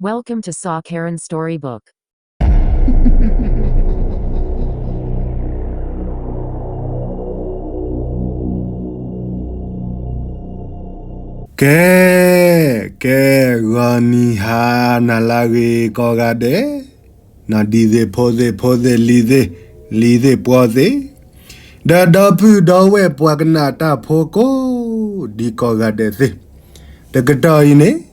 Welcome to Saw Karen Storybook. ကဲ, ကဲ, ဂီၤနံၤဟါနၤလၢအဂ့ၤကိးဂၤဒဲး, နီၢ်ဒံသ့ၣ်ဖိသ့ၣ်ဖိသ့ၣ်လံၤသ့ၣ်, လံၤသ့ၣ်ပှီၤသ့ၣ်, ဒီးဒီပုၢ်ဒီဝဲၢ်ပှၤကနၣ်တၢ်ဖိကိးဒံကိးဂၤဒဲးသ့ၣ်, တကတီၢ်အံၤန့ၣ်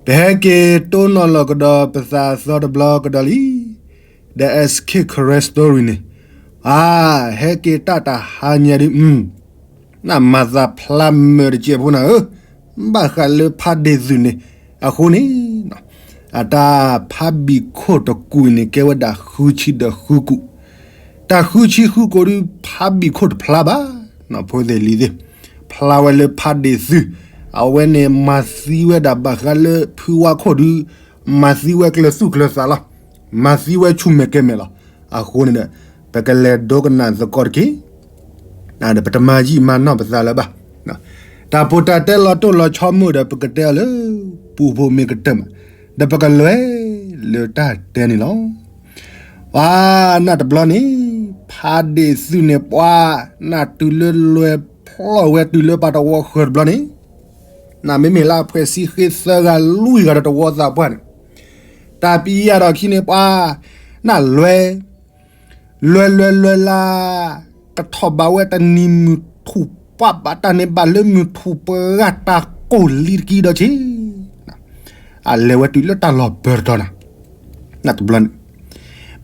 ပဟဲက့ၤတိၢ်နီၣ်လီၤကဒီးပသးအသီတဘျီကဒီးလံ, ဒီး S K Karen Story န့ၣ်, အါ, ဟဲက့ၤတၢ်တဟါညါဒ် နမၤသးဖျါမၢာ်တစဲးဖိနၤဧၢ, ဘၣ်ဃးလၢဖးဒ့ၣ်သုးန့ၣ်, အဃိန့ၣ်, အတၢ်ဖးဘံၣ်ခိၣ်တကူာ်အံၤန့ၣ် ကဲဝဲဒၣ်ဃုဆံဒီးဃုကူာ်, တၢ်ဃုဆံဃုကူာ်ဒုး ဖးဘံၣ်ခိၣ်တဖျါဘၣ်, ဖိသ့ၣ်လံၤသ့ၣ်, ဖျါဝဲလၢဖးဒ့ၣ်သုး, အဝဲန့ၣ်မၤသံဝဲဒၣ်ဘၣ်ဃးလၢဖုဝါခိၣ်ဒုး, မၤသံဝဲကျၢၤသူၣ်ကျၢၤသးလီၤ, မၤသံဝဲဆူၣ်မဲာ်ကဲမဲာ်လီၤ, အဃိန့ၣ်ဒီး, ပကလဲၤဒိကနၣ်သကိးတက့ၢ် ဒီးပတမၤယံာ်မၤနီၢ်ပသးလၢၤဘၣ်. တၢ်ပိၢ်တၢ်တဲလီၤတိၢ်လီၤဆီမုၢ်ဒီး ပကတဲအီၤလၢပူဖိမ့ၢ်ကတၢၢ်မး, ဒီးပကလဲၤလၢတၢ်တဲန့ၣ်လီၤ. ပှၤနၢ်တဘျီန့ၣ်, ဖးဒ့ၣ်သုးန့ၣ်ပှၤ, နၢ်တုၤလၢလဲၤဖျီၣ်ဝဲတုၤလၢပှၤတဝီဃၢၤတဘျီန့ၣ်, နၢ်မ့မ့ၢ်လၢအဖှဲးဆံဃ့သၢဂၤလွံၢ်ဂၤဒီးတဝီသးပှၢ်န့ၣ်, တၢ်ပံယၢ်ဒီးခံန့ၣ်ပှၤ, နၢ်လွဲ လွဲလွဲလွဲလၢ, ကထီၣ်ဘးဝဲတနံၤမုၢ်ထူၣ်ပှၢ်ဘၣ်တၢ်န့ၣ်ဘၣ်လၢမုၢ်ထူၣ်ပှၢ်တၢ်ကိၢ်လံတကံဒီးဆ့, အလဲၤဝဲတုၤလၢတၢ်လီၢ်ဘၢတတီၤနၤ, နၢ်တဘျီန့ၣ်,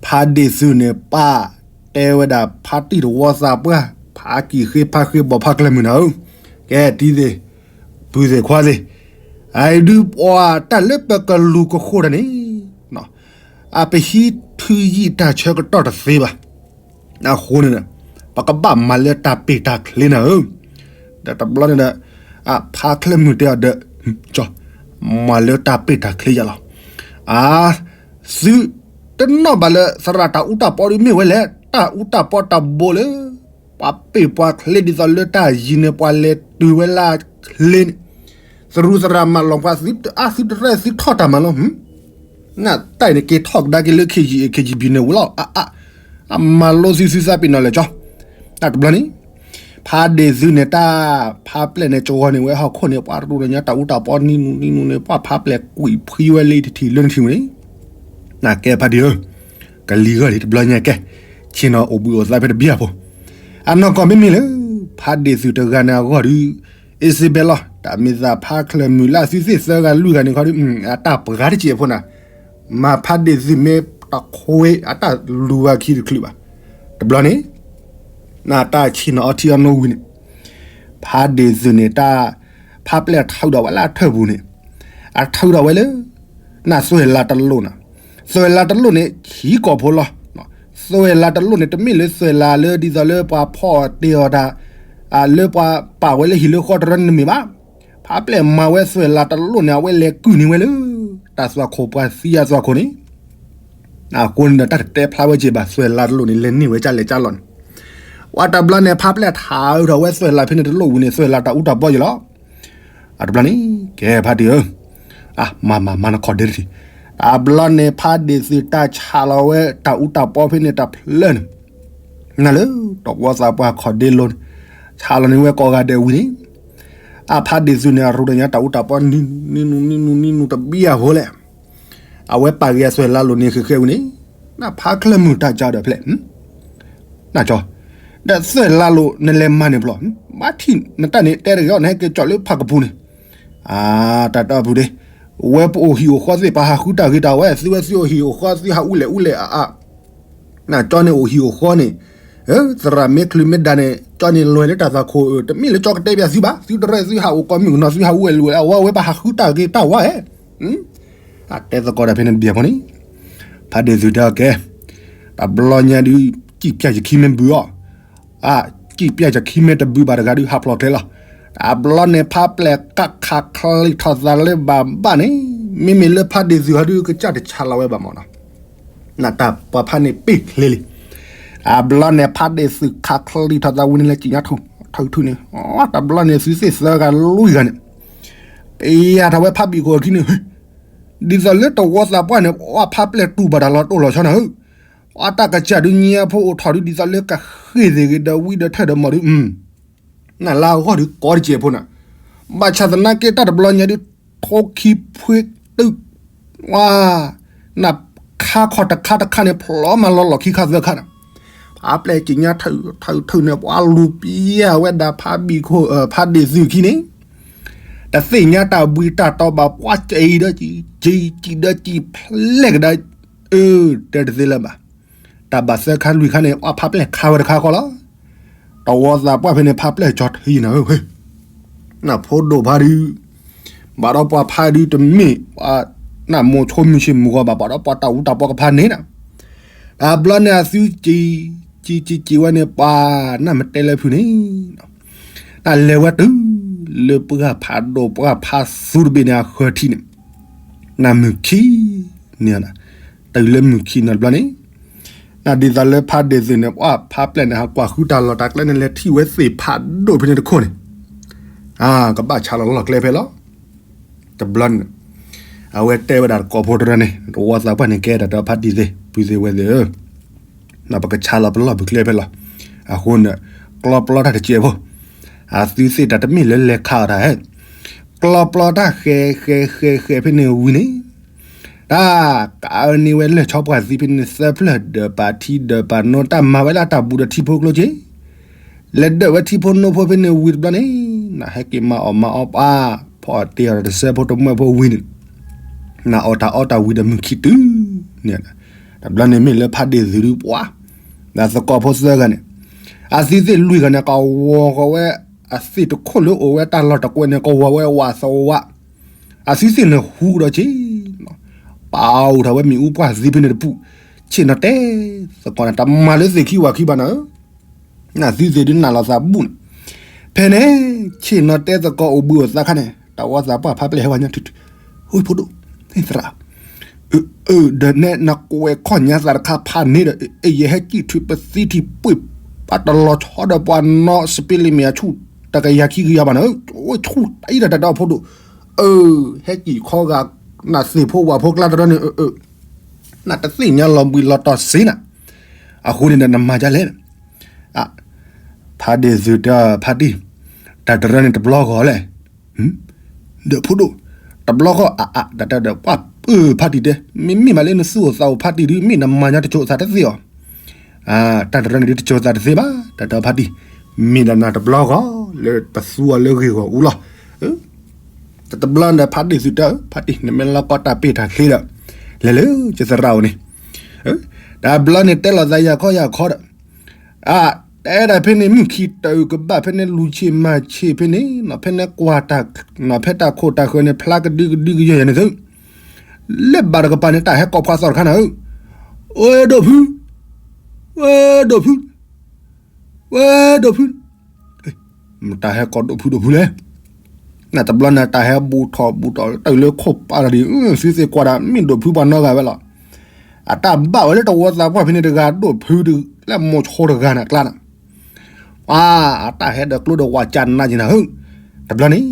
ဖးဒ့ၣ်သုးန့ၣ်ပှၤ, တဲဝဲဒၣ်ဖးတံၢ်တဝီသးပှၢ်, ဖးကံၢ်ဃ့ဖးဃ့ဘီၣ်ဖးကျၢၢ်မုၢ်နၤဧၢ, ကဲတံၤသ့ၣ်, ပုၢ်သ့ၣ်ခွါသ့ၣ်, အအံၤဒုးပှၤတၢ်လၢပကလူၤကဃိတၢ်န့ၣ် အပဟံးထုယံာ်တၢ်ဆၢကတီၢ်တသ့ဘၣ်. အဃိန့ၣ်ဒီး, ပကဘၣ်မၤလၢတၢ်ပ့ၢ်တၢ်ချ့နၤဧၢ, ဒီးတဘျီန့ၣ်ဒီး, ဖးကျၢၢ်မုၢ်တဲအီၤဒီး, မၤလၢတၢ်ပ့ၢ်တၢ်ချ့ယၤလီၤ. အါ, သုတနီၣ်ဘၣ်လၢသရၣ်တၢ်အူတၢ်ပီဒုးမ့ၢ်ဝဲလဲၣ်, တၢ်အူတၢ်ပီတၢ်ဘိလၢ ပှၤပ့ၢ်ပှၤချ့ဒ်သိးလၢတၢ်ယံၤန့ၣ် ပှၤလဲၤတုၤဝဲလၢချ့န့ၣ်, သရူးသရၣ်မၤလီၤပှၤသုတအါ သုတရဲၣ်သုထီၣ်တၢ်မၤလီၤ, နတၢ်အံၤန့ၣ်က့ၤထီၣ်ကဒါက့ၤလၢ K G A K G B န့ၣ်ဝံၤလီၤ, အါ, အါ, အမၤလိသုသုသးပ့ၤနီၣ်လဲၣ်ကၠီ, တၢ်တဘျီန့ၣ်, ဖးဒ့ၣ်သုးန့ၣ်တၢ်, ဖးပျဲၢ်န့ၣ်ကဝီၤန့ၣ်ဝဲဟီၣ်ခိၣ်န့ၣ် ပှၤတရူးတညါတၢ်အူတၢ်ပီနံၤနူနံၤနူန့ၣ် ပှၤဖးပျဲၢ်ကွံာ်ဖှံဝဲလၢထံၣ်လၢနထံၣ်ဝဲန့ၣ်, နကဲဖးဒ့ၣ်ဧၢ, ကလံၤဂၢၢ်လံတဘျီညါကဲ, ဆ့ၣ်နီၤအိၣ်ဘှံးအိၣ်သါဖဲတဘျီအဖိ, အနီၢ်ကီၢ်မ့မ့ၢ်လၢ, ဖးဒ့ၣ်သုးတဂၤန့ၣ်အဂီၢ်ဒုး, အ့စ့ဘဲလီၤ, တၢ်မ့ၢ်သးဖးကျၢၢ်မုၢ်လၢအသုသ့ၣ်သၢဂၤလွံၢ်ဂၤန့ၣ်ခီဒုး, အတၢ်ပှၤတစဲးဖိနၤ, မၤဖးဒ့ၣ်သုးမ့ၢ်တခွ့အတၢ်လူၤဝဲခံတချုးဘၣ်, တဘျီန့ၣ်, နတၢ်ဆ့ၣ်နီၤအီထံအီနိဝံၤန့ၣ်, ဖးဒ့ၣ်သုးန့ၣ်တၢ်, ဖးပျဲၢ်ထုးဒီးဝဲလၢအထၢၣ်ပူၤန့ၣ်, အထုးဒီးဝဲလၢ နသွဲၣ်လးတလိၣ်နၤ, သွဲၣ်လးတလိၣ်န့ၣ် ဆံးကိာ်ဖိလီၤ, သွဲၣ်လးတလိၣ်န့ၣ် တမ့ၢ်လၢသွဲၣ်လးလၢဒ်သိးလၢပှၤဖီၣ်တ့ၢ်အီၤတၢ်, လၢပှၤပာ်ဝဲလၢဟံၣ်လၢဃီတရၢန့ၣ်တမ့ၢ်ဘၣ်, ဖးပျဲၢ်မၤဝဲသွဲၣ်လးတလိၣ်န့ၣ် အဝဲလဲၤကုၢ်န့ၢ်ဝဲလၢ, တၢ်သွၣ်ခိၣ်ပှၤသံအသွၣ်ခိၣ်န့ၣ်, အဃိန့ၣ်ဒီးတၢ်တတဲဖျါဝဲက့ၤဘၣ် သွဲၣ်လးတလိၣ်န့ၣ် လဲၤန့ၢ်ဝဲကၢ်လဲၣ်ကၢ်လီၢ်န့ၣ်, ဝံၤတဘျီန့ၣ် ဖးပျဲၢ်ထုးထီၣ်ဝဲသွဲၣ်လးဖဲန့ၣ်တလိၣ်ဝံၤန့ၣ် သွဲၣ်လးတၢ်အူတၢ်ပီယံၤလီၤ. အတဘျီန့ၣ် ကဲဖးဒ့ၣ်ဧၢ, မၤမၤမၤနခီၣ်ဒ့တထံၣ်, တဘျီန့ၣ် ဖးဒ့ၣ်သုးတၢ်ဆးလီၤဝဲတၢ်အူတၢ်ပီဖဲန့ၣ်တဖျၢၣ်န့ၣ်, နၤလၢတဝီသးပှၢ်ခီၣ်ဒ့လိၤန့ၣ်, ဆးလီၤန့ၢ်ဝဲကိးဂၤဒဲးဝံၤန့ၣ်, အဖးဒ့ၣ်သုးန့ၣ် အရူတညါတၢ်အူတၢ်ပီနံၤနူနံၤနူနံၤနူတဘံၣ်အဃိလဲၣ်, အဝဲပာ်က့ၤအသွဲၣ်လးလိၤန့ၣ်ဃဲဃဲဝံၤန့ၣ်, နဖးကျၢၢ်မုၢ်တၢ်ကၢဒီးဖျဲၣ် နကၠီ, ဒီးသွဲၣ်လးလိၤနလဲၤမၤန့ၣ်ဘျီ, ဘၣ်ထံၣ်နတၢ်န့ၣ် တဲတဂ့ၤအီၤ နဟဲက့ၤကၠီလၢဖးကပူၤန့ၣ်, အါ, တၢ်တၢ်ပူၤဒ့, ဝဲပအိၣ်ဟံၣ်အိၣ်ဃီသ့ၣ် ပှၤဟးဃုတၢ်ဂ့ၤတၢ်ဝဲ သုဝဲသုအိၣ်ဟံၣ်အိၣ်ဃီ သုဟးအူလဲၣ်အူလဲၣ်အါအါ, နကၠီန့ၣ်အိၣ်ဟံၣ်အိၣ်ဃီန့ၣ်, သရၣ်မ့ၢ်ချုးမ့ၢ်ဒါန့ၣ် ကၠီန့ၣ်လွဲလၢတၢ်သွၣ်ခိၣ် တမ့ၢ်လၢကၠီကတဲပျးသုဘၣ် သုတရဲၣ်သုဟးအိၣ်ကိးမုၢ်ကနီၤ သုဟးအူဝဲလူၤဝဲလၢအဝဲ ဝဲပှၤဟးဃုတၢ်ဂ့ၤတၢ်ဝဲ အတဲသကိးတၢ်ဖဲန့ၣ်တဘျီဖိန့ၣ်, ဖးဒ့ၣ်သုးတဲအီၤကဲ, တဘျီညါဒုး, စံၣ်ပျၢ်ယခံမ့ၢ်ဘုးအီၤ, အါ, စံၣ်ပျၢ်ယခံမ့ၢ်တဘုးဘၣ်တဂၤဒုး ဟးဖျိးကျဲလီၤ. တဘျီန့ၣ် ဖးပျဲၢ်ကးခးချံးထီၣ်သးလၢဘၣ်ဘၣ်န့ၣ်, မ့မ့ၢ်လၢဖးဒ့ၣ်သုးဟီဒုး ကစၢ်တဆးလီၤဝဲဘၣ်မးနီၤ, နတၢ်ပှၤဖးန့ၣ်ပ့ၢ်ချ့လံ. တဘျီန့ၣ် ဖးဒ့ၣ်သုးခးချံးထီၣ်သးဝံၤန့ၣ် လဲၤစံၣ်ညါထူၣ်ထူၣ်န့ၣ်, တဘျီန့ၣ် သုသ့ၣ်သၢဂၤလွံၢ်ဂၤန့ၣ်, ပယၤထီၣ်ဝဲဖးဘံၣ်ခိၣ်အခံန့ၣ်, ဒ်သိးလၢတဝီသးပှၢ်န့ၣ် ပှၤဖးပျဲၢ်တူၢ်ဘၣ်တၢ်လီၤတိၢ်လီၤဆီန့ၣ်ဧၢ, ပှၤတၢ်ကစၢ်ဒုးညါဖိအိၣ်ထီၣ်ဒုး ဒ်သိးလၢကဃ့ၢ်သ့ၣ်ဂ့ၤဒီးဝံဒီးထၢၣ်ဒီးမီၢ်ဒုး နလၢအဂီၢ်ဒုးကိးတကဲးဖိန့ၣ်, ဘၣ်ဆၣ်သနာ်က့တၢ်တဘျီညါဒုး ထိခံဖှ့တုာ် ဝါ နခါခီၣ်တခါတခါန့ၣ် ဖျိမးလီၤလီၢ်ခံခါသၢခါန့ၣ်, ဖးပျဲၢ်က့ၤညါထၢၣ်ထၢၣ်န့ၣ် ပှၤလူၤပံဝဲဒၣ်ဖးဘံၣ်ခိၣ် ဖးဒ့ၣ်သုးခံန့ၣ်, တသ့ၣ်ညါတၢ်ဘှံးတၢ်တီၤဘၣ် ပှၤစံးဒီးစံး စံးဒီးစံးဖျဲၣ်ကဒါ အၢ တဲတသ့လၢၤဘၣ်. တၢ်ဘၣ်သၢခါလွံၢ်ခါန့ၣ် ပှၤဖးပျဲၢ်ခါဝဲတခါဃီလီၤ. တဝီသးပှၢ်ဖဲန့ၣ် ဖးပျဲၢ်ကၠီထံန့ၣ်ဧၢ, နဖိဒိၣ်ဖါဒုး ဘၣ်ဒီးပှၤဖးဒုးတမ့ၢ် နမိၢ်ဆိမုၢ်ဆ့ၣ်မုၢ်ဂီၤဘၣ် ဘၣ်ဒီးပှၤတၢ်အူတၢ်ပီကဖးန့ၣ်နီၤ, တဘျီန့ၣ်အသုစံး စံးစံးစံးဝဲန့ၣ် ပှၤနမ့ၢ်တဲလၢဖုန့ၣ် နလဲၤဝဲတုၤလၢပှၢ်ဖးဒိၣ်ပှၢ်ဖးသူတဘ့ၣ်န့ၣ် အဃၢၤထံးန့ၣ်, နမုၢ်ခံန့ၣ် တုၤလၢမုၢ်ခံန့ၣ်တဘျီန့ၣ်, နဒ်သိးလၢဖးဒ့ၣ်သုးန့ၣ် ပှၤဖးပျဲၢ်န့ၣ် ဟးကွၢ်ဃုတၢ်လီၢ်တၢ်ကျဲန့ၣ် လဲၤထံၣ်ဝဲသ့ၣ်ဖးဒိၣ်ဖဲန့ၣ်တခိၣ်န့ၣ်, ကဘၣ်ဆါလီၤလီၢ်ကျဲဖဲလီၤ. တဘျီန့ၣ် အဝဲတဲဝဲဒၣ်တကိးဖိတရၢန့ၣ် တဝီသးပှၢ်န့ၣ် ကဲဒၣ်ဒီးဖါတံၢ်သ့ၣ် ပုၢ်သ့ၣ်ဝဲၢ်သ့ၣ်ဧၢ, ပကဆါလီၤပလီၢ်ပကျဲဖဲလီၤ. အဃိန့ၣ် ကျီပျီတၢ်တစဲးဖိ, အသုသ့ၣ်တၢ်တမ့ၢ်လၢလဲၤခးအီၤတၢ်ဟဲ, ကျီပျီတၢ်ဃဲၤဃဲၤဃဲၤဃဲၤဖဲန့ၣ်ဝံၤန့ၣ် တၢ်ကအၢန့ၢ်ဝဲလၢၢ်ဆီပှၢ်သံဖဲန့ၣ် သၢဖျၢၣ်ဒၢးပာ်ထံဒၢးပာ်နိ တၢ်မၤဝဲလၢတၢ်ဘူးဒီးထံဖိကျိက့ၤ, လဲၤဒၢးဝဲထံဖိနိဖိဖဲန့ၣ်ဝံၤတဘျီန့ၣ် နဟဲက့ၤမၤအီၣ်မၤအီပှၤ ဖီအီၣ်တ့ၢ်အီၤတစဲးဖိတမှဲဖိဝံၤန့ၣ် နအီၣ်တၢ်အီတၢ်ဝံၤဒီးမုၢ်ခံတုၤန့ၣ်, တဘျီန့ၣ်မ့ၢ်လၢဖးဒ့ၣ်သုးဒုးပှၤ ဒီးသကိးဖိသၢဂၤန့ၣ် အသုသ့ၣ်လွံၢ်ဂၤန့ၣ် ကဝီၤဃီၤဝဲ အသ့ၣ်တခိၣ်လၢအိၣ်ဝဲတၢ်လီၢ်တကွဲးန့ၣ် ကဝီၤဝဲဝးသဝး, အသုသ့ၣ်န့ၣ်ဟူကဒီးက့ၤ ပာ်အိၣ်ထီၣ်ဝဲမ့ၣ်အူပှၢ်သံဖဲန့ၣ်တပူၤ, ဆ့ၣ်နီၤတဲသကိးန့ၣ် တမၤလၢသ့ၣ်ခံဝၤခံဘၣ်နၤဧၢ, နသုသ့ၣ်ဒုးနၢ်လီၤသးဘူၣ်န့ၣ်, ဖဲန့ၣ် ဆ့ၣ်နီၤတဲသကိးအိၣ်ဘှံးအိၣ်သါခါန့ၣ် တဝီသးပှၢ်ဖးပျဲၢ်ဟဲဝဲညါ ဟိဖိဒိၣ် သရၣ် ဒီးနဲနကွဲးခီၣ်ညါသးတခါဖးန့ၣ်ဒီး ယဟဲစံၣ်ထွံပသံထံၣ်ပှ့ၢ် ပှၤတလီၤဆီဒီးပှၤနီစပ့လံမ့ၢ်အဆူၣ် တကယၤခံကယၤဘၣ်န့ၣ် အိၣ်ဆူၣ်တၢ်အံၤဒီးတၢ်ဒီဖိဒိၣ်, အၢ ဟဲစံၣ်ခီဂာ် နသ့ၣ်ဖိဝၣ်ဖိကျါတရၢန့ၣ် အၢ နတသ့ၣ်ညါလီၤဘှံးလီၤတီၤစ့နၤ, အဃိန့ၣ်ဒီးနမၤဒ်လဲၣ်, ဖးဒ့ၣ်သုးတဲဖါတံၢ်, တၢ်တရၢန့ၣ်တဘျီဂီၢ်လဲၣ် ဒီးဖိဒိၣ်, တဘျီဃီအအ တၢ်တဲဒီးပှၢ်ပၢၢ်ဖါတံၢ်တဲ, မ့မ့ၢ်မးလၢနသူၣ်အိၣ်သးအိၣ်ဖါတံၢ်ဒုး မ့ၢ်နမၤညါတစိၤသးတသ့အီၤ, တၢ်တရၢန့ၣ်ဒုးတစိၤသးတသ့ဘၣ် တၢ်တဲဖါတံၢ်, မ့ၢ်ဒီးနၤတဘျီဂီၢ် လၢပသူအီၤလၢဂ့ၢ်ဂီၢ်အူလီၤ, တဘျီန့ၣ်ဖါတံၢ်သုးတဲ ဖါတံၢ် နမ့ၢ်လီၤကီတၢ်ပ့ၢ်တၢ်ချ့ဒီး လဲၤလၢယသရၣ်အိၣ်န့ၣ်, တဘျီန့ၣ်တဲလီၤသးယၤခီယၤခီဒီး အ တဲဒၣ်ဖဲန့ၣ် မုၢ်ခံတၢ်အုၣ်ကဘၣ်ဖဲန့ၣ်လူၤဆ့ၣ်မၤဆ့ၣ်ဖဲန့ၣ်နီၤ ဖဲန့ၣ်ကွၢ်တၢ်နီၤ ဖဲတၢ်ခိၣ်တၢ်ဃၢၤန့ၣ် ဖျါကဒုကဒုကယဲၢ်ယဲၢ်န့ၣ်သု, လၢဘၣ်တကပၤန့ၣ် တၢ်ဟဲကိးဖှါသီတခါနၤဧၢ, ဝဲဒိၣ်ဖု, ဝဲဒိၣ်ဖု, ဝဲဒိၣ်ဖု, မတၤဟဲကိးဒိၣ်ဖုဒိၣ်ဖုလဲၣ် နတဘျီန့ၣ် တၢ်ဟဲဘူးထီၣ်ဘူးထီၣ်တၢ်လၢခိၣ်ပာ်လီၤဒံး သုသ့ၣ်ကွၢ်ဒၣ် မ့ၢ်ဒိၣ်ဖုပှၤနီတဂၤဝဲလီၤ. အတၢ်ဘၣ်ဝဲလၢတဝီသးပှၢ်ဖဲန့ၣ်တဂၤ ဒိၣ်ဖုဒုး လၢမိၤဆိတဂၤန့ၣ်အကျါန့ၣ်, အတၢ်ဟဲဒီးကျိဒီးဝးကနးက့ၤနၤဧၢ, တဘျီန့ၣ်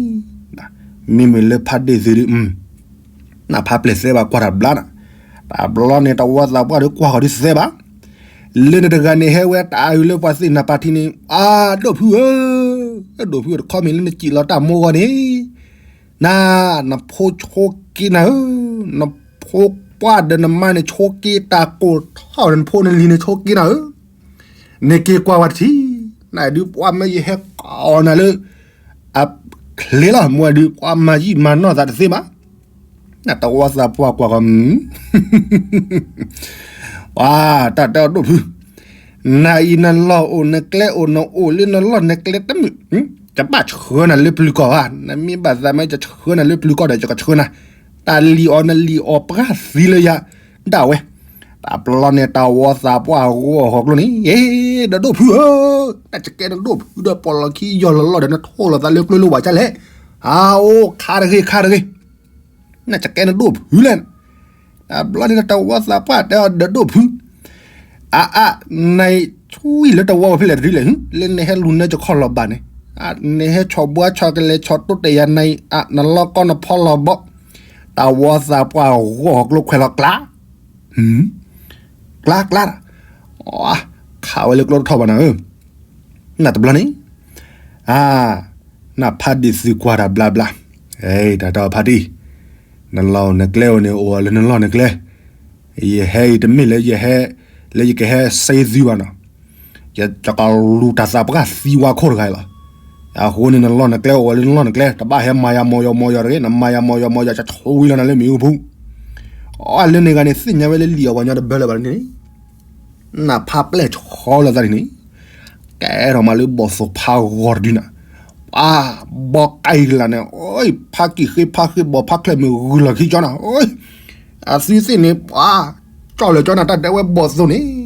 မ့မ့ၢ်လၢဖါဒ့ၣ်သုးဒုး နဖါပျဲၢ်သဲဘၣ်ကွၢ်တၢ်ဘျါနၤ, တဘျီန့ၣ်တဝီသးပှၢ်ဒုးကွၢ်ဃီၤဒုးသဲဘၣ် လၢနတဂၤန့ၣ်ဟဲဝဲတၢ်အုၣ်လၢပှၤသ့ၣ်နၤပာ်ထံန့ၣ် အါ ဒိၣ်ဖုဧၢ, ဒိၣ်ဖုတခီမ့ၢ်လၢနစံၣ်လီၤတၢ်မိၢ်ဂီၢ်န့ၣ်, န နဖိဆိက့နၤဧၢ, နဖိပှၢ်ဒီးနမါန့ၣ်ဆိက့တၢ်ကိၢ်ထီၣ် နဖိနလံၤန့ၣ်ဆိက့နၤဧၢ, နက့ၤကွၢ်ဝဲတထံၣ်, နဒုးပှၢ်မ့ၢ်ယဟဲကိးနၤလၢ အချ့လီၤ မ့ၢ်ဒုးပှၤမၤယံာ်မၤနီၢ်သးတသ့ဘၣ်, နတဝီသးပှၢ်ကွၢ်ဃီၤ ပှၤတၢ်တဲအီၤဒိၣ်ဖု, နအံၤနလီၢ်အိၣ်နကျဲအိၣ် နအိၣ်လၢနလီၢ်နကျဲတမုာ်, ယဘၣ်ဆှၢနၤလၢပျုၤကီၢ်ဧါ, နမ့ၢ်ဘၣ်သးမ့ၢ်ယဆှၢနၤလၢပျုၤကီၢ်ဒီး ယကဆှၢနၤ, တၢ်လံၣ်အီၤနလံၣ်အီၤပှၢ်သံလၢယၤဒၣ်ဝဲ, တဘျီန့ၣ်တဝီသးပှၢ်ဂီၢ်ဟီၣ်ကျိန့ၣ်, ဒီးဒိၣ်ဖုဧၢ, နကကဲနဒိၣ်ဖုဒီးပီၣ်လီၢ်ခံယီၢ်လီၤလီၢ်ဒီး နထိၣ်လီၤသးလၢကျိလၢဝးကၢ်လဲၣ်, အအိၣ်ခါတဂ့ၤခါတဂ့ၤ နကကဲနဒိၣ်ဖုလဲၣ်, တဘျီန့ၣ်တဝီသးပှၢ်တဲအီၤဒီးဒိၣ်ဖု, အအါ နအံၤဆွံလၢတဝီဖဲလဲၣ်တဒုလဲၣ်, လၢနဟဲလူၤနၢယခီၣ်လီၤဘၣ်န့ၣ်, နဟဲဆီၣ်ဘှါဆီၣ်ကလဲၤဆီၣ်တိတဲာ်ယၤနအံၤ အနလီၢ်ကီနဖီလီၤဘီ, တၢ်ဝီသးပှၢ်ဂီၢ်ကျိခွဲးလီၤကျါ, ကျါကျါ, ခးဝဲလၢကျိတထီၣ်ဘၣ်နၤဧၢ, နတဘျီန့ၣ်, နဖးဒ့ၣ်သုကွၢ်တၢ်ဘျါဘျါ, တၢ်တီဖါတံၢ်, နလီၢ်နကျဲအိၣ်န့ၣ် အိၣ်လၢနလီၢ်နကျဲ, ယဟဲအံၤတမ့ၢ်လၢယဟဲ လၢယကဟဲစ့သုဘၣ်နီၤ, ယကလူၤတၢ်သးပှၢ်သံဝါခိၣ်တဂၤအံၤလီၤ. အဃိန့ၣ် နလီၢ်နကျဲအိၣ်ဝဲလၢနလီၢ်နကျဲ, တဘၣ်ဟဲမၤယၤမီၤယီၤမီၤယီၤတဂ့ၤ, နမၤယၤမီၤယီၤမီၤယီၤ ယဆိဝံလီၤနၤလၢမ့ၣ်အူပူၤ. အလၢန့ၣ်ဂၤန့ၣ် သ့ၣ်ညါဝဲလၢလံာ်အဝၤညီတဘၢလၢၤဘၣ်န့ၣ်, နဖးပျဲၢ်ဆီလီၤသးန့ၣ်န့ၣ်, ကဲထီၣ်မးလၢဘီၣ်သိၣ်ဖးဂီၤတဒုနၤ, ပှၤဘီကံၢ်ကလးန့ၣ်, ပှၤကံၢ်ဃ့ဖါဃ့ဘီၣ်ဖါချၢၣ်မုၢ်ဂုာ်လီၤခံကၠီနၤ, အသုသ့ၣ်န့ၣ် ပှၤ ကၠီၣ်လၢကၠီနၤ တၢ်တဲဝဲဘီၣ်သိၣ်န့ၣ်,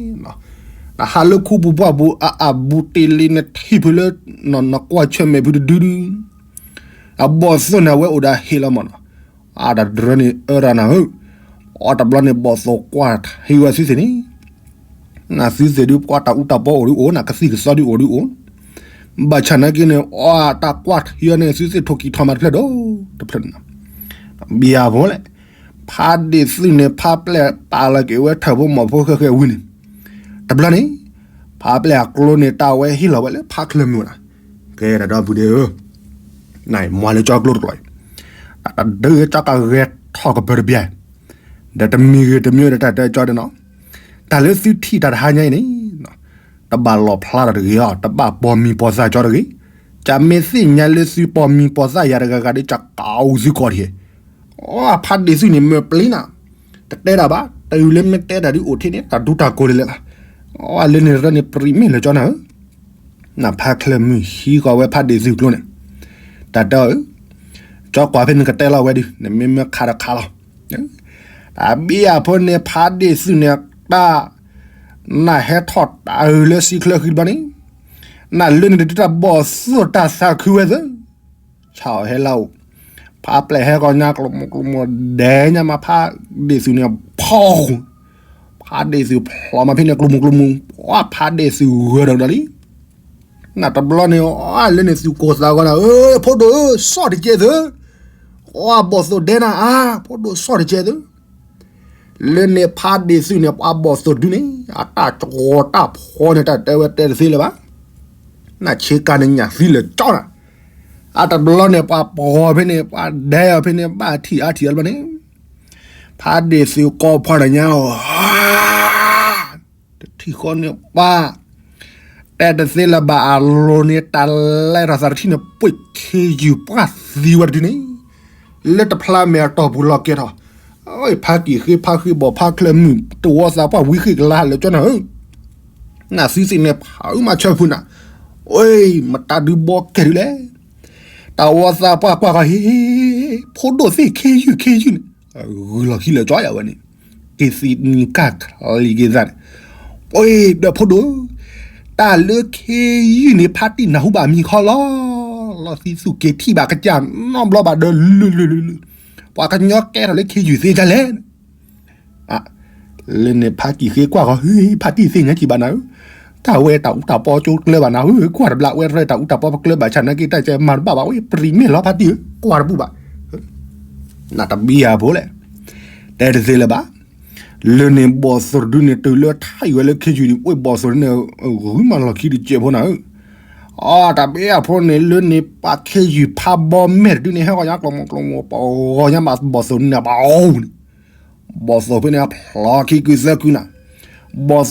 နဟးလၢခူပူၤပှၢ်ပူၤ အအဘူးတ့လံ နထံၣ်ဖုလၢ နကွၢ်ဆၢၣ်မဲာ်ဖုတဒုဒု, အဘီၣ်သိၣ်န့ၣ် အဝဲအိၣ်ဒီးဟ့ၣ်လီၤမးနီၤ, အတဒြၢန့ၣ်အၢရၤနၤဧၢ, အတဘျီန့ၣ်ဘီၣ်သိၣ်ကွၢ်ထံဝဲသုသ့ၣ်န့ၣ်, နသုသ့ၣ်ဒုးကွၢ်တၢ်အူတၢ်ပီအိၣ်ဒုးအိၣ် နကသံၣ်ကသီဒုးအိၣ်ဒုးအိၣ်, ဘၣ်ဆၣ်နာ်က့န့ၣ် အတၢ်ကွၢ်ထံဝဲန့ၣ် သုသ့ၣ်ထိၣ်ကံၢ်ထီၣ်မးတဖျၢၣ်ဒီး တဖျၢၣ်န့ၣ်, ဘၣ်ယၤဖိလဲၣ်, ဖးဒ့ၣ်သုန့ၣ် ဖးပျဲၢ်ပာ်လီၤက့ၤဝဲထၢၣ်ဖိမီၢ်ဖိဃဲဃဲဝံၤန့ၣ်, တဘျီန့ၣ်, ဖးပျဲၢ်အကျိန့ၣ် တၢ်ဝဲဟ့ၣ်လီၤဝဲလၢဖးချၢၣ်မုၢ်နၤ, ကဲတၢ်ဒီပုၢ်ဒ့ဧၢ, နမၤလၢကၠီကျိတကျိအံၤ, တၢ်တဒုးကၠီကဂဲၤထီၣ်ကပၢၤတဘျီ, ဒီးတမံၤဂ့ၤတမံၤဒီးတၢ်တဲကၠီဒီးနီၤ, တၢ်လၢသုထံၣ်တၢ်တဟါညါအံၤန့ၣ် တဘၣ်လီၣ်ဖျါထီၣ်တဂ့ၤအီၤ, တဘၣ်ပိာ်မံၤပိာ်သၣ်ကၠီတဂ့ၤ, ကမ့ၢ်သ့ၣ်ညါလၢသုပိာ်မံၤပိာ်သၣ်ယၤတဂၤဂၤဒီး ကကးအူသုကိးထံၣ်, အဖးဒ့ၣ်သုန့ၣ်မၢပျံၤနၤ, တတဲတၢ်ဘၣ်, တအုၣ်လၢမ့ၢ်တဲတၢ်ဒုးအိၣ်ထဲန့ၣ် တၢ်ဒူတၢ်ကိးလံလဲၣ်လီၤ, အလၢန့ၣ်ရၢန့ၣ် ပရံးမ့ၢ်လၢကၠီနၤဧၢ, နဖးချၢၣ်မုၢ်ဟံးဃီၤဝဲဖးဒ့ၣ်သုကျိန့ၣ်, တၢ်တဲအီၤဧၢ, ကၠီကွၢ်ဖဲနကတဲလီၤဝဲဒုး နမ့မ့ၢ်ခးတခါလီၤ တၢ်ဘံၣ်အဖိန့ၣ် ဖးဒ့ၣ်သုန့ၣ် တၢ်, နဟဲထီၣ်တၢ်အုၣ်လၢစံချၢဃံတဘျီန့ၣ်, နလၢန့ၣ်တဒုးတၢ်ဘီၣ်သိၣ်တၢ်သးခုဝဲသၢ, ဆၣ်အီၤဟဲလၢအအိၣ်, ဖးပျဲၢ်ဟဲကီၢ်ညါကျိၤမိၢ်ကျိၤမိၢ်ဒဲးညါမး ဖးဒ့ၣ်သုန့ၣ်ဖီ, ဖးဒ့ၣ်သုဖျီမးဖဲန့ၣ်ကျိၤမိၢ်ကျိၤမိၢ်, ပှၤဖးဒ့ၣ်သုဂၢၢ်ဒီးဒီးလံ နတဘျီန့ၣ် အလၢန့ၣ်သုကိၢ်သးဂီၤနၤဧၢ, ဖိဒိၣ်ဧၢ, စီၣ်တကဲသု, ပှၤဘီၣ်သိၣ်ဒဲနၤဧါ, ဖိဒိၣ်စီၣ်တကဲသု, လၢန့ၣ်ဖးဒ့ၣ်သုန့ၣ် ပှၤဘီၣ်သိၣ်ဒုန့ၣ် အတၢ်ကဝီၤတၢ်ဖီန့ၣ် တၢ်တဲဝဲတဲတသ့လၢၤဘၣ်, နဆ့ကၤန့ၣ်ညၣ်သံလၢာ်ကၠီနၤ, အတဘျီန့ၣ် ပှၤပှီၤဖဲန့ၣ် ပှၤဒဲအီၤဖဲန့ၣ် ဘၣ်ထံၣ်အါထံၣ်အါတဘျီန့ၣ် ဖးဒ့ၣ်သုကိးဖီၣ်ဒီးညါအီၤ တထံၣ်ဃီန့ၣ်ပှၤ, တဲတသ့လၢၤဘၣ်အလိၤန့ၣ် တၢ်လဲၤထီၣ်သးတထံၣ်န့ၣ် ပှ့ၤခ့ယုၢ်ပှၢ်သံဝဲတဒုန့ၣ်, လၢတဖျါမဲာ်အတီၢ်ပူၤလီၤကဲထီၣ်, ဖးကံၢ်ဃ့ဖးဃ့ဘီၣ်ဖးချၢၣ်မုၢ် တဝီသးပှၢ်ဝံဃ့ၢ်ကလါလၢာ်ကၠီနၤဧၢ, နသုသ့ၣ်န့ၣ်ဖးအုမၤဆၢဖုနၤ, မတၤဒုးဘီကဲဒုးလဲၣ် တၢ်ဝီသးပှၢ်ကွၢ်ဃီဟ့, ဖိဒိၣ်သ့ၣ်ခ့ယုၢ်ခ့ယုၢ်န့ၣ်, ဂုာ်လီၤခံလၢာ်ကၠီယၤဝဲန့ၣ်, က့ၤသံနံၤကၢ်ချံက့ၤသးန့ၣ်, ပှ့ၤဒီးဖိဒိၣ်, တၢ်လၢခ့ယုၢ်န့ၣ် ဖါတံၢ်နၢ်ဟူဘၣ်မံၤခီလီၤ, လီၤသံသူၣ်က့ၤထံၣ်ဘၣ်ကစၢ်နီတဘျီဘၣ်ဒီးလုာ်လုာ်လုာ်လုာ်, ပှၤကညီကဲထီၣ်လၢခ့ယုၢ်သ့ဒ်လဲၣ် လၢန့ၣ်ဖးကံၢ်ဃ့ကွၢ်ဃီ, ဖါတံၢ်သ့ၣ်ညါကံၢ်ဘၣ်နၤဧၢ, တၢ်ဝဲတၢ်အူတၢ်ပီကၠိကျၢၤဘၣ်နၤဧၢ, ကွၢ်တဘျီ ဝဲတရၢၢ်တၢ်အူတၢ်ပီပကျၢၤဘၣ်ဆၣ်နာ်က့ တၢ်ကဲမၤတဘၣ်ဘၣ်ဝဲ ပရံးမ့ၢ်လီၤဖါတံၢ်ဧၢ, ကွၢ်တဘူၣ်ဘၣ်, နတဘံၣ်ယၤဖိလဲၣ်, တဲတသ့လၢၤဘၣ်, လၢန့ၣ်ဘီၣ်သိၣ်တဒုန့ၣ် တုၤလၢထါအံၤဝဲလၢခ့ယုၢ်န့ၣ် ပှ့ၤဘီၣ်သိၣ်တဒုန့ၣ်, ဂုာ်မၤလီၢ်ခံတစဲးဖိနၤဧၢ အတၢ်ဘံၣ်အဖိန့ၣ် လၢန့ၣ်ပှၤခ့ယုၢ်ဖးဘီမဲာ်တဒုန့ၣ် ဟဲဂီၤညါကျိၤမိၢ်ကျိၤမိၢ် ပဂီၤညါဘၣ်ဘီၣ်သိၣ်န့ၣ်ဘၣ်အီၤန့ၣ်, ဘီၣ်သိၣ်ဖဲန့ၣ်အဖျီခံကုသၢကုနၤ,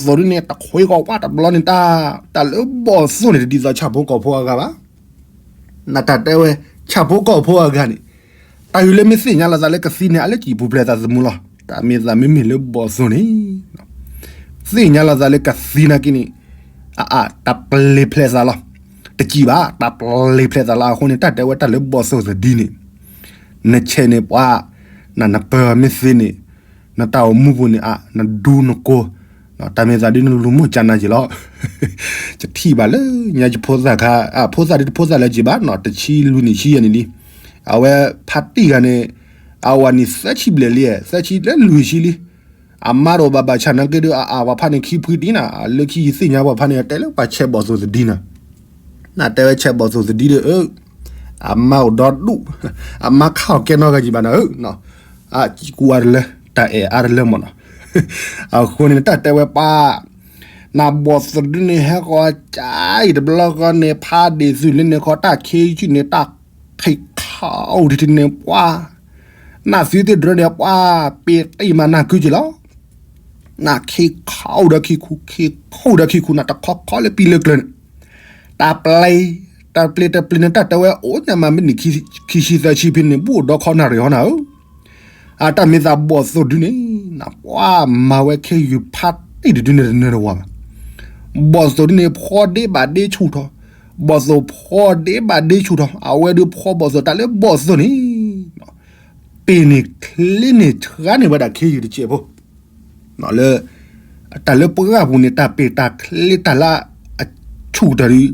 ဘီၣ်သိၣ်ဒုန့ၣ် တခွ့ကီၢ်ဝါတဘျီန့ၣ်တၢ်, တၢ်လၢဘီၣ်သိၣ်န့ၣ် တဒ်သိးဆၣ်ဖိကီၢ်ဖိအဂၤဘၣ် နတၢ်တဲဝဲ, ဆၣ်ဖိကီၢ်ဖိအဂၤန့ၣ်, တၢ်အုၣ်လၢမ့ၢ်သ့ၣ်ညါလီၤသးလၢကသံန့ၣ် အလၢကံၢ်ပူၤဖျဲးသးသမူလီၤ. တၢ်မ့ၢ်သးမ့မ့ၢ်လၢဘီၣ်သိၣ်န့ၣ်, သ့ၣ်ညါလီၤသးလၢကသံနာ်က့န့ၣ်, အအ, တၢ်ပျ့ၤဖျဲးသးလီၤ. တစံးဘၣ်, တၢ်ပျ့ၤဖျဲးသးလီၤအဃိန့ၣ် တၢ်တဲဝဲတၢ်လၢဘီၣ်သိၣ်သဒံန့ၣ်, နဆဲးန့ၢ်ပှၤ, နပၢၤမ့ၢ်သ့န့ၣ်, နတၢ်အိၣ်မူပူၤန့ၣ်အါ, နဒူနကိၢ်, တၢ်မ့ၢ်သးဒ်နလူၤမုၢ်ကနၤက့ၤလီၤ. ယထံၣ်ဘၣ်လၢညါယဖိသၣ်ခါ, ဖိသၣ်ဒ်တဖိသၣ်လၢက့ၤဘၣ်နီၤ, တဆံလွံၢ်နံၣ်ဆံယဲၢ်နံၣ်လံ. အဝဲဖါတံၢ်ဂၤန့ၣ်, အဝၤန့ၣ်သၢဆံဘျဲၣ်လံ, သၢဆံလၢလွံၢ်ဆံလံ. အမါတအိၣ်ဘၣ်ဘၣ်ဆၣ်နာ်က့ဒီး အအဝၤဖါန့ၣ်ခံဖှံတံၢ်နၤ, လၢခံယသ့ၣ်ညါပှၤဖါန့ၣ် တဲလၢပှၤဆဲးဘီၣ်သိၣ်သဒံနၤ. နတဲဝဲဆဲးဘီၣ်သိၣ်သဒံဒီး, အမါအိၣ်ဒီဒူၣ်, အမါခါအီၣ်ကဲနီတဂၤယံၤဘၣ်နၤဧၢ, အကူအရလၢ တၢ်အဲၣ်အါရလၢမ့ၢ်နီၤ. အဃိန့ၣ် တၢ်တဲဝဲပှၤ နဘီၣ်သိၣ်ဒုန့ၣ် ဟဲဃီၤကါအံၤတဘျီဃီန့ၣ် ဖးဒ့ၣ်သုးလၢန့ၣ်ခီ တၢ်ခ့ယုၢ်န့ၣ် တၢ်ခ့ခးအိၣ်ဒံးထံန့ၣ်ပှၤ နသုသ့ၣ်ဒြၢန့ၣ်ပှၤ ပ့ၤတံၢ်မးနၢ်ကုက့လီၤ. နခ့ခးအိၣ်ဒီးခံခူ ခ့ခးအိၣ်ဒီးခံခူ နတခီခီလၢပံလၢကျၢၤန့ၣ် တၢ်ပျ့ၤ တၢ်ပျ့ၤတပျ့ၤန့ၣ် တၢ်တဲဝဲအိၣ်ညါမး မ့ၢ်နံၣ်ခံဆံသၢဆံဖဲန့ၣ် ဘူးဒီးခီနၣ်ရံၣ်ဟီနၤဧၢ. အတၢ်မ့ၢ်သးဘီၣ်သိၣ်ဒုန့ၣ် နပှၤမၤဝဲခ့ယုၢ်ဖးတံၢ်တဒုန့ၣ်တနၢၤတဝါဘၣ်. ဘီၣ်သိၣ်ဒုန့ၣ် ဖီဒ့ဘၣ်ဒ့ဆူၣ်ထီၣ်, ဘီၣ်သိၣ်ဖီဒ့ဘၣ်ဒ့ဆူၣ်ထီၣ် အဝဲဒုးဖီဘီၣ်သိၣ် တၢ်လၢဘီၣ်သိၣ်န့ၣ် ပ့ၤန့ၢ်ချ့န့ၢ်ဆှါန့ၢ်ဝဲဒၣ်ခ့ယုၢ်တစဲးဖိ လၢ တၢ်လၢပှၢ်ပူၤန့ၣ် တၢ်ပ့ၤတၢ်ချ့တၢ်လၢအဆူၣ်တၢ်ဒုး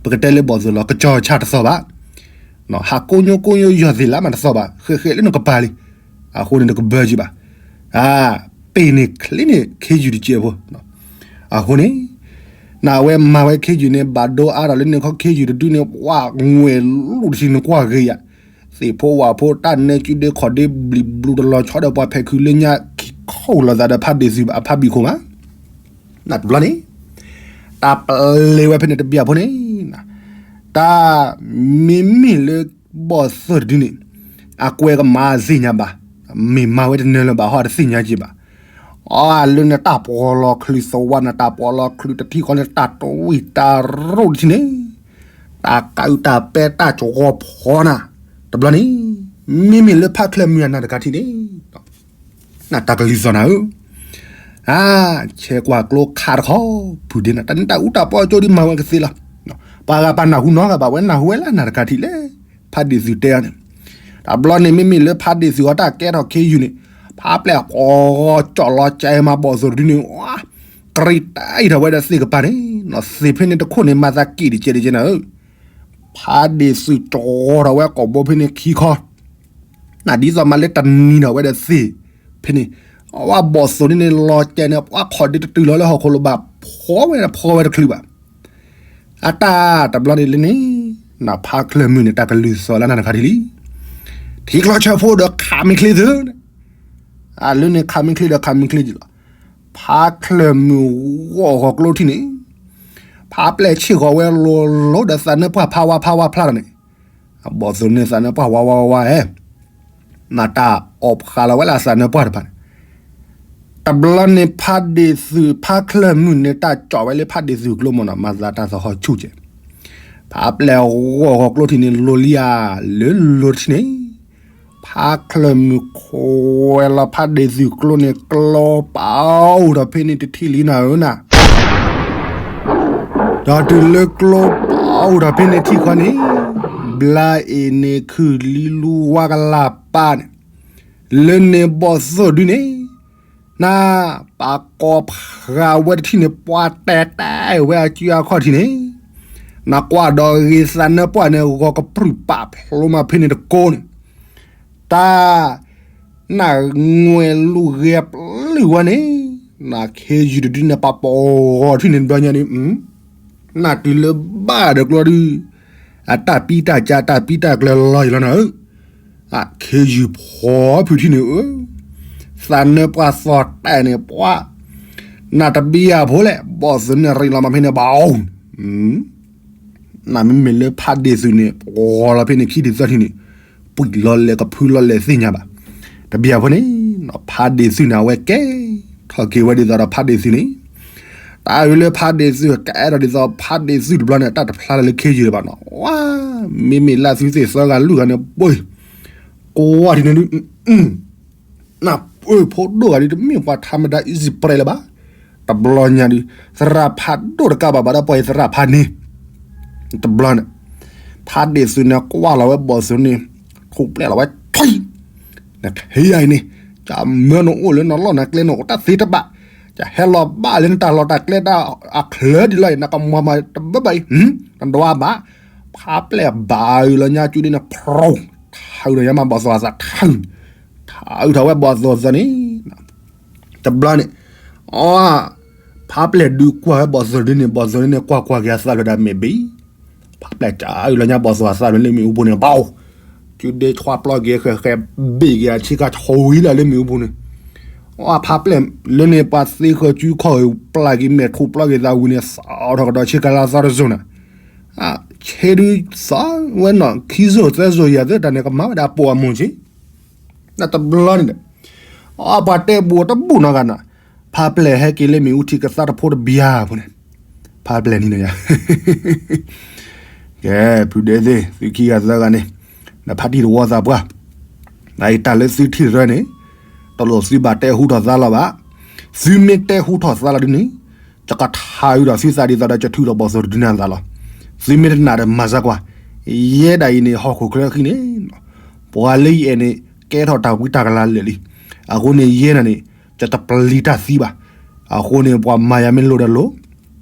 ပကတဲလၢဘီၣ်သိၣ်လီၤ ကစီၤဆၣ်တသီၣ်ဘၣ်. ဟးကိညိကိညိယီၢ်သ့ၣ်လၢမးတသီၣ်ဘၣ် ဃဲးဃဲးလၢနကပၤလံ. အဃိန့ၣ် နကဘၢကံဘၣ်. ပ့ၤန့ၢ်ချ့န့ၢ်ခ့ယုၢ်တစဲးဖိ အဃိန့ၣ် နဝဲမၤဝဲခ့ယုၢ်န့ၣ် ဘၣ်ဒိအါထီၣ်လၢန့ၣ်ခီ ခ့ယုၢ်တဒုန့ၣ် ပှၤငွဲၣ်လူၤတဆံနကွၢ်ဂ့ၤယၤ သ့ၣ်ဖိဝၣ်ဖိတၢ်နဲၣ်ကုဒ့ခီၣ်ဒ့ဘျံးဘျူးတလီၤဆီဒီးပှၤဖဲးခုးလၢညါခံခီလီၤသးဒီးဖးဒ့ၣ်သုးဘၣ် အဖးဘံၣ်ခိၣ်မး နတဘျီန့ၣ် တၢ်ပျ့ၤဝဲဖဲန့ၣ်တဘျီဖိန့ၣ် တၢ်မ့မ့ၢ်လၢဘီၣ်သိၣ်တဒုန့ၣ် အကွဲးကမၤသ့ၣ်ညါဘၣ်, မ့ၢ်မၤဝဲတနၢၤလၢၤဘၣ်ဟီတသ့ၣ်ညါက့ဘၣ်. အီၤလၢန့ၣ်တၢ်ပီးလီၤချုးသဝီန့ၣ် တၢ်ပီးလီၤချုးတထံၣ်ဃီန့ၣ် တၢ်တဝံၣ်တၢ်ရိၣ်တထံၣ်န့ၣ် တၢ်ကးအုးတၢ်ပဲတၢ်ကဝီၤဖီနၤ တဘျီန့ၣ် မ့မ့ၢ်လၢဖးချၢၣ်မုၢ်အနၢ်တကးထံၣ်န့ၣ် နတၢ်ကလုၢ်သီၣ်နၤဧၢ, အါ ဆဲးကွၢ်ကျိခးတခီ ဖုၣ်ဒ့နၤ တၢ်န့ၣ်တၢ်အူတၢ်ပီကၠိဒ်မၤဝဲကသ့လီၤ. ပှၤဂၤပှၤနၢ်ဟူနီတဂၤဘၣ် ဝဲနၢ်ဟူဝဲလၢနၢ်တကးထံၣ်လဲၣ်, ဖးဒ့ၣ်သုးတဲအီၤန့ၣ်, တဘျီန့ၣ်မ့မ့ၢ်လၢဖးဒ့ၣ်သုးအီၤတၢ်ကဲထီၣ်ခ့ယုၢ်န့ၣ်, ဖးပျဲၢ်အီၤကၠီၣ်လီၤကဲမးဘီၣ်သိၣ်တဒုန့ၣ်, ကရံးတၢ်အံၤထီၣ်ဝဲဒီးသ့ၣ်ကပၤန့ၣ်, သ့ၣ်ဖဲန့ၣ်တခိၣ်န့ၣ် မၤသးက့ၣ်တကဲးတကဲးနၤဧၢ ဖးဒ့ၣ်သုးကၠီထီၣ်ဝဲကိာ်ဘိဖဲန့ၣ်ခံခီ, နဒ်သိးမးလၢတနံၤထီၣ်ဝဲဒီးသ့ၣ်ဖဲန့ၣ်, အဝဲဘီၣ်သိၣ်န့ၣ်န့ၣ် လီၤကဲန့ၣ် ပှၤခီၣ်ဒ့တတုၤလီၤလၢဟီၣ်ခိၣ်လီၤဘၣ် ဖီဝဲဖီဝဲတချုးဘၣ်. အတၢ်တဘျီန့ၣ်လၢန့ၣ်, နဖးချၢၣ်မုၢ်န့ၣ် တၢ်ကလုၢ်သီၣ်လၢနၢ်တခါထံၣ်လံ, ထံချီဆၢဖိဒီးခးမ့ၢ်ချ့သုန့ၣ်, အလၢန့ၣ်ခးမ့ၢ်ချ့ဒီးခးမ့ၢ်ချ့က့လီၤ. ဖးချၢၣ်မုၢ်ဂီၢ်ဂီၤကျိထံၣ်န့ၣ်, ဖးပျဲၢ်ဆ့ၣ်ဃီၤဝဲလိၤလိၤဒီးသးနၢပှၢ်ဖးဝါဖးဝါဖျါထီၣ်န့ၣ်, အဘီၣ်သိၣ်န့ၣ်သးနၢပှၢ်ဝါဝါဝါဝါဧဲ, နတၢ်အီၣ်ဖးလီၤဝဲလၢသးနၢပှၢ်တဖၣ်န့ၣ်, တဘျီန့ၣ်ဖးဒ့ၣ်သုး ဖးချၢၣ်မုၢ်န့ၣ် တၢ်ကၠီၣ်ဝဲလၢဖးဒ့ၣ်သုးကျိမ့ၢ်နီၤ မၤသးတၢ်သဟီၣ်ဆူၣ်ကဲး, ဖးပျဲၢ်ဂီၢ်ဂီၤကျိထံၣ်န့ၣ် လိၤလံဧါ, လၢလိၤတထံၣ်န့ၣ် ဖးချၢၣ်မုၢ်ခိးဝဲလီၤဖးဒ့ၣ်သုးကျိန့ၣ် ကျိပာ်အိၣ်ထီၣ်ဖဲန့ၣ်တထံၣ်လံနၤဧၢနၤ, ဒီးတုၤလၢကျိပာ်အိၣ်ထီၣ်ဖဲန့ၣ်ထံၣ်ဃီန့ၣ်, ဘျါအ့ၣ်န့ၣ်ခုၣ်လံလူဝါကလၢ်ပၢ်န့ၣ်, လၢန့ၣ်ဘီၣ်သိၣ်ဒုန့ၣ်, နပာ်ကိးဖးဝဲတထံၣ်န့ၣ် ပှၤတဲတဲဝဲအစုအခီၣ်ထံးန့ၣ်, နကွၢ်ဒီးဂ့ၤသးနၢပှၢ်န့ၣ် ဂီၤကပြုၢ်ပာ်ဖျိမးဖဲန့ၣ်တကိးန့ၣ်, တၢ် နၢ်ငွဲၣ်လူၤဂဲၤပျုၢ်ဝဲန့ၣ်, နခ့ယုၢ်တဒုန့ၣ် ပာ်ပီၢ်ဂီၤထံၣ်န့ၣ်ဒီညါန့ၣ်, နတုၤလၢဘၣ်ဒီးကျိဒု, အတၢ်ပံတၢ်ကၢ တၢ်ပံတၢ်ကျၢၤလီၤယလီၤနၤဧၢ, အခ့ယုၢ်ဖီဖုးထံၣ်န့ၣ်ဧၢ, သးနၢပှၢ်သီၣ်တဲာ်န့ၣ်ပှၤ, နတဘံယၤဖိလဲၣ် ဘီၣ်သိၣ်န့ၣ်ရ့လီၤမးဖဲန့ၣ်ဘၣ် နမ့မ့ၢ်လၢဖးဒ့ၣ်သုးန့ၣ် ပှီၤလီၤဖဲန့ၣ်ခံထံၣ်သၢထံၣ်န့ၣ်, ပှံၢ်လီၤလဲၤကဖုလီၤလဲၤသ့ၣ်ညါဘၣ်. တဘံၣ်အဖိန့ၣ်, ဖးဒ့ၣ်သုးန့ၣ် အဝဲကဲထီၣ်က့ၤဝဲဒ်သိးဒီးဖးဒ့ၣ်သုးန့ၣ်, တၢ်အုးလၢဖးဒ့ၣ်သုးကဲထီၣ်ဒ်သိးဖးဒ့ၣ်သုးတဘျီန့ၣ် တၢ်တဖျါလၢလၢခ့ယုၢ်ဘၣ်နီၤ, ဝါ, မ့မ့ၢ်လၢသုသ့ၣ်သၢဂၤလွံၢ်ဂၤန့ၣ် ပှ့ၤ, ကွၢ်ထံၣ်န့ၣ်ဒုး နပှ့ၤဖိဒိၣ်ဂၤဒုး တမ့ၢ်ပှၤထါမတၤအံၤစံးပြဲလၢၤဘၣ်. တဘျီညါဒုး သရၣ်ဖးဒိၣ်တကးဘၣ်ဘၣ်ဒီးပှၤအံၤသရၣ်ဖးန့ၣ်, တဘျီန့ၣ်, ဖးဒ့ၣ်သုးန့ၣ်ကွၢ်လီၤဝဲဘီၣ်သုးန့ၣ်, ထူၣ်ပျဲလီၤဝဲ, နခ့ယၤအံၤန့ၣ်, ကမၢနအိၣ်လၢနလီၢ်နကျဲနအိၣ်တၢ်သ့တဘၣ်, ကဟဲလီၤဘၣ်လၢနတၢ်လီၢ်တၢ်ကျဲတၢ်အချၢဒ်လီၤအံၤ နကမၤမၤတဘၣ်ဘၣ်အံၤ, နဒွးဘၣ်, ဖးပျဲၢ်ဘၣ်အုးလီၤညါကၠူဒ်န့ၣ် ဖရိၣ်, ထးအုးဒီးညါမးဘီၣ်သုးအသးထး, ထးအုးထီၣ်ဝဲဘီၣ်သုးအသးန့ၣ်, တဘျီန့ၣ်, အီ, ဖးပျဲၢ်ဒုးကွၢ်ဝဲဘီၣ်သုးဒ်န့ၣ် ဘီၣ်သုးဒ်န့ၣ် ကွၢ်ကွၢ်က့ၤအသးလၢဒၣ်မဲာ်ဘံၣ်, ဖးပျဲၢ်ကအုးလီၤညါဘီၣ်သုးအသးလၢလၢမ့ၣ်အူပူၤန့ၣ် ဘၣ်အိၣ်, တ ကၠူဒ့ထွါပျီက့ၤဃဲၤဃဲၤ ဘ့ၣ်က့ၤအဆ့ကၤ ဆှီလၢမ့ၣ်အူပူၤန့ၣ်, အဖါပျဲၢ်လၢန့ၣ် ပှၤသ့ဃၢၤစုခီၣ် ပျၢ်က့ၤမဲာ်ထူၣ်ပျီက့ၤသးဝံၤန့ၣ် သးထီၣ်ကဒီးဆ့ကၤလၢသီတစိၤန့ၣ်, ဆ့ဒုးသီဝဲနီၣ် ခံစိၤသၢစိၤယၤသ့ၣ်တၢ်န့ၣ် ကမၤဝဲဒၣ်ပိာ်အမိၢ်ဆ့, နတဘျီန့ၣ်ဒီး အပှၤတဲဘူးတဘူးနီတဂၤနီၤ, ဖါပျဲၢ်ဟဲက့ၤလၢမ့ၣ်အူထံကသါတဖိတဘျီဖိန့ၣ်, ဖါပျဲၢ်န့ၣ်နီၤယၤ ကဲ ဖုဒဲသ့ၣ် သုခံဂၤသၢဂၤန့ၣ်, နဖါတံၢ်တဝီသးပှၢ်, နအံၤတၢ်လၢသုထံၣ်တရၢန့ၣ်, တလိၣ်သုဘၣ်တဲဟူထီၣ်သါလီၤဘၣ်. သုမ့ၢ်တဲဟူထီၣ်သါလီၤဒ်န့ၣ်, ယကထါအုးဒီးသုသးဒ်သိးဒီး ယထုးထီၣ်ဘီၣ်သိၣ်တဒုန့ၣ်အသးလီၤ. သုမ့ၢ်တနာ်ဒီးမၤစၢၤကွၢ်, ယဲဒၣ်အံၤန့ၣ် ဟီၣ်ခိၣ်ချၢဃံန့ၣ်, ပှၤလၢယအဲၣ်န့ၣ် ကဲထီၣ်တၢ်ဝံတၢ်ကလၤလၢာ်လံ. အဃိန့ၣ် ယဲနၤန့ၣ် ယတပျံၤတၢ်သံဘၣ်. အဃိန့ၣ် ပှၤမၤယၤမ့ၢ်လိၤဒီးလိၤ,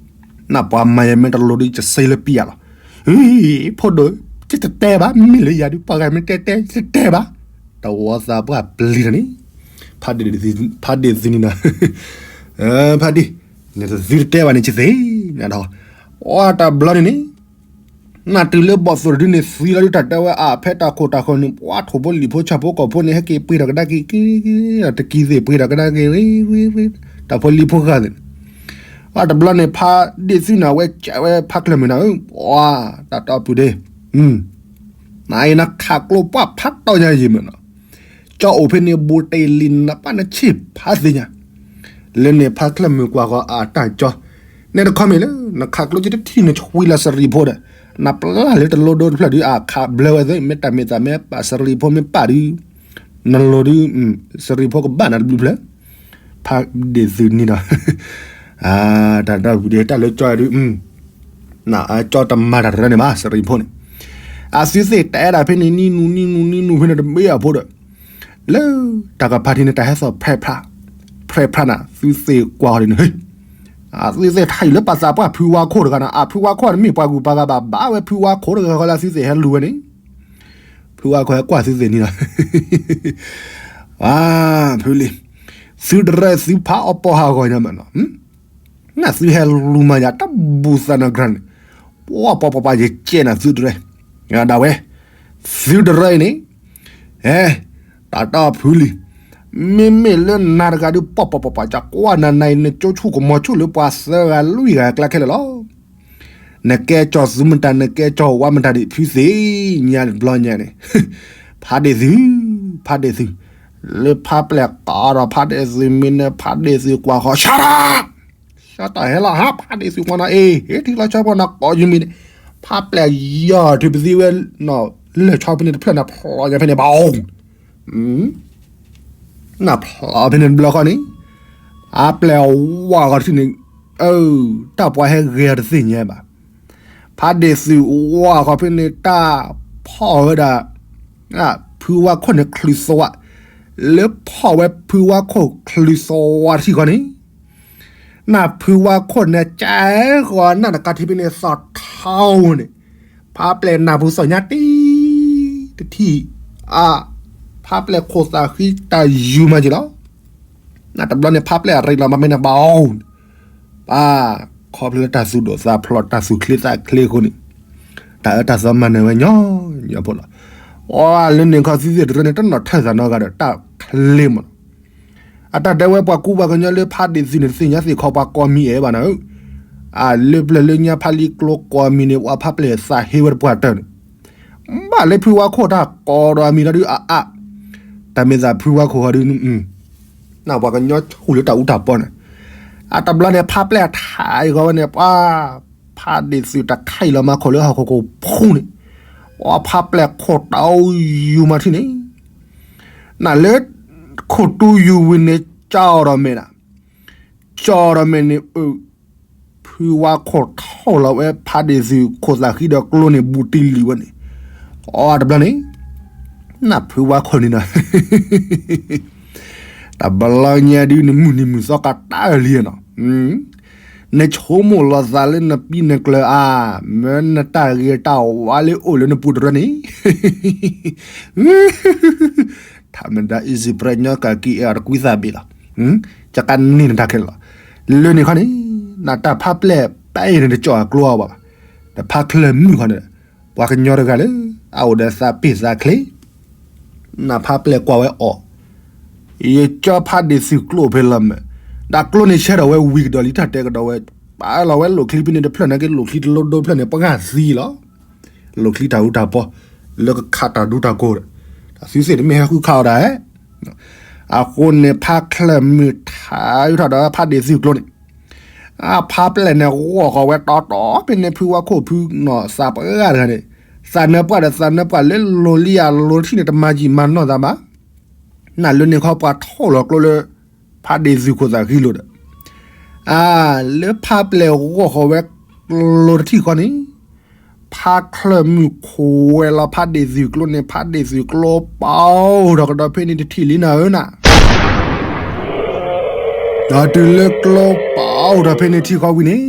နပှၤမၤယၤမ့ၢ်တလိၤဒီး ယစ့လၢပံယၤလီၤ. ဖိဒိၣ်, ယတတဲဘၣ်, မ့ၢ်လၢယၤဒုး ပှၤဂၤမ့ၢ်တဲတဲ ယတတဲဘၣ်. တဝီသးပှၢ်ပျံၤတၢ်န့ၣ်, ဖါဒ့ၣ်သုန့ၣ်နီၤ, ဖါဒ့ၣ်, နသုတတဲဘၣ်န့ၣ် ယသ့ၣ်ညါဒီး, အတဘျီန့ၣ်န့ၣ် နတုၤလၢဘီၣ်သိၣ်တဒုန့ၣ် သံလီၤဒုး တၢ်တဲဝဲအါ ဖဲတၢ်ခိၣ်တၢ်ဃၢၤန့ၣ် ပှၤထိၣ်ဖိလံၣ်ဖိဆၣ်ဖိကီၢ်ဖိန့ၣ် ဟဲက့ၤပှ့ၤထီၣ်ကဒါက့ၤ, တကံသ့ၣ်ပှ့ၤထီၣ်ကဒါက့ၤ, တၢ်ဖိလံၤဖိဃၢ်သ့ၣ်န့ၣ်, အတဘျီန့ၣ် ဖါဒ့ၣ်သုန့ၣ် အဝဲကးဝဲဖါချၢၣ်မုၢ်နၤဧၢ, ပှၤတၢ်တီပူၤဒ့, နအံၤနခးကျိပှၢ်ဖးတီညါယံာ်မးနီၤ, ကၠီအိၣ်ဖဲန့ၣ် ဘူးတ့ၢ်လံနပၢ်နဆံၣ်ဖးသ့ၣ်ညါ လၢန့ၣ်ဖါချၢၣ်မုၢ်ကွၢ်ဃီၤအတၢ်ကၠီ, နဲတခီမ့ၢ်လၢ နခးကျိကတထံၣ်နဆွံလၢစရံဖိဒီး, နပျၢ်လၢတလိဒိတဖျၢၣ်ဒုး အခးဘျၢဝဲသ့ၣ် မ့ၢ်တၢ်မ့ၢ်သးမ့ၢ်ပာ်စရံဖိမ့ၢ်ပာ်ဒုး, နလိၤဒုး, စရံဖိကဘၣ်နၤတဘျုးဖျၢၣ်, ဖါဒ့ၣ်သုန့ၣ်ဒီး, တၢ်ဒီဝံၤဒ့ၣ်တၢ်လၢကၠီဒုး နကၠီတမၤတၢ်တရၢန့ၣ်ဘၣ် စရံဖိန့ၣ်, အသုသ့ၣ်တဲဒၣ်ဖဲန့ၣ် နံၣ်နူနံၣ်နူနံၣ်နူဖဲန့ၣ်တဘ့ၣ်အဖိဒီး, လၢတၢ်ကဖးထံန့ၣ် တၢ်ဟဲသီၣ်ဖဲးဖျါ, ဖဲးဖျါနၤ သုသ့ၣ်ကွၢ်ဃီၤဒ်န့ၣ်, သုသ့ၣ်ထးအံၤလၢပှၤသးပှၢ်ဖုဝါခိၣ်တဂၤနၤ အဖုဝါခိၣ်တမ့ၢ်ပှၤဂုၤပှၤဂၤဘၣ် ဘၣ်ဝဲဖုဝါခိၣ်တဂၤဃီလၢသုသ့ၣ်ဟဲလူၤဝဲန့ၣ်, ဖုဝါခိၣ်ဟဲကွၢ်သုသ့ၣ်န့ၣ်လီၤ ဖုလံၤ, သုတရၢသုဖးအီၣ်ပီၢ်ဟးဂီၤညါမးနီၤ, နသုဟဲလူၤမၤယၤတၢ်ဘူၣ်သးနၤကြၢးန့ၣ်, ပှၤပှၤပှၤပှၤယကဲနၤသုတရၢ, ဒၣ်ဝဲ, သုတရၢအံၤန့ၣ်, ဟဲ, တၢ်တီဖုလံၤ, မ့မ့ၢ်လၢနၤတဂၤဒုး ပှၤပှၤပှၤပှၤ ကကွၢ်နၤနၤအံၤ နကၠိဆူၣ်ကမီၤဆူၣ်လၢပှၤသၢဂၤလွံၢ်ဂၤအကျါခဲလၢာ်လီၤ. နကဲကၠီၤသူမတၤ နကဲကၠီၤဝါမတၤဒံး ဖုသ့ၣ်ညါတဘျီညါန့ၣ်, ဖါဒ့ၣ်သု, ဖါဒ့ၣ်သု, လၢဖါပျဲၢ်ကိးဒီးဖါဒ့ၣ်သုမ့ၢ်နဖါဒ့ၣ်သုကွၢ်ဃီၤ ရှါတၢ်, ရှါတၢ်ဟဲလီၤဟါ ဖါဒ့ၣ်သုကွၢ်နီၤ အ့ၣ် ဟ့ၣ်ထံလီၤဆီဖိနီၤ ကိးယုၢ်မံၤန့ၣ်, ဖါပျဲၢ်ယီၤထုးပသံဝဲနီၤ လၢၢ်ဆီဖဲန့ၣ်တဖျၢၣ်န့ၣ် ဖျီညါဖဲန့ၣ်ဘၣ်အိၣ် နဖျီဖဲန့ၣ်တဘျီဃီန့ၣ်, အါပျဲၢ်အဝါဂီၤတထံၣ်န့ၣ်, အၢ, တၢ်ပှၤဟဲဂဲၤအီၤတသ့ၣ်ညါဘၣ်. ဖါဒ့ၣ်သုးဝါဂီၤဖဲန့ၣ် တၢ်ဖီၣ်ဝဲဒၣ် ဖုဝါခိၣ်န့ၣ်ချုးသဝး, လၢဖီၣ်ဝဲဖုဝါခိၣ်ချုးသဝးတထံၣ်ဃီန့ၣ် နၢ်ဖုဝါခိၣ်န့ၣ် ကဲဃီၤနၢ်တကးထံဖဲန့ၣ် သီၣ်ထီဝဲန့ၣ်, ဖါပျဲၢ်နၢ်ပူၤသီၣ်ညါတံၢ် တထံၣ်, အါ, ဖါပျဲၢ်ခိၣ်သးဃံတၢ်ယူၤမးက့ၤလီၤ. နတဘျီန့ၣ် ဖါပျဲၢ်အရ့လီၤမးမ့ၢ်နဘၣ်အီၤ, ပၢ်, ခီဖျိလၢတၢ်သူၣ်ဒိၣ်သးဖျိး တၢ်သူၣ်ချ့သးချ့အဃိန့ၣ်, တၢ်အၢတၢ်သီမၤနၢၤဝဲညီညီဖိလီၤ. အီ လၢန့ၣ်ခီသုသ့ၣ်တရၢန့ၣ် တနီၣ်ထၢၣ်သးနီတဂၤဒီး တၢ်ချ့မးနီၤ အတၢ်ဒဲးဝဲပှၤကူပှၤကညီလၢဖါဒ့ၣ်သုးန့ၣ် တသ့ၣ်ညါသ့ၣ်ခီပှၤကိးမံၤအဲၣ်ဘၣ်နၤဧၢ, အလၢပျၢၤလၢညါဖါလံကျိကိးမံၤန့ၣ် ပှၤဖါပျဲၢ်သးဟ့ဝဲတပှၢ်တၢၢ်န့ၣ်, ဘၣ်လၢဖုဝါခိၣ်တၢ်ကိးဒီးအမံၤဒီးဒုးအါအါ, တၢ်မ့ၢ်သးဖုဝါခိၣ်ဃီဒုး နပှၤကညီဆူၣ်လၢတၢ်အူတၢ်ပီန့ၣ်, အတဘျီန့ၣ် ဖါပျဲၢ်အထးအံၤဃီဝဲန့ၣ် ပှၤ ဖါဒ့ၣ်သုးတခါအံၤလီၤမၤခိၣ်လၢဟီၣ်ခိၣ်ခိၣ်ဖိန့ၣ်, ပှၤဖါပျဲၢ်ခိၣ်တီယူၤမၤထံၣ်န့ၣ်, နလၢ ခိၣ်တူယူၤဝံၤန့ၣ် ကၠီဒီးမဲာ်နၤ, ကၠီဒီးမဲာ်န့ၣ် အၢ ဖုဝါခိၣ်ထီၣ်လီၤဝဲဖါဒ့ၣ်သုးခိၣ်သးဃံဒီးကျိန့ၣ် ဘူးတံၢ်လံဝဲန့ၣ်, အီ တဘျီန့ၣ် နၢ်ဖုဝါခိၣ်န့ၣ်နီၤ တဘျီညါဒုး နမုၢ်နံၤမုၢ်သီကတၢၢ်လံနီၤ, နဆိကမိၣ်လီၤသးလၢနပံနကျၢၤဧါ, မၢနတၢ်ဂ့ၤတၢ်ဝါလၢအိၣ်လၢနပူၤတရၢန့ၣ် ထမဒါ easy ပြၢညီကကံအဲၣ်တကွံသးဘ့ၣ်လီၤ, ကကန့ၢ်နတၢ်ခဲလၢာ်လီၤ. လၢန့ၣ်ခီန့ၣ် နတၢ်ဖါပျဲၢ်ပၢ်အံၤန့ၣ် တကၠီၣ်အကျိအီၤဘၣ်, တဖါချၢၣ်မုၣ်ခီန့ၣ်, ပှၤကညီတဂၤလၢ အအိၣ်ဒီးသးပ့ၢ်သးချ့ နဖါပျဲၢ်ကွၢ်ဝဲအီၤ, ယကၠီဖးဒ့ၣ်သုးကျိဖဲလီၤမး, ဒီးကျိန့ၣ်ဆဲးထီၣ်ဝဲဝံၤကဒီးလံ တၢ်တဲကဒီးဝဲ, ပာ်လီၤဝဲလိၣ်ချံဖဲန့ၣ်တဖျၢၣ်နာ်က့ လိၣ်ချံတလိဒိဖျၢၣ်န့ၣ် ပှၤဂၤသံလီၤ, လိၣ်ချံတၢ်အူတၢ်ပီ, လၢကခးတၢ်ဒူတၢ်ကိးဒီး, တၢ်သုသ့ၣ်တမ့ၢ်ဟဲဃုခးအီၤဒၣ်, အဃိန့ၣ် ဖါချၢၣ်မုၢ်ထါယုၢ်ထီၣ်ဒီးဖးဒ့ၣ်သုးကျိန့ၣ် အဖါပျဲၢ်န့ၣ် ဂီၢ်ဃီၤဝဲတီတီ ဖဲန့ၣ်ဖုဝါခိၣ်ဖုနီၢ်သးပှၢ်တဂၤန့ၣ်, သးနၢပှၢ်ဒီးသးနၢပှၢ်လၢလိၤလံအလိၤတထံၣ်န့ၣ် တမၤယံာ်မၤနီၢ်သးဘၣ်, နလၢန့ၣ်ခီပှၤထီၣ်လီၤကျိလၢ ဖးဒ့ၣ်သုးခိၣ်သးဃံလိာ်ဒီး, အါ, လၢဖါပျဲၢ်ဂီၢ်ဃီၤဝဲကျိတထံၣ်ဃီန့ၣ်, ဖါချၢၣ်မုၢ်ခိးဝဲလီၤဖးဒ့ၣ်သုးကျိန့ၣ် ဖးဒ့ၣ်သုးကျိပာ်အိၣ်ထီၣ်ကဒီးဖဲန့ၣ်တထံၣ်လံနၤဧၢနၤ ဒီးတုၤလၢကျိပာ်အိၣ်ထီၣ်ဖဲန့ၣ်ထံၣ်ဃီဝံၤန့ၣ်,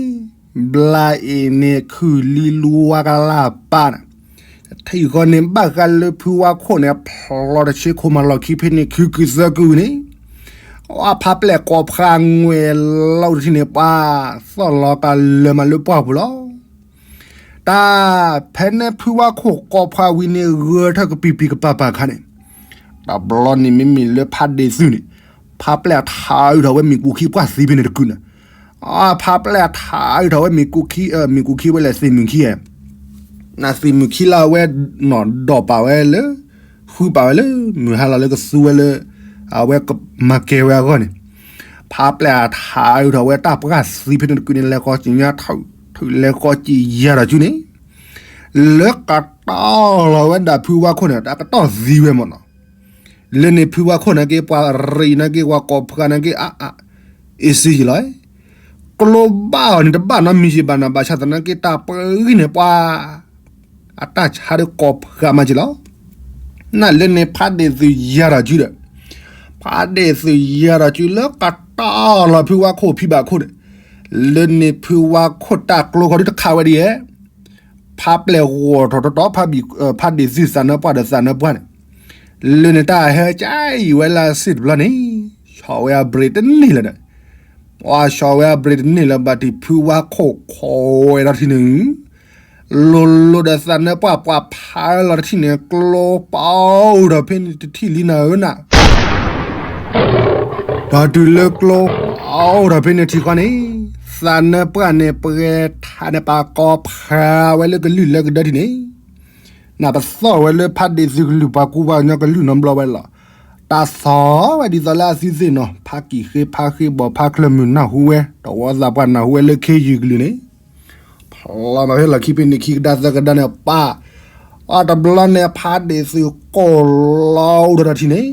ဘျါအ့ၣ်န့ၣ်ခုၣ်လံလူဝါကလၢ်ပၢ်န့ၣ်, ထံၣ်ဃီန့ၣ်ဘၣ်ဃးလၢဖုဝါခိၣ်န့ၣ် ဖျီတဆ့ခိၣ်မၤလီၢ်ခံဖဲန့ၣ်ခုၣ်ခုၣ်သၢကုၢ်န့ၣ်, အဖါပျဲၢ်ကိးဖးငွဲၣ်လီၤတထံၣ်န့ၣ် ပှၤသီၣ်လီၤကလၢၤမးလၢပှၢ်ပူၤလီၤ တၢ်ဖဲန့ၣ်ဖုဝါခိၣ်ကိးဖးဝံၤန့ၣ် ဂၢၢ်ထၢၣ်ကပံာ်ပံာ်ကပၤပၤခါန့ၣ်, တဘျီန့ၣ်မ့မ့ၢ်လၢဖးဒ့ၣ်သုးန့ၣ်, ဖါပျဲၢ်ထးအုးထီၣ်ဝဲမ့ၣ်ကူၣ်ခံပှၢ်သံဖဲန့ၣ်တကုာ်န့ၣ်, အဖါပျဲၢ်ထးအုးထီၣ်ဝဲမ့ၣ်ကူၣ်ခံ, မ့ၣ်ကူၣ်ခံဝဲလဲၣ်သ့ၣ်မုၣ်ခံဧါ, နသ့ၣ်မုၣ်ခံလၢအဝဲနီၢ်ဒီးပာ်ဝဲလၢ, ဃုပာ်ဝဲလၢ မုၢ်ဟါလီၤလၢကသူဝဲလၢ, အဝဲမၤကဲၤဝဲအဂီၢ်န့ၣ်, ဖါပျဲၢ်အထးအုးထီၣ်ဝဲတၢ်ပှၢ်သံဖဲန့ၣ်တကုာ်န့ၣ် လဲၤဃီကံၣ်ညါထုး, ထုးလဲၤဃီကံၣ်ယၤထီၣ်စုန့ၣ်, လၢကတီၢ်လီၤဝဲဒၣ်ဖုဝါခိၣ်န့ၣ် တၢ်ကတီၢ်သံဝဲမ့ၢ်နီၤ, လၢန့ၣ်ဖုဝါခိၣ်နာ်က့ ပှၤရံးနာ်က့ ပှၤကိးဖးနာ်က့ အါအါ, အ့ၣ်စ့ယံာ်လီၤ ကျိဘၣ်အီၤန့ၣ် တဘၣ်နီတမံၤယံာ်ဘၣ်နၤ ဘၣ်ဆၣ်သနာ်က့ တၢ်ပဂံၢ်န့ၣ်ပှၤ, အတၢ်ဆါဒုးကိးဖးမးက့လီၤ. နလၢန့ၣ်ဖးဒ့ၣ်သုးယၤထီၣ်စုဒီး, ဖးဒ့ၣ်သုးယၤထီၣ်စုလၢကတီၢ်လီၤဖုဝါခိၣ်ဖံဘၣ်ခိၣ်န့ၣ်, လၢန့ၣ်ဖုဝါခိၣ်တၢ်ကျိဃီဒုးတခးဝဲဒ်ယဲၢ် ဖးပျဲၢ်ဂီၤထီၣ်တတီၤ ဖးဒ့ၣ်သုးသးနၢပှၢ်ဒီးသးနၢပှၢ်န့ၣ်, လၢန့ၣ်တၢ်ဟဲကၢ်အံၤဝဲလၢစ့ၣ်တဘျီန့ၣ်, ဆီၣ်ဝဲအ brake တန့ၢ်လၢၤဒီး, ပှၤဆီၣ်ဝဲအ brake တန့ၢ်လၢၤဘၣ် တံၢ်ဖုဝါခိၣ်ခိးဝဲဒီးတထံၣ်န့ၣ်, လိၤလိၤဒီးသးနၢပှၢ်ပှၤဖးလီၤတထံၣ်န့ၣ် ကျိပအိၣ်ဒီးဖဲန့ၣ်တထံၣ်လံနၤဧၢနၤ ဒီးတုၤလၢကျိပအိၣ်ဒီးဖဲန့ၣ်ထံၣ်ဃီန့ၣ်, သးနၢပှၢ်န့ၣ် ပှဲၤထးန့ၣ် ပာ်ကိးဖးဝဲလၢကလုၢ်လၢကဒၢထံၣ်န့ၣ်, နပသီၣ်ဝဲလၢဖးဒ့ၣ်သုးကလုၢ် ပှၤကူပှၤကညီကလုၢ်နီတဘျီဝဲလီၤ. တၢ်သီၣ်ဝဲဒ်သိးလၢအသုသ့ၣ်နီၤ ဖးကံၣ်ဃ့ ဖးဃ့ဘီၣ် ဖးချၢၣ်မုၢ်နၢ်ဟူဝဲ တဝီသးပှၢ်နၢ်ဟူဝဲလၢခ့ယုၢ်ကလုၢ်န့ၣ်, ဖျီမးဖဲလီၢ်ခံဖဲန့ၣ်ခံကဒါသၢကဒါန့ၣ်ပၢ်, အတဘျီန့ၣ် ဖးဒ့ၣ်သုးကိၢ်လီၤအိၣ်ဒီးတထံၣ်န့ၣ်,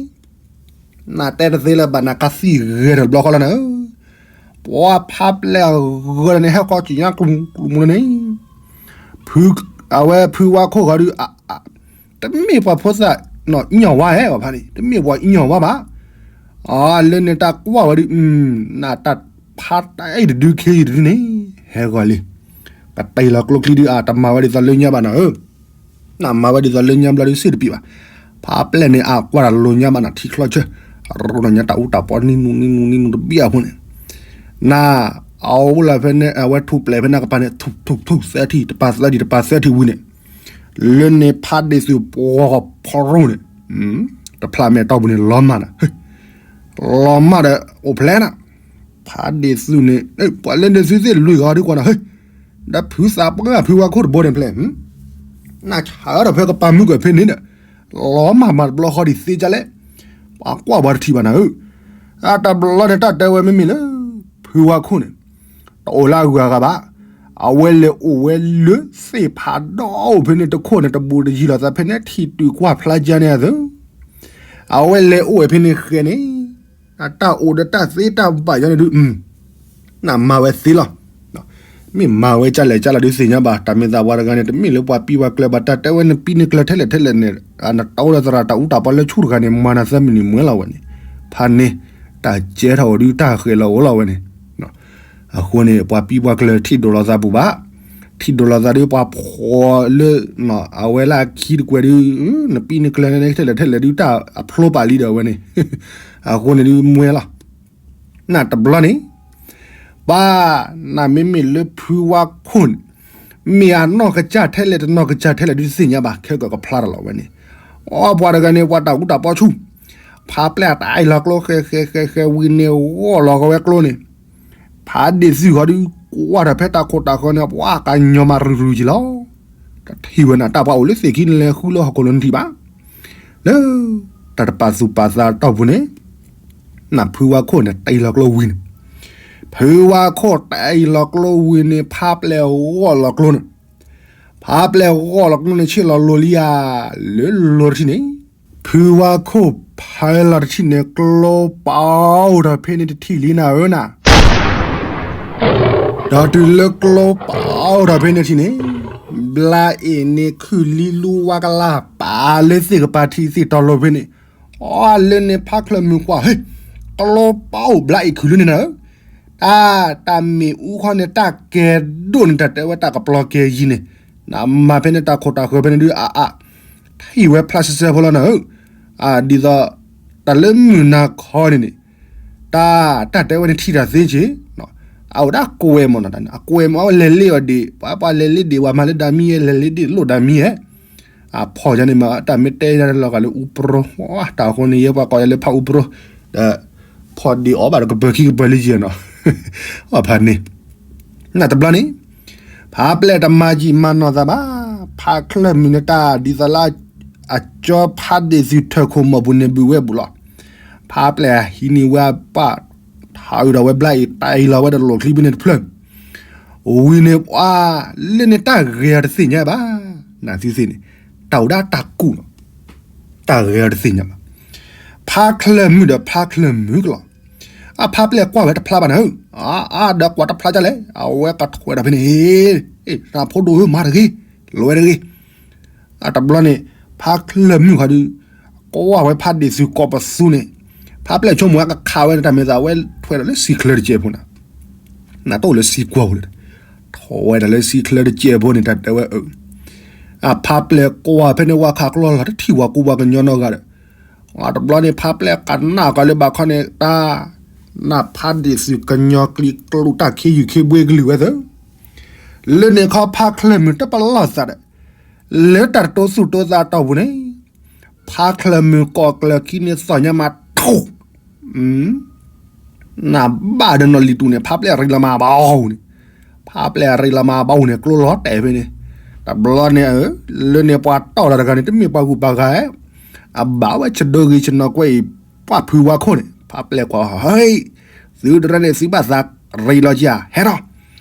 နတဲတသ့လၢၤဘၣ် နကသံၣ်ဂဲၤထီၣ်တဘျီဃီလီၤနၤဧၢ, ပှၤဖးပျဲၢ်အဂၢၢ်န့ၣ် ဟဲဃီကံၣ်ညါကျူၤကျူၤမူန့ၣ်, ဖု, အဝဲဖုဝါခိၣ်ဃီဒုး, တမ့ၢ်ပှၤဖိသၣ်, အံၣ်ညီၣ်ဝါဧဲ ပှၤဖးန့ၣ် တမ့ၢ်ပှၤအံၣ်ညီၣ်ဝါဘၣ်, အလၢန့ၣ်တၢ်ကွၢ်ဝဲဒုး, နတၢ်ဖးတၢ်အဲၣ်တဒုခ့ယုၢ်တဒုန့ၣ်, ဟဲဂီၤလံ, ကတဲလီၤကျိချံဒုး အတမၤဝဲဒ်သိးလၢညါဘၣ်နၤဧၢ နမၤဝဲဒ်သိးလၢညါဘျီဒုးစ့ၢ်တပံၤဘၣ်, ဖးပျဲၢ်န့ၣ် အကွၢ်တၢ်လိၤညါဘၣ်နၤ ထံချီဆၢ, ရိနၤညါတၢ်အူတၢ်ပီနံၤနူနံၤနူနံၤနူတဘံၣ်အဃိန့ၣ်, န, အအိၣ်လၢဖဲန့ၣ် အဝဲထူၣ်ပျဲၢ်ဖဲန့ၣ်ကပၤန့ၣ် ထူၣ်ထူၣ်ထူၣ်သၢထံၣ် တပၤသၢထံၣ် တပၤသၢထံၣ်ဝံၤန့ၣ်, လၢန့ၣ်ဖးဒ့ၣ်သုးပှီၤဖီရိၣ်န့ၣ်, တဖျးမဲာ်တီၢ်ပူၤန့ၣ် လီၤမၢ်နၤ လီၤမၢ်ဒီးအိၣ်ဖျဲၣ်နၤ, ဖးဒ့ၣ်သုးန့ၣ်, ပှၤလၢန့ၣ်သုသ့ၣ်လွံၢ်ဂၤဒုးကွၢ်နၤ, ဒီးဖုသးပှၢ်ဖုဝါခိၣ်တဘိန့ၣ်ဖျဲၣ်, နဆါဒီးဖဲကပၤမုၢ်ကဖဲန့ၣ်ဒီး, လီၤမၢ်မၤတဘျီဃီဒံးသ့ကလဲၣ်, ပှၤကွၢ်ပှၤတထံၣ်ဘၣ်နၤဧၢ, အတဘျီန့ၣ်တၢ်တဲဝဲမ့မ့ၢ်လၢ, ဖုဝါခိၣ်န့ၣ်, တအိၣ်လၢအဂုၤအဂၤဘၣ်, အဝဲလဲၤအိၣ်ဝဲလၢသ့ၣ်ဖးဒိၣ်ဖဲန့ၣ်တခိၣ်န့ၣ် တဘူးတယံၤလီၤသးဖဲန့ၣ် ထံၣ်တုၤကွၢ်ဖျါကၢန့ၣ်အသိး အဝဲလဲၤအိၣ်ဝဲဖဲန့ၣ်ဃဲန့ၣ်, အတၢ်အိၣ်ဒီးတၢ်သ့တၢ်ဘၣ်ယၤန့ၣ်ဒုး, နမၤဝဲသ့လီၤ, မ့ၢ်မၤဝဲကၢလဲၣ်ကၢလီၤဒုးသ့ၣ်ညါဘၣ် တၢ်မ့ၢ်သးပှၤတဂၤန့ၣ် တမ့ၢ်လၢပှၤပံးပှၤကျၢၤဘၣ် တၢ်တဲဝဲနပံးနကျၢၤထဲလဲၣ်ထဲလဲၣ်န့ၣ်, နတီဝဲသရၣ်တၢ်အူတၢ်ပီလၢဆူၣ်တဂၤန့ၣ် မၤနၤသၢမံးနံးမွဲလီၤဝဲန့ၣ်, ဖးန့ၣ်, တၢ်ကဲထီၣ်ဝဲဒုးတၢ်ဃဲၤလီၤအိၣ်လီၤဝဲန့ၣ် အဃိန့ၣ် ပှၤပံးပှၤကျၢၤထံၣ်ဒိၣ်လီၤသးပူၤဘၣ်, ထံၣ်ဒိၣ်လီၤသးဒုးပှၤဖှီၣ်လၢ, အဝဲလၢအခံတကွဲးဒုး, နပံးနကျၢၤန့ၣ်ထဲလဲၣ်ထဲလဲၣ်ဒုးတၢ်အဖျိပာ်လံဒီးဝဲန့ၣ်, အဃိန့ၣ်ဒုးမွဲလီၤ, နတဘျီန့ၣ်, ပၢ်, နမ့မ့ၢ်လၢဖုဝါခိၣ်န့ၣ်, မ့ၢ်အနီၢ်ကစၢ်ထဲလဲၣ်တနီၢ်ကစၢ်ထဲလဲၣ်ဒုးသ့ၣ်ညါဘၣ် ခဲကကဖျါတၢ်လီၤဝဲန့ၣ်, အပှၤတဂၤန့ၣ် ပှၤတၢ်အူတၢ်ပီဆူၣ်, ဖါပျဲၢ်တၢ်အံၤလီၤကျိ ဃဲဃဲဃဲဃဲဝံၤန့ၣ် ဂီၢ်လီၤဃီဝဲကျိန့ၣ်, ဖါဒ့ၣ်သုးဃီဒုး ကွၢ်ထီၣ်ဖဲတၢ်ခိၣ်တၢ်ဃၢၤန့ၣ် ပှၤကညီမးရုရုက့ၤလီၤ. တထံၣ်ဝဲနၤ တၢ်ပှၤအိၣ်လၢသ့ၣ်ခံန့ၣ်လဲၤဃုလၢဟီၣ်ခိၣ်လၢနထံၣ်ဘၣ်. လၢတၢ်တပာ်သူၣ်ပာ်သးတီၢ်ပူၤန့ၣ်, နၢ်ဖုဝါခိၣ်န့ၣ် တၢ်အံၤလီၤကျိဝံၤန့ၣ်, ဖုဝါခိၣ်တၢ်အံၤလီၤကျိဝံၤန့ၣ် ဖါပျဲၢ်ဂီၢ်လီၤကျိန့ၣ်, ဖါပျဲၢ်ဂီၢ်လီၤကျိန့ၣ် ဆ့ၣ်လီၤလိၤလံဧါ, လၢလိၤတထံၣ်န့ၣ်, ဖုဝါခိၣ်ဖဲလီၤတထံၣ်န့ၣ် ကျိပာ်အိၣ်ထီၣ်ဖဲန့ၣ်တထံၣ်လံနၤဧၢနၤ ဒီးတုၤလၢကျိပာ်အိၣ်ထီၣ်ဖဲန့ၣ်ထံၣ်န့ၣ်, ဘျါအ့ၣ်န့ၣ်ခုၣ်လံလူဝါကလါပာ်လၢသ့ၣ်ကပၤထံသ့ၣ်တီၤလိၤဖဲန့ၣ်, အီလၢန့ၣ်ဖါချၢၣ်မုၣ်ကွၢ် ဟ့ၣ်, ကျိပာ်အိၣ်ဘျါအ့ၣ်ခုၣ်လၢန့ၣ်နၤဧၢ, တၢ်တၢ်မ့ၣ်အူခီန့ၣ် တၢ်ကဲၤဒိၣ်န့ၣ် တၢ်တဲဝဲတၢ်ကပျီၤကဲၤယံၤန့ၣ်, နမၤဖဲန့ၣ်တၢ်ခိၣ်တၢ်ဃၢၤဖဲန့ၣ်ဒုးအါအါ, ထံၣ်ဝဲဖျါဆှဲဆှဲဖိလီၤနၤဧၢ, ဒ်သိး တၢ်လၢမုၢ်နၤခီန့ၣ်န့ၣ် တၢ် တၢ်တဲဝဲန့ၣ်ထံၣ်တၢ်သ့က့ၤ, အအိၣ်ဒၣ်ကွဲမီၤနီၤ, အကွဲမီၤအဝဲလဲၤလ့အီၤဒံး, ပှၤပှၤလဲၤလ့ဒံး ပှၤမၤလၢဒၣ်မံယဲ လဲၤလ့ဒံးလိၣ်ဒၣ်မံယဲ, အဖီၣ်ယၤန့ၣ်မး တၢ်မ့ၢ်တဲယၤလီၤဂာ်လၢအူပြိ, တၢ်အဃိန့ၣ် ယဲပှၤကိးယၤလၢဖးအူပြိ, ဒီး ဖီၣ်ဒံးအီၤဘၣ်ဒီးကပၢၤခံကပၢၤလံယဲနီၤ, အဖးန့ၣ် နတဘျီန့ၣ်, ဖးပျဲၢ်တမၤယံာ်မၤနီၢ်သးဘၣ်, ဖးချၢၣ်မုၢ်န့ၣ်တၢ်ဒ်သိးလၢ အကၠီဖးဒ့ၣ်သုးထၢၣ်ခိၣ်မီၢ်ပူၤန့ၣ်ဘုးဝဲဘူးလီၤ, ဖးပျဲၢ်ဟံးန့ၢ်ဝဲအပၢ်, ထးအုးဒီးဝဲဘျါအံၤ တၢ်အံၤလီၤဝဲဒီးလိၣ်ချံဖဲန့ၣ်တဖျၢၣ်, ဝံၤန့ၣ်ပှၤလၢန့ၣ်တၢ်ဂဲၤအီၤတသ့ၣ်ညါဘၣ်, နသုသ့ၣ်န့ၣ်, တၢ်အိၣ်ဒၣ်တၢ်ကူၣ်လီၤ, တၢ်ဂဲၤအီၤတသ့ၣ်ညါဘၣ်, ဖးချၢၣ်မုၢ်ဒီးဖးချၢၣ်မုၢ်ကလီၤ အဖးပျဲၢ်ကွၢ်ဝဲတဖျါဘၣ်နၤဧၢ, အါ ဒီးကွၢ်တဖျါဒ်လဲၣ်, အဝဲကထွဲဒီးဖဲန့ၣ်, တၢ်ဖိဒိၣ်ဧၢ မၤတဂ့ၤ, လဲၤဝဲတဂ့ၤ, အတဘျီန့ၣ်, ဖးချၢၣ်မုၢ်ဃီဒုး, ကွၢ်ဝဲဖးဒ့ၣ်သုးကိးပသူန့ၣ်, ဖးပျဲၢ်ဆိကမိၣ်ဝဲကခးဝဲန့ၣ် တၢ်မ့ၢ်သးဝဲထွဲဒီးလၢစံချၢတကဲးဖိနၤ, နတအိၣ်လၢစံကွၢ်ဖိလၢ, ထွဲဒီးလၢစံချၢတကဲးဖိန့ၣ် တၢ်တဲဝဲအၢ အဖးပျဲၢ်ကွၢ်ဖဲန့ၣ် ဝါခးကျီလီၤ တထံၣ်ဝဲကူဝဲကညီနီတဂၤဒီး, အတဘျီန့ၣ် ဖးပျဲၢ်ကနၣ်ကီးလၢဘၣ်ခီန့ၣ် တၢ် နဖးဒ့ၣ်သုးကညီကျံးကျိၣ် တၢ်ခ့ယုၢ်ခ့ဘှ့ကလုၢ်ဝဲသၢ, လၢန့ၣ်ခီ ဖးချၢၣ်မုၢ်တပလီၢ်သးဒီး, လၢတၢ်တတိသူၣ်တိသးတီၢ်ပူၤန့ၣ်, ဖးချၢၣ်မုၢ်ကိးကျၢၤခံန့ၣ် သီၣ်ညါမးထူၣ် နဘၣ်ဒီးနီၢ်လံၤတူၢ်န့ၣ် ဖးပျဲၢ်ရ့လီၤမးဘၣ်အူန့ၣ်, ဖးပျဲၢ်ရ့လီၤမးဘၣ်အူန့ၣ် ကျိလီၤတဲာ်ဖဲန့ၣ်, တဘျီန့ၣ်, လၢန့ၣ်ပှၤတီၢ်လီၤတဂၤန့ၣ် တမ့ၢ်ပှၤဂုၤပှၤဂၤ, အဘၣ်ဝဲဆဒိဂ့ၤဆနီၤကွဲအံၤ, ပှၢ်ဖုဝါခိၣ်န့ၣ် ဖးပျဲၢ်ကွၢ်ဟီ ဟဲ, သုတရၢန့ၣ် သုဘၣ်သးရ့လီၤက့ၤဧါ ဟဲထီၣ်,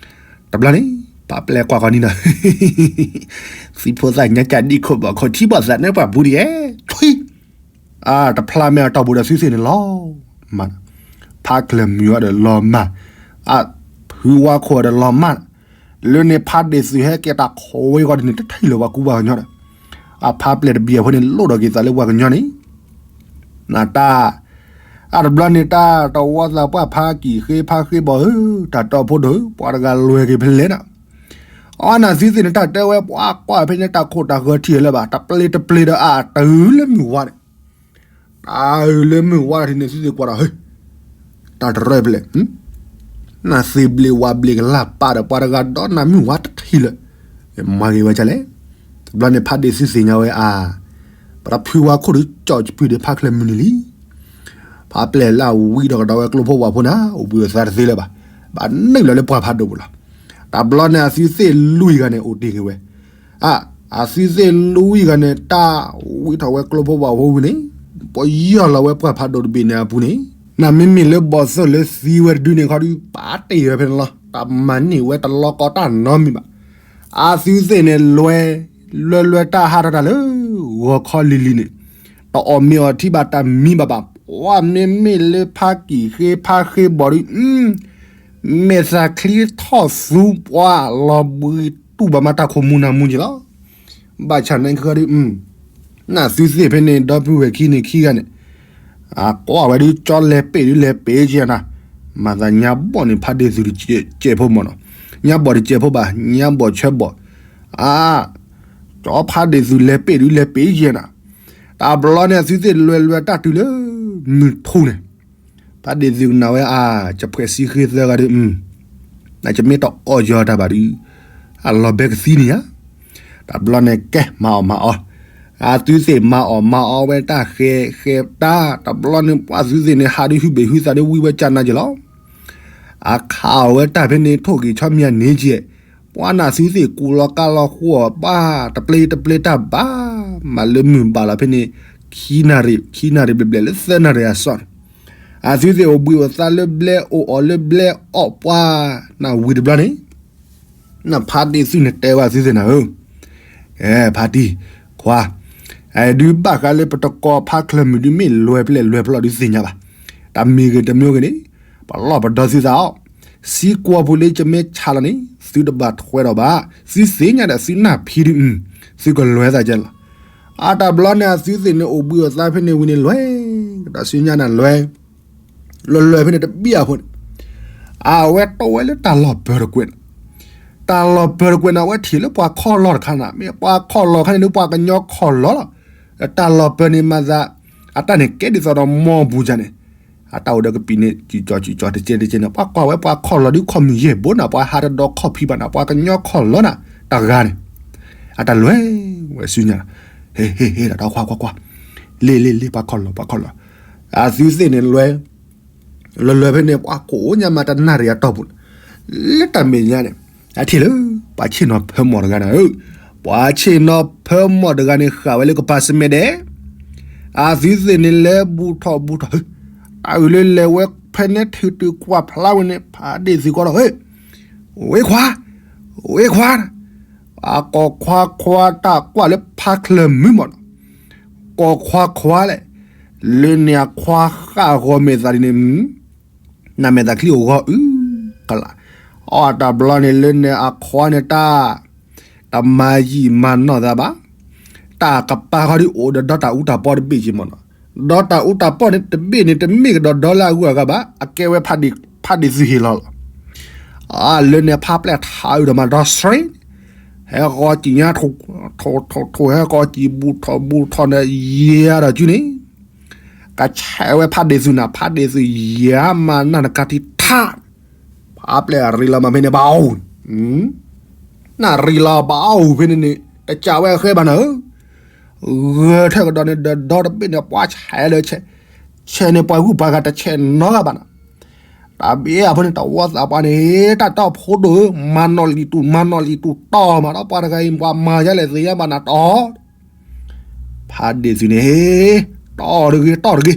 တဘျီန့ၣ်, ဖးပျဲၢ်ကွၢ်ဃီန့ၣ်ဒီး သုဖိသၣ်ညါကၢ်ဒံခိၣ်ဘီၣ်ခိၣ် ထံဘီၣ်သးနၢပှၢ်ပူၤဒ်ယဲ, ထွံၣ်, အတဖျါမဲာ်အတီၢ်ပူၤဒီးသုသ့ၣ်န့ၣ်လီၤမၢ်, ဖးချၢၣ်မုၢ်အီၤဒီးလီၤမၢ်, အဖုဝါခိၣ်အီၤဒီးလီၤမၢ်, လၢန့ၣ်ဖးဒ့ၣ်သုးဟဲကဲတၢ်ခိးဝဲဂီၢ်ဒ်န့ၣ် တထံၣ်လၢၤပှၤကူပှၤကညီဒီး, အဖးပျဲၢ်တဘ့ၣ်အဖိန့ၣ် လိၣ်ထီၣ်က့ၤသးလၢပှၤကညီန့ၣ် နတၢ်, အတဘျီန့ၣ် တၢ်တဝီသးပှၢ်ဖးကံၢ်ဃ့ဖးဃ့ဘီၣ်ဧၢ, တၢ်တီဖိဒိၣ်ဧၢ, ပှၤတဂၤလွဲၤက့ၤဖဲလဲၣ်နၤ, အီနၤသုသ့ၣ်န့ၣ် တၢ်တဲဝဲပှၤကွၢ်ဖဲန့ၣ် တၢ်ခိၣ်တၢ်ဃၢၤထံၣ်လၢၤဘၣ် တပျ့ၤတပျ့ၤဒီးအတၢ်အုးလၢမုၢ်ဝါန့ၣ်, တၢ်အုးလၢမုၢ်ဝါထံၣ်န့ၣ် သုသ့ၣ်ကွၢ်ဒီး ဟ့ၣ်, တၢ်တရၢၢ်ဖဲလဲၣ် နသ့ၣ်ဘျ့ၣ်ဝၣ်ဘျ့ၣ်ကလၢ်ပာ်ဒီး ပှၤတဂၤဒီးနၤမုၢ်ဝါတထံၣ်လၢၤ, မၤဂ့ၤဝဲဒ်လဲၣ်, တဘျီန့ၣ်ဖးဒ့ၣ်သုသ့ၣ်ညါဝဲအါ, ပတဖုဝါခိၣ်ဒုးကၠီၣ်စပုၢ်ဒီးဖးချၢၣ်မုၢ်န့ၣ်လံ, ဖးပျဲၢ်လၢအဝံဒီးကဒီးဝဲကျိဖိဝၣ်ဖိနၤ အိၣ်ဘှံးအိၣ်သါတသ့လၢၤဘၣ်, ဘၣ်နုာ်လီၤလၢပှၢ်ဖးဒိၣ်ပူၤလီၤ, တဘျီန့ၣ်အသုသ့ၣ်လွံၢ်ဂၤန့ၣ် အိၣ်တ့ၢ်က့ၤဝဲ အ, အသုသ့ၣ်လွံၢ်ဂၤန့ၣ် တၢ်ဝံထီၣ်ဝဲကျိဖိဝၣ်ဖိဝံၤန့ၣ်, ပယီၢ်လီၤဝဲပှၢ်ဖးဒိၣ်တဘ့ၣ်န့ၣ်အပူၤန့ၣ်, နမ့မ့ၢ်လၢဘီၣ်သိၣ်လၢသံဝဲတဒုန့ၣ်ခီဒုး ပာ်တ့ၢ်ဝဲဖဲန့ၣ်လီၤ, တၢ်မၤန့ၢ်ဝဲတလီၤကီတၢ်နီတမံၤဘၣ်, အသုသ့ၣ်န့ၣ်လွဲ, လွဲလွဲတၢ်ဟးထီၣ်တၢ်လၢ ဂီၤခီလံၤလံၤန့ၣ်, တအီၣ်မ့ၤအီထံဘၣ်တၢ်မံဘၣ်ဘၣ်, ပှၤမ့မ့ၢ်လၢဖးကံၢ်ဃ့ဖးဃ့ဘီၣ်ဒုး မဲာ်သၣ်ချံထီၣ်သူပှၤလီၤဘှံးတူၢ်ဘၣ်မးတၢ်ခိၣ်မူၤနၢ်မူၤက့ၤလီၤ, ဘၣ်ဆၣ်န့ၣ်ကဒုး, နသုသ့ၣ်ဖဲန့ၣ် ဒီပုၢ်ဝဲၢ်ခံန့ၣ်ခံဂၤန့ၣ်, အကွၢ်ဝဲဒုးကၠီလဲၤပ့ၣ်ဒုးလဲၤပ့ၣ်က့ၤနၤ, မၤသးညါဘီၣ်န့ၣ် ဖးဒ့ၣ်သုးတစဲးဖိမၢ်နီၤ, ညါဘီၣ်တစဲးဖိဘၣ် ညါဘီၣ်ဆၢဘီၣ်, အ, ကၠီဖးဒ့ၣ်သုးလဲၤပ့ၣ်ဒုးလဲၤပ့ၣ်က့ၤနၤ, တဘျီန့ၣ်အသုသ့ၣ်လွဲလွဲတၢ်တုၤလၢ မုၢ်ထူန့ၣ် ဖးဒ့ၣ်သုးကနၣ်ဝဲအါ, ယဖှဲးစံဃ့သၢဂၤဒုး, နယမ့ၢ်တအီၣ်ယီၤတၢ်ဘၣ်ဒုး, အလီၤဘဲကသံန့ၣ်ဧါ, တဘျီန့ၣ်ကဲမၤအီၣ်မၤအီၤ, အသုသ့ၣ်မၤအီၣ်မၤအီဝဲတၢ်ဃဲဃဲတၢ် တဘျီန့ၣ် ပှၤသုသ့ၣ်န့ၣ် ဟးဒုးဟုဘ့ၣ်ဟုသးဒုးဝံဝဲကၢ်နၤက့ၤလီၤ. အခးအီၣ်ဝဲတၢ်ဖဲန့ၣ် ထိၣ်ဂ့ၤဆီမံၤန့ၢ်ကဲ, ပှၤနသုသ့ၣ်ကူလီၤကါလီၤဃိအီၣ်ဘၣ် တပျ့တပျ့တၢ်ဘၣ်, မၤလၢမုၢ်ဘၣ်လီၤဖဲန့ၣ် ခံနၣ်ရံၣ် ခံနၣ်ရံၣ်ဘျဲၣ်ဘျဲၣ်လၢသၢနၣ်ရံၣ်အစၢ်န့ၣ် အသုသ့ၣ်အိၣ်ဘှံးအိၣ်သါလၢဘျဲ အိၣ်အီၣ်လၢဘျဲအီၣ်ပှၤ နဝံၤတဘျီန့ၣ် နဖါဒ့ၣ်သုန့ၣ်တဲဝဲအသုသ့ၣ်နၤဧၢ, အဲ ဖါတံၢ် ခွါ, ဒုးဘၣ်ဃးလၢပတကိးဖါချၢၣ်မုၣ်ဒုးမ့ၢ်လွဲၢ်ပျဲၢ်လွဲၢ်ပျီၢ်ဒုးသ့ၣ်ညါဘၣ်, တၢ်မ့ၢ်ဂ့ၤတမ့ၢ်ဂ့ၤန့ၣ် ပလီၢ်ပဒီသုသးအီၤ, စံကွီၢ်ပူၤလၢကမ့ၢ်ဆါလီၤန့ၣ် သုတဘၣ်ထွဲဒီးဘၣ်, သုသ့ၣ်ညါဒီးသုနၢ်ဖံဒုး သုကလွဲသးကဲလီၤ. အတဘျီန့ၣ် အသုသ့ၣ်န့ၣ်အိၣ်ဘှံးအိၣ်သါဖဲန့ၣ်ဝံၤန့ၣ်လွဲၢ်, ကဒီးဆူညါနၤလွဲၢ် လၢလွဲၢ်ဖဲန့ၣ်တဘံၣ်အဖိန့ၣ်, အဝဲတီဝဲလၢတၢ်လီၢ်ပၢၤတကွဲးန့ၣ်, တၢ်လီၢ်ပၢၤတကွဲးန့ၣ် အဝဲထံၣ်လၢပှၤခီၣ်လီၢ်တခါန့ၣ် မ့ၢ်ပှၤခီၣ်လီၢ်ခါန့ၣ် ပှၤကညီခီၣ်လီၢ်လီၤ. တၢ်လီၢ်ပၢၤန့ၣ်မၤသး အတၢ်န့ၣ်ကဲဒ်သိးဒီးမီပူၤယါန့ၣ်, အတၢ်အိၣ်ဒီးကပံာ်န့ၣ် စံၣ်ကၠီစံၣ်ကၠီတကဲတကဲန့ၣ် ပှၤကွၢ်ဝဲပှၤခီၣ်လီၢ်ဒုးခီၣ်မုၢ်ယဲၢ်ဘိန့ၣ် ပှၤဟးတဒီးခီၣ်ဖံးဘၣ်န့ၣ် ပှၤကညီခီၣ်လီၢ်န့ၣ် တဂၤန့ၣ်, အတၢ်လွဲၢ်ဝဲဆူညါ, ဟ့ၣ်ဟ့ၣ်ဟ့ၣ်ဒီးတၢ်ခွါခွါခွါ, လ့ၢ်လ့ၢ်လ့ၢ် ပှၤခီၣ်လီၢ် ပှၤခီၣ်လီၢ်, အသုသ့ၣ်န့ၣ်လွဲၢ် လၢလွဲၢ်ဖဲန့ၣ် ပှၤကိးညါမးတနၣ်ရံၣ်အတီၢ်ပူၤန့ၣ်, လၢတၢ်မဲာ်ညါန့ၣ် အထံၣ်လၢ ပှၤဆ့ၣ်နီၤဖၢမီၢ်တဂၤန့ၣ်ဧၢ, ပှၤဆ့ၣ်နီၤဖၢမီၢ်တဂၤန့ၣ် ဃာ်ဝဲလၢကပၤစမဲဒဲး, အသုသ့ၣ်န့ၣ်လဲၤဘူးထီၣ်ဘူးထီၣ်, တၢ်အုၣ်လၢလဲၤဝဲဖဲန့ၣ်ထုးတုၤကွၢ်ဖျါဝဲန့ၣ် ဖးဒ့ၣ်သုးကီးဒီး ဝ့ခွါ, ဝ့ခွါ, အကိးခွါခွါတၢ်ကွၢ်လၢဖါချၢၣ်မုၣ်မးနီၤ, ကိးခွါခွါလဲၣ်, လၢန့ၣ်အခွါဃၣ်ဂီၤမဲာ်သးဒ်န့ၣ်, နမဲာ်သးချံအိၣ်ဂီၤအုကလး, အီၣ်တဘျီန့ၣ်လၢန့ၣ်အခွါန့ၣ်တၢ်, တမၤယံာ်မၤနီၢ်သးဘၣ်, တၢ်ကပၤဃီဒ်အိၣ်ဒီးဒီတၢ်အူတၢ်ပီတဘ့ၣ်က့မးနီၤ, ဒီတၢ်အူတၢ်ပီန့ၣ်တဘ့ၣ်န့ၣ် တမ့ၢ်ကဒီးဒီလၢအဂုၤအဂၤဘၣ်, အကဲဝဲဖးဒ့ၣ်သုးဟ့ၣ်လီၤလီၤ. အလၢန့ၣ်ဖါပျဲၢ်ထးအုးဒီးမၤဒီဆှံ, ဟဲဃီကံၤညါ ထိၣ်ထိၣ်ထိၣ် ဟဲဃီကံၤဘူးထီၣ်ဘူးထီၣ်န့ၣ် ယဲၤဒီးကုန့ၣ်, ကဆဲးဝဲဖးဒ့ၣ်သုးနၤ ဖးဒ့ၣ်သုးယဲၤမၤနၢ်နကါထံထး, ဖါပျဲၢ်အရံလီၤမၤဖဲန့ၣ်ဘၣ်အိၣ်, နၢ်ရံလီၤဘၣ်အိၣ်ဖဲန့ၣ်န့ၣ် တကးဝဲအဃဲဘၣ်နၤဧၢ, ဂဲၤထၢၣ်ကဒီးန့ၣ် ဒီဒီတဘ့ၣ်န့ၣ် ပှၤဆဲးလၢဆဲး, ဆဲးန့ၣ်ပှၤဂုၢ်ပှၤဂၤတဆဲးနီတဂၤဘၣ်နၤ, တၢ်ဘ့ၣ်အဖိန့ၣ် တဝီသးပှၢ်န့ၣ် တၢ်တီၢ်ဖိဒိၣ်ဧၢ, မၤနီၣ်လံၤတူၢ် မၤနီၣ်လံၤတူၢ် တီၢ်မးဒီးပှၤတဂၤအံၤ ပှၤမၤယါလဲၣ်သ့ၣ်ညါဘၣ်နၤတီၢ် ဖးဒ့ၣ်သုးန့ၣ် တီၢ်တဂ့ၤ တီၢ်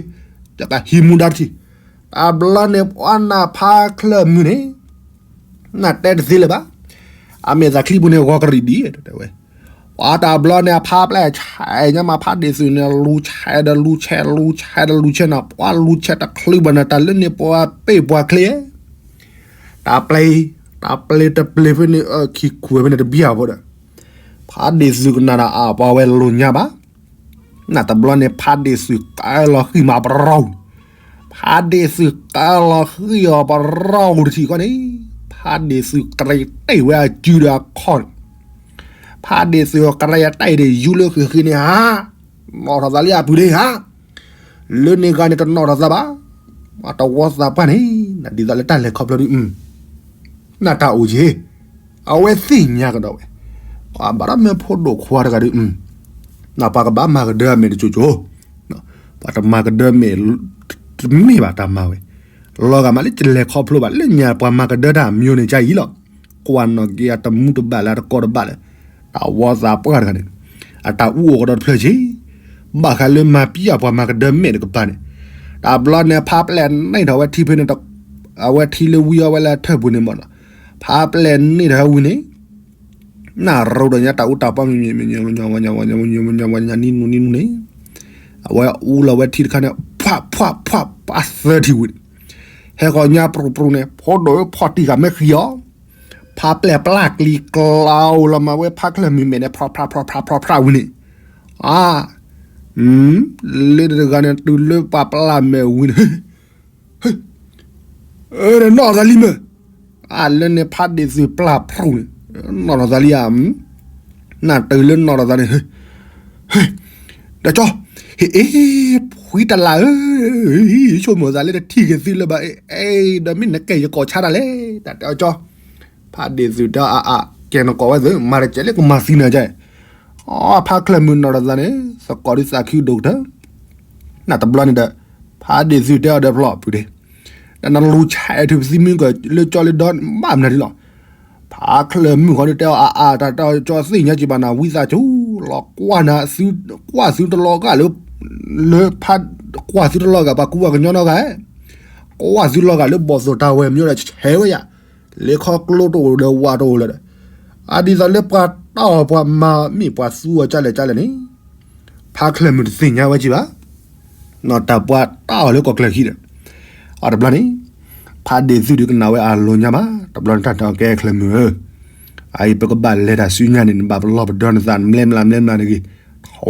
တဂ့ၤ, တကးဟံးမူဒါတထံၣ်, တဘျီန့ၣ်ပှၤနၢ်ဖါချၢၣ်မုၣ်န့ၣ် နၢ်တဲတသ့လၢၤဘၣ်, အမဲာ်သးချံပူၤန့ၣ် ဂီၤကရံၣ်ဒံးတဲဝဲ, ပှၤတဘျီန့ၣ် အဖါပျဲၢ်ဆဲးညါမး ဖးဒ့ၣ်သုးန့ၣ် လူၤဆဲးဒီးလူၤဆဲး လူၤဆဲးဒီးလူၤဆဲးနၤ ပှၤလူၤဆဲးတချုးဘၣ်နၤ တၢ်လၢန့ၣ်ပှၤပ့ၢ်ပှၤချ့ တၢ်ပျဲ, တၢ်ပျဲတပျဲဖဲန့ၣ် အခံခွဲးဖဲန့ၣ်တဘံၣ်အဖိဒီး, ဖးဒ့ၣ်သုးကနၣ်ဒီးအပှၤဝဲလိာ်ညါဘၣ်, နတဘျီန့ၣ် ဖးဒ့ၣ်သုးကဲလီၤဃံၤမးပရီ, ဖးဒ့ၣ်သုးကဲလီၤဃံၤအီၤပရီတထံၣ်ဃီန့ၣ်, ဖးဒ့ၣ်သုးကရဲတ့ၢ်ဝဲအစုဒီးအခီၣ်န့ၣ်, ဖးဒ့ၣ်သုးကရဲအတၢ်အံၤဒီးယူလၢဃံးဃံးန့ၣ်ဧါ, နီၣ်ထီၣ်သးလံအပုၢ်လံဧါ လၢန့ၣ်ဂၤန့ၣ်တနီၣ်ထီၣ်သးဘၣ်, အတဝီသးပှၢ်န့ၣ် နဒ်သိးလၢတၢ်လဲၤခီဖျိဒ်အံၤ, နတၢ်အိၣ်က့ၤ, အဝဲသ့ၣ်ညါကဒီးဝဲ, ပှၤဘၣ်ဒီးမ့ၢ်ဖိဒိၣ်ခွါတဂၤဒ်အံၤ, နပှၤကဘၣ်မၤကဒၢအမဲာ်တကၠိကၠိ, ပှၤတမၤကဒၢမဲာ်, တမ့ၢ်ဘၣ်တၢ်မၤဝဲ, လီၤဂာ်မးလၢကလဲၤခီဖျိဘၣ်လၢညါပှၤမၤကဒၢတၢ်အမံၤန့ၣ်ကအံၤလီၤ, ကွၢ်နီၣ်က့ၤအတမူတဘၣ်လၢအတကီတဘၣ်လၢ, တၢ်ဝီသးပှၢ်တဂၤန့ၣ်, အတၢ်အူအိၣ်ကဒီးတဖျၢၣ်က့ၤ, ဘၣ်ဃးလၢမၤပံအပှၤမၤကဒၢမဲာ်တကပၤန့ၣ်, တဘျီန့ၣ် ဖးပျဲၢ်န့ၢ်ထီၣ်ဝဲထံဖဲန့ၣ်, အဝဲထံလၢဝံအီၤဝဲလၢထၢၣ်ပူၤန့ၣ်မးနီၤ, ဖးပျဲၢ်န့ၢ်ထီၣ်ဝဲဝံၤန့ၣ် နရိဒီးညါတၢ်အူတၢ်ပီမံၤမံၤမံၤမံၤမံၤမံၤမံၤမံၤမံၤမံၤမံၤမံၤမံၤမံၤန့ၣ်, အဝဲအူလီၤဝဲထံတခါန့ၣ် ဖှးဖှးဖှးပာ်သၢထံၣ်ဝံၤန့ၣ်, ဟဲဃီၤညါပြူၤပြူၤန့ၣ် ဖိဒိၣ်ဖီၣ်တံၢ်ဂၤမ့ၢ်ဃံအီၤ, ဖးပျဲၢ်ပျၢ်ကျံၤကျါအိၣ်လီၤမးဝဲဖးချၢၣ်မံၤမဲာ်န့ၣ် ဖှးဖှးဖှးဖှးဖှးဖှးဝံၤန့ၣ်, အါ လၢတဂၤန့ၣ် တုၤလၢပှၤပျၢ်မဲာ်ဝံၤန့ၣ် ဟ့ၣ် နီၣ်သးလံမ့ၢ်, အါ လၢန့ၣ် ဖးဒ့ၣ်သုးပျၢ်ဖျိန့ၣ်, နီၣ်ထီၣ်သးလံဧါ, နတုၤလၢနီၣ်ထီၣ်သးန့ၣ်, ဒီးကၠီ, ဟ့ၣ် ဖှံတလးဧၢ, ဆိကမိၣ်သးလၢတထံၣ်က့ၤသုလၢၤဘၣ်, အဲ ဒီးမ့ၢ်နကဲယကိးဆါတၢ်လဲၣ်, တၢ်တဲအီၤကၠီ, ဖးဒ့ၣ်သုးတဲအါအါ ကဲနကိးဝဲသုး မၤတကဲးလၢကမၤသံနၤကဲ ဖါချၢၣ်မုၣ်နီၢ်တသးန့ၣ် သကိးဒုးသးခုဒိၣ်ကတၢၢ်, နတဘျီန့ၣ်ဒီး ဖါဒ့ၣ်သုတဲအီၤဒီးဖျီၣ်ပုၢ်ဒ့ၣ်, နလူၤဆဲးထုးပသံမုၢ်ကလၢကၠီလၢဒီမးမနုၤဒ်လီၤ. ဖါချၢၣ်မုၣ်ဃီဒုးတဲအီၤအါအါတၢ်တၢ်ကၠီသ့ၣ်ညါက့ၤဘၣ်နၤ ဝံသးစူၤလီၤကွၢ်နၤ ကွၢ်သုတလီၤဂာ်လၢ လၢဖါ ကွၢ်သုတလီၤဂာ် ပှၤကူပှၤကညီနီတဂၤ, ကွၢ်သုလီၤဂာ်လၢဘီၣ်သိၣ်တၢ်ဝဲမ့ၢ်ဒီးဆဲးဝဲယၤ, လၢခီကျိတအိၣ်ဒီးဝးတအိၣ်လၢၤဒီး, အဒ်သိးလၢပှၤတၢ်အီၣ်ပှၤမၤမ့ၢ်ပှၤသူအီၤကၠၢ်လဲၣ်ကၠၢ်လဲၣ်န့ၣ် ဖါချၢၣ်မုၣ်တသ့ၣ်ညါဝဲက့ၤဘၣ်, နီၢ်တၢ်ပှၤတၢ်အီၣ်လၢကီၢ်ချၢၣ်ခံဒီး, အတဘျီန့ၣ် ဖါဒ့ၣ်သုဒုးကနၣ်ဝဲအလီၢ်ညါမး တဘျီန့ၣ်တၢ်တဲအီၤကဲချၢၣ်မုၣ်ဧၢ, အအံၤပကဘၣ်လဲၤတၢ်ဆူညါန့ၣ် နဘၣ်ပလီၢ်ပဒီနသး နမလဲမလးမလဲမလးတဂ့ၤ, ထီၣ်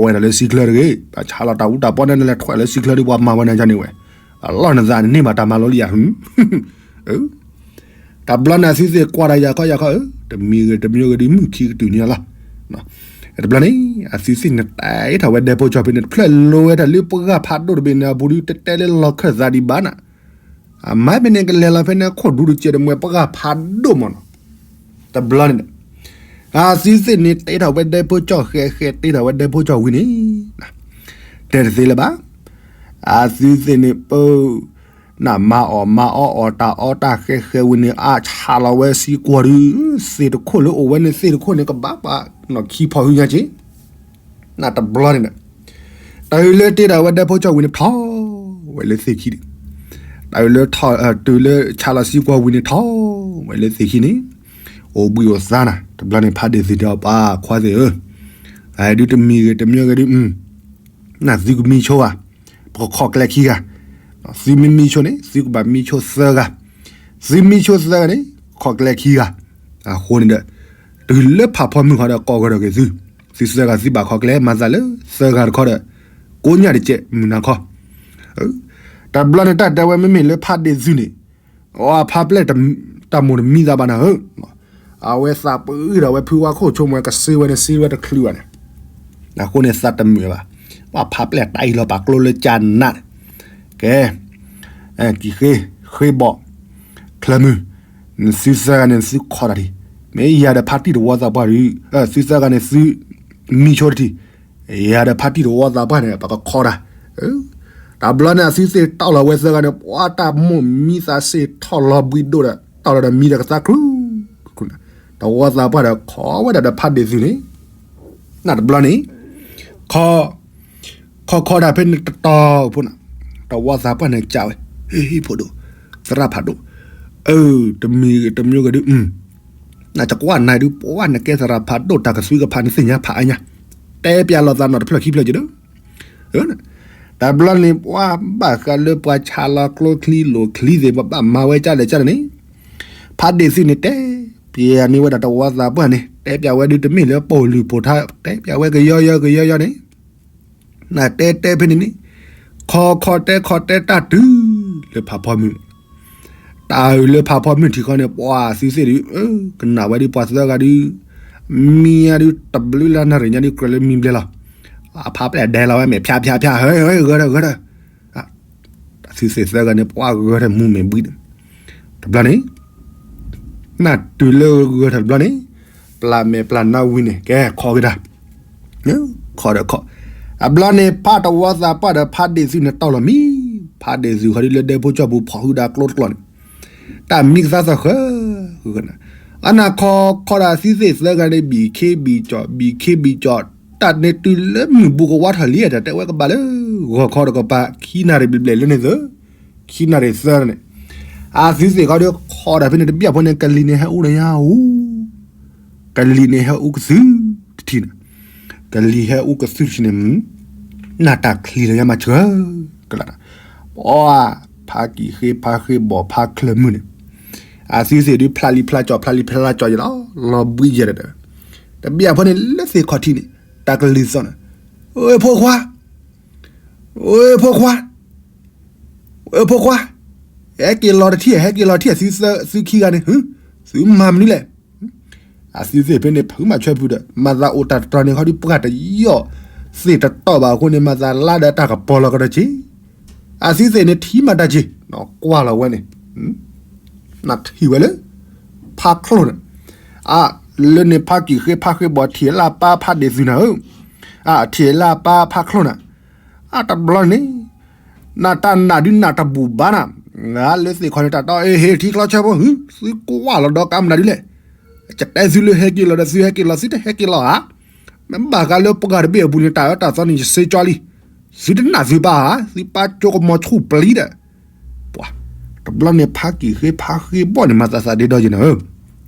ဝဲဒၣ်လၢစံချၢတဂ့ၤ, ဘၣ်ဆါလီၤတၢ်အူတၢ်ပီန့ၣ် နလဲၤထီၣ်လၢစံချၢဒီး ပှၤမၤဝဲနၤကန့ၣ်ဝဲ, အလီၢ်နသးန့ၣ်န့ၢ်ဘၣ်တၢ်မၤလိလံဧါ တဘျီန့ၣ်အသုသ့ၣ်ကွၢ်တၢ်ယၤခီယၤခီဧၢ, တမံၤဂ့ၤတမံၤဂ့ၤဒုး မုၢ်ခံကတုၤန့ၣ်လီၤ. တဘျီန့ၣ် အသုသ့ၣ်န့ၣ်တဲထီၣ်ဝဲဒဲဖိကၠီၣ်ဖံန့ၣ် တဖျၢၣ်လိဝဲတၢ်လၢပှၢ်ဖးဒိၣ်တဘ့ၣ်န့ၣ်အပူၤဒုး တဲတဲလၢလီၤခၢၣ်သးဒံးဘၣ်နၤ, အမၤဖဲန့ၣ်ကလဲၤလီၤဖဲန့ၣ် ခိၣ်ဒူတစဲးတမှဲၤပှၢ်ဖးဒိၣ်မးနီၤ. တဘျီန့ၣ် အသုသ့ၣ်န့ၣ်တဲထီၣ်ဝဲဒဲဖိကၠီၣ်ဃဲဃဲ တဲထီၣ်ဝဲဒဲဖိကၠီၣ်ဝံၤန့ၣ် တဲတသ့လၢၤဘၣ်. အသုသ့ၣ်န့ၣ်ပ နမၤအီၣ်မၤအီအီၣ်တၢ်အီတၢ်ဃဲဃဲဝံၤန့ၣ် အါဆါလီၤဝဲစံကွီၤဒုး သ့ၣ်တခိၣ်လၢအိၣ်ဝဲန့ၣ် သ့ၣ်တခိၣ်န့ၣ် ကဘၣ်ပှၤနီၢ်ခံဖီၣ်ဟုညါက့ၤ နတဘျီန့ၣ်ဒီး တၢ်အုးလၢတ့ထီၣ်ဝဲဒဲဖိကၠီၣ်ဝံၤန့ၣ် ထီၣ်ဝဲလၢသ့ၣ်ခံဒံး, တၢ်အုးလၢထီၣ် တုၤလၢဆါလီၤစံကွီၤဝံၤန့ၣ် ထီၣ်ဝဲလၢသ့ၣ်ခံန့ၣ် အိၣ်ဘှံးအိၣ်သါနၤ. တဘျီန့ၣ် ဖါဒ့ၣ်သုတဲအီၤ ပှၤခွါသ့ၣ်ဧၢ, အဒုးတမံၤဂ့ၤတမံၤဂ့ၤဒုး နသုကမံဆိဧါ, ပကခီၣ်ကျဲခံဂၤ, သုမ့ၢ်မံဆိန့ၣ် သုကဘၣ်မံဆိသၢဂၤ, သုမံဆိသၢဂၤန့ၣ် ခီၣ်ကျဲခံဂၤ, အဃိန့ၣ်ဒီး တုၤလၢဖးဖီမုၢ်ဃီဒီးကိးဂီၤဒီးက့ၤသု, သုသၢဂၤသုဘၣ်ခီၣ်ကျဲမၤသးလၢသၢဂၤတခီဒီး ကိးညၣ်တကဲးမုၢ်နၤခီ တဘျီန့ၣ်တၢ်တဲဝဲမ့မ့ၢ်လၢဖါဒ့ၣ်သုန့ၣ်, အဖါပျဲၢ် တၢ်မိၣ်တမံသးဘၣ်နၤဧၢ, အဝဲသးပဂံၢ်ဒီးဝဲဖုဝါခိၣ်ဆိကမိၣ်ဝဲကစ့ဝဲန့ၣ်စ့ဝဲတချုးဘၣ်န့ၣ်, အဃိန့ၣ်သးတမုာ်ဘၣ်, ပှၤဖါပျဲၢ်တၢ်အံၤလီၤပာ်ကျိလၢကၠၢ်နးန့ၣ်, ကဲ, ကံၢ်ဃ့, ဃ့ဘီၣ်, ချၢၣ်မုၢ်, နသုသၢဂၤန့ၣ်သုခီၣ်တၢ်ဒံး, မ့ၢ်ယၤဒီးဖါတံၢ်တဝီသးပှၢ်ဒုး, သုသၢဂၤန့ၣ်သု မံဆိတထံၣ်, ယၤဒီးဖါတံၢ်တဝီသးပှၢ်န့ၣ် ပကခီတၢ်, တဘျီန့ၣ်အသုသ့ၣ်တီၢ်လီၤဝဲသၢဂၤန့ၣ် ပှၤတၢ်မိၣ်မံသးစ့ၢ်ထီၣ်လီၤဘှံးဒိၣ်ဒီး တီၢ်လီၤဒီးမံဒီးကသါခုၣ်, တဝီသးပှၢ်ဒီးခီဝဲဒၣ်ဒီးဖါဒ့ၣ်သုန့ၣ်, နတဘျီန့ၣ် ခီ ခီခီဒၣ်ဖဲန့ၣ်တတီၤဖိန့ၣ်, တဝီသးပှၢ်န့ၣ်ကးဝဲ, ဟ့ၣ်ဖိဒိၣ်, သရၣ်ဖးဒိၣ်, အၢ တမံၤတမံၤဂ့ၤဒုး, နတကွၢ်နၤဒုး ပှၤနကဲသရၣ်ဖးဒိၣ် တၢ်ကသွံကဖးန့ၣ်သ့ၣ်ညါဖးအါညါ, တဲပျးလိာ်သးနီၢ်တဖျၢၣ်ခံဖျၢၣ်က့ၤဒီး, တဘျီန့ၣ် ပှၤဘၣ်ဃးလၢပှၤဆါလီၤကျိချံလိာ်ချံသ့ၣ် ပဘၣ်မၤဝဲကၢ်လဲၣ်ကၢ်လဲၣ်န့ၣ်, ဖးဒ့ၣ်သုန့ၣ်တဲပျးန့ၢ်ဝဲဒၣ်တဝီသးပှၢ်န့ၣ် တဲပျးဝဲဒုးတမ့ၢ်လၢပိာ်လုၢ်ပိာ်ထါ တဲပျးဝဲကယီယီကယီယီန့ၣ် နတဲတဲဖဲန့ၣ်န့ၣ်, ခီခီတဲခီတဲတၢ်တုၤလၢဖးဖီမုၢ်, တၢ်အုၣ်လၢဖးဖီမုၢ်ထံၣ်ဃီန့ၣ် ပှၤသုသ့ၣ်ဒုး, ကနၣ်ဝဲဒုးပှၤသၢဂၤဒုး, မံၤညါဒုး တဘျုးလၢနၣ်ရံၣ်ညါဒုး ကြၢးလၢမံၤဘျဲၣ်လီၤ, အဖါပျဲၢ်ဒဲးလီၤဝဲမဲာ်ဖၠါဖၠါဖၠါ ဟဲဂၢၢ်ဒီးဂၢၢ်ဒီး သုသ့ၣ်သၢဂၤန့ၣ် ပှၤဂၢၢ်ဒီးမူမဲာ်ဘှံးဒီး, တဘျီန့ၣ် နတုၤလၢဂၢၢ်ထီၣ်တဘျီန့ၣ်, ပျၢ်မဲာ်ပျၢ်နါဝံၤန့ၣ် ကဲခီက့ၤတၢ်, ခီဒီးခီ, အဘျီန့ၣ် ဖးတဝီသးပှၢ်ဒီးဖးဒ့ၣ်သုန့ၣ်တီၢ်လီၤမံ, ဖးဒ့ၣ်သုဃီဒုးလၢဒဲဖိကၠီၣ်ပူၤဖီၣ်ဟုဒၣ်ကျိတကျီန့ၣ်, တၢ်မံကသါသၢဃၢ, အနၢ်ခီခီဒၣ်သုသ့ၣ်သၢဂၤန့ၣ် ဘံၣ်ခ့ဘံၣ်ကၠီၣ် ဘံၣ်ခ့ဘံၣ်ကၠီၣ်, တၢ်န့ၣ်တုၤလၢမုၢ်ဘူးကဝါထီၣ်လံ တၢ်တဲဝဲကဘၣ်လၢ ဂီၤခီတကပၤ ခံနၣ်ရံၣ်ဘျဲၣ်ဘျဲၣ်လၢန့ၣ်သၢ ခံနၣ်ရံၣ်သၢန့ၣ်, အသုသ့ၣ်ခီဒီးခီဒၣ်ဖဲန့ၣ် တဘျီဖိန့ၣ် ကလံၤန့ၣ်ဟဲအူဒီးညါအူ, ကလံၤန့ၣ်ဟဲအူကသုတထံၣ်န့ၣ်, ကလံၤဟဲအူကသုတထံၣ်န့ၣ်, နၢ်တၢ်ချံလီၤညါမၤဆှၢ, ကလး, ပှၤ, ဖးကံၢ်ဃ့ဖးဃ့ဘီၣ်ဖးချၢၣ်မုၢ်န့ၣ်, အသုသ့ၣ်ဒုးဖျါလံဖျါကၠီၣ်ဖျါလံဖျါကၠီၣ်ယလီၤ, လီၤဘှံးယဲၢ်ဒီး, တဘျီဖိန့ၣ်လၢသ့ၣ်ခီၣ်ထံးန့ၣ်, တၢ်ကလုၢ်သီၣ်န့ၣ်, အိၣ်ဖိခွါ ဝဲဖိခွါ, ဝဲဖိခွါ, ဟဲက့ၤလီၤတထံၣ် ဟဲက့ၤလီၤတထံၣ် သုသၢ သုခံဂၤန့ၣ်, သုမၤမနုၤလဲၣ်. အသုသ့ၣ်ဖဲန့ၣ် ဖုမၤဆွဲဖုဒီး မၤသးအိၣ်တၢ်တတီၤန့ၣ် ခီဒုးပှၢ်တယီၣ်သ့ၣ်တတီၤဘၣ်အဃိန့ၣ် မၤသးလါဒီးတၢ်ကပီၤလီၤကဒီးက့ၤ. အသုသ့ၣ်န့ၣ်ထံၣ်မးတၢ်က့ၤ, ကွၢ်လီၤဝဲန့ၣ် နထံၣ်ဝဲလၢ ဖးချိၣ်န့ၣ်, အ လၢန့ၣ်ဖါကံၣ်ဃ့ဖါဃ့ဘီၣ်ထံၣ်လၢအပၢ်ဖါဒ့ၣ်သုးနၤဧၢ, အထံၣ်လၢအပၢ်ဖါချိၣ်နၤ, အတဘျီန့ၣ် နတၢ်နာ်ဒုးနၢ်တဘူၣ်ဘၣ်နၤ, လၢသ့ၣ်ခီၣ်န့ၣ်တၢ်တီအဟ့ၣ်ထံချီဆၢဖိ သုကွၢ်လီၤဒီးကါမနုၤဒ်လဲၣ်, ယတဲသုလၢဟဲက့ၤလီၤဒီးသုဟဲက့ၤလီၤ သုတဟဲက့ၤလီၤဧါ, မ့ၢ်ဘၣ်ဃးလၢပှၤတဘ့ၣ်အပူၤန့ၣ် တၢ်အၢတၢ်သီန့ၣ်ယစ့ကၠီလံ, သုတနာ်သုပၢ်ဧါ, သုပၢ်ကၠိကမီၤဆူၣ်ပျံၤဒီး, ပှၤ, တဘျီန့ၣ်ဖါကံၣ်ဃ့ဖါဃ့ဘီၣ်န့ၣ် မၤသးသးဒ့ဒီယဲနၤဧၢ,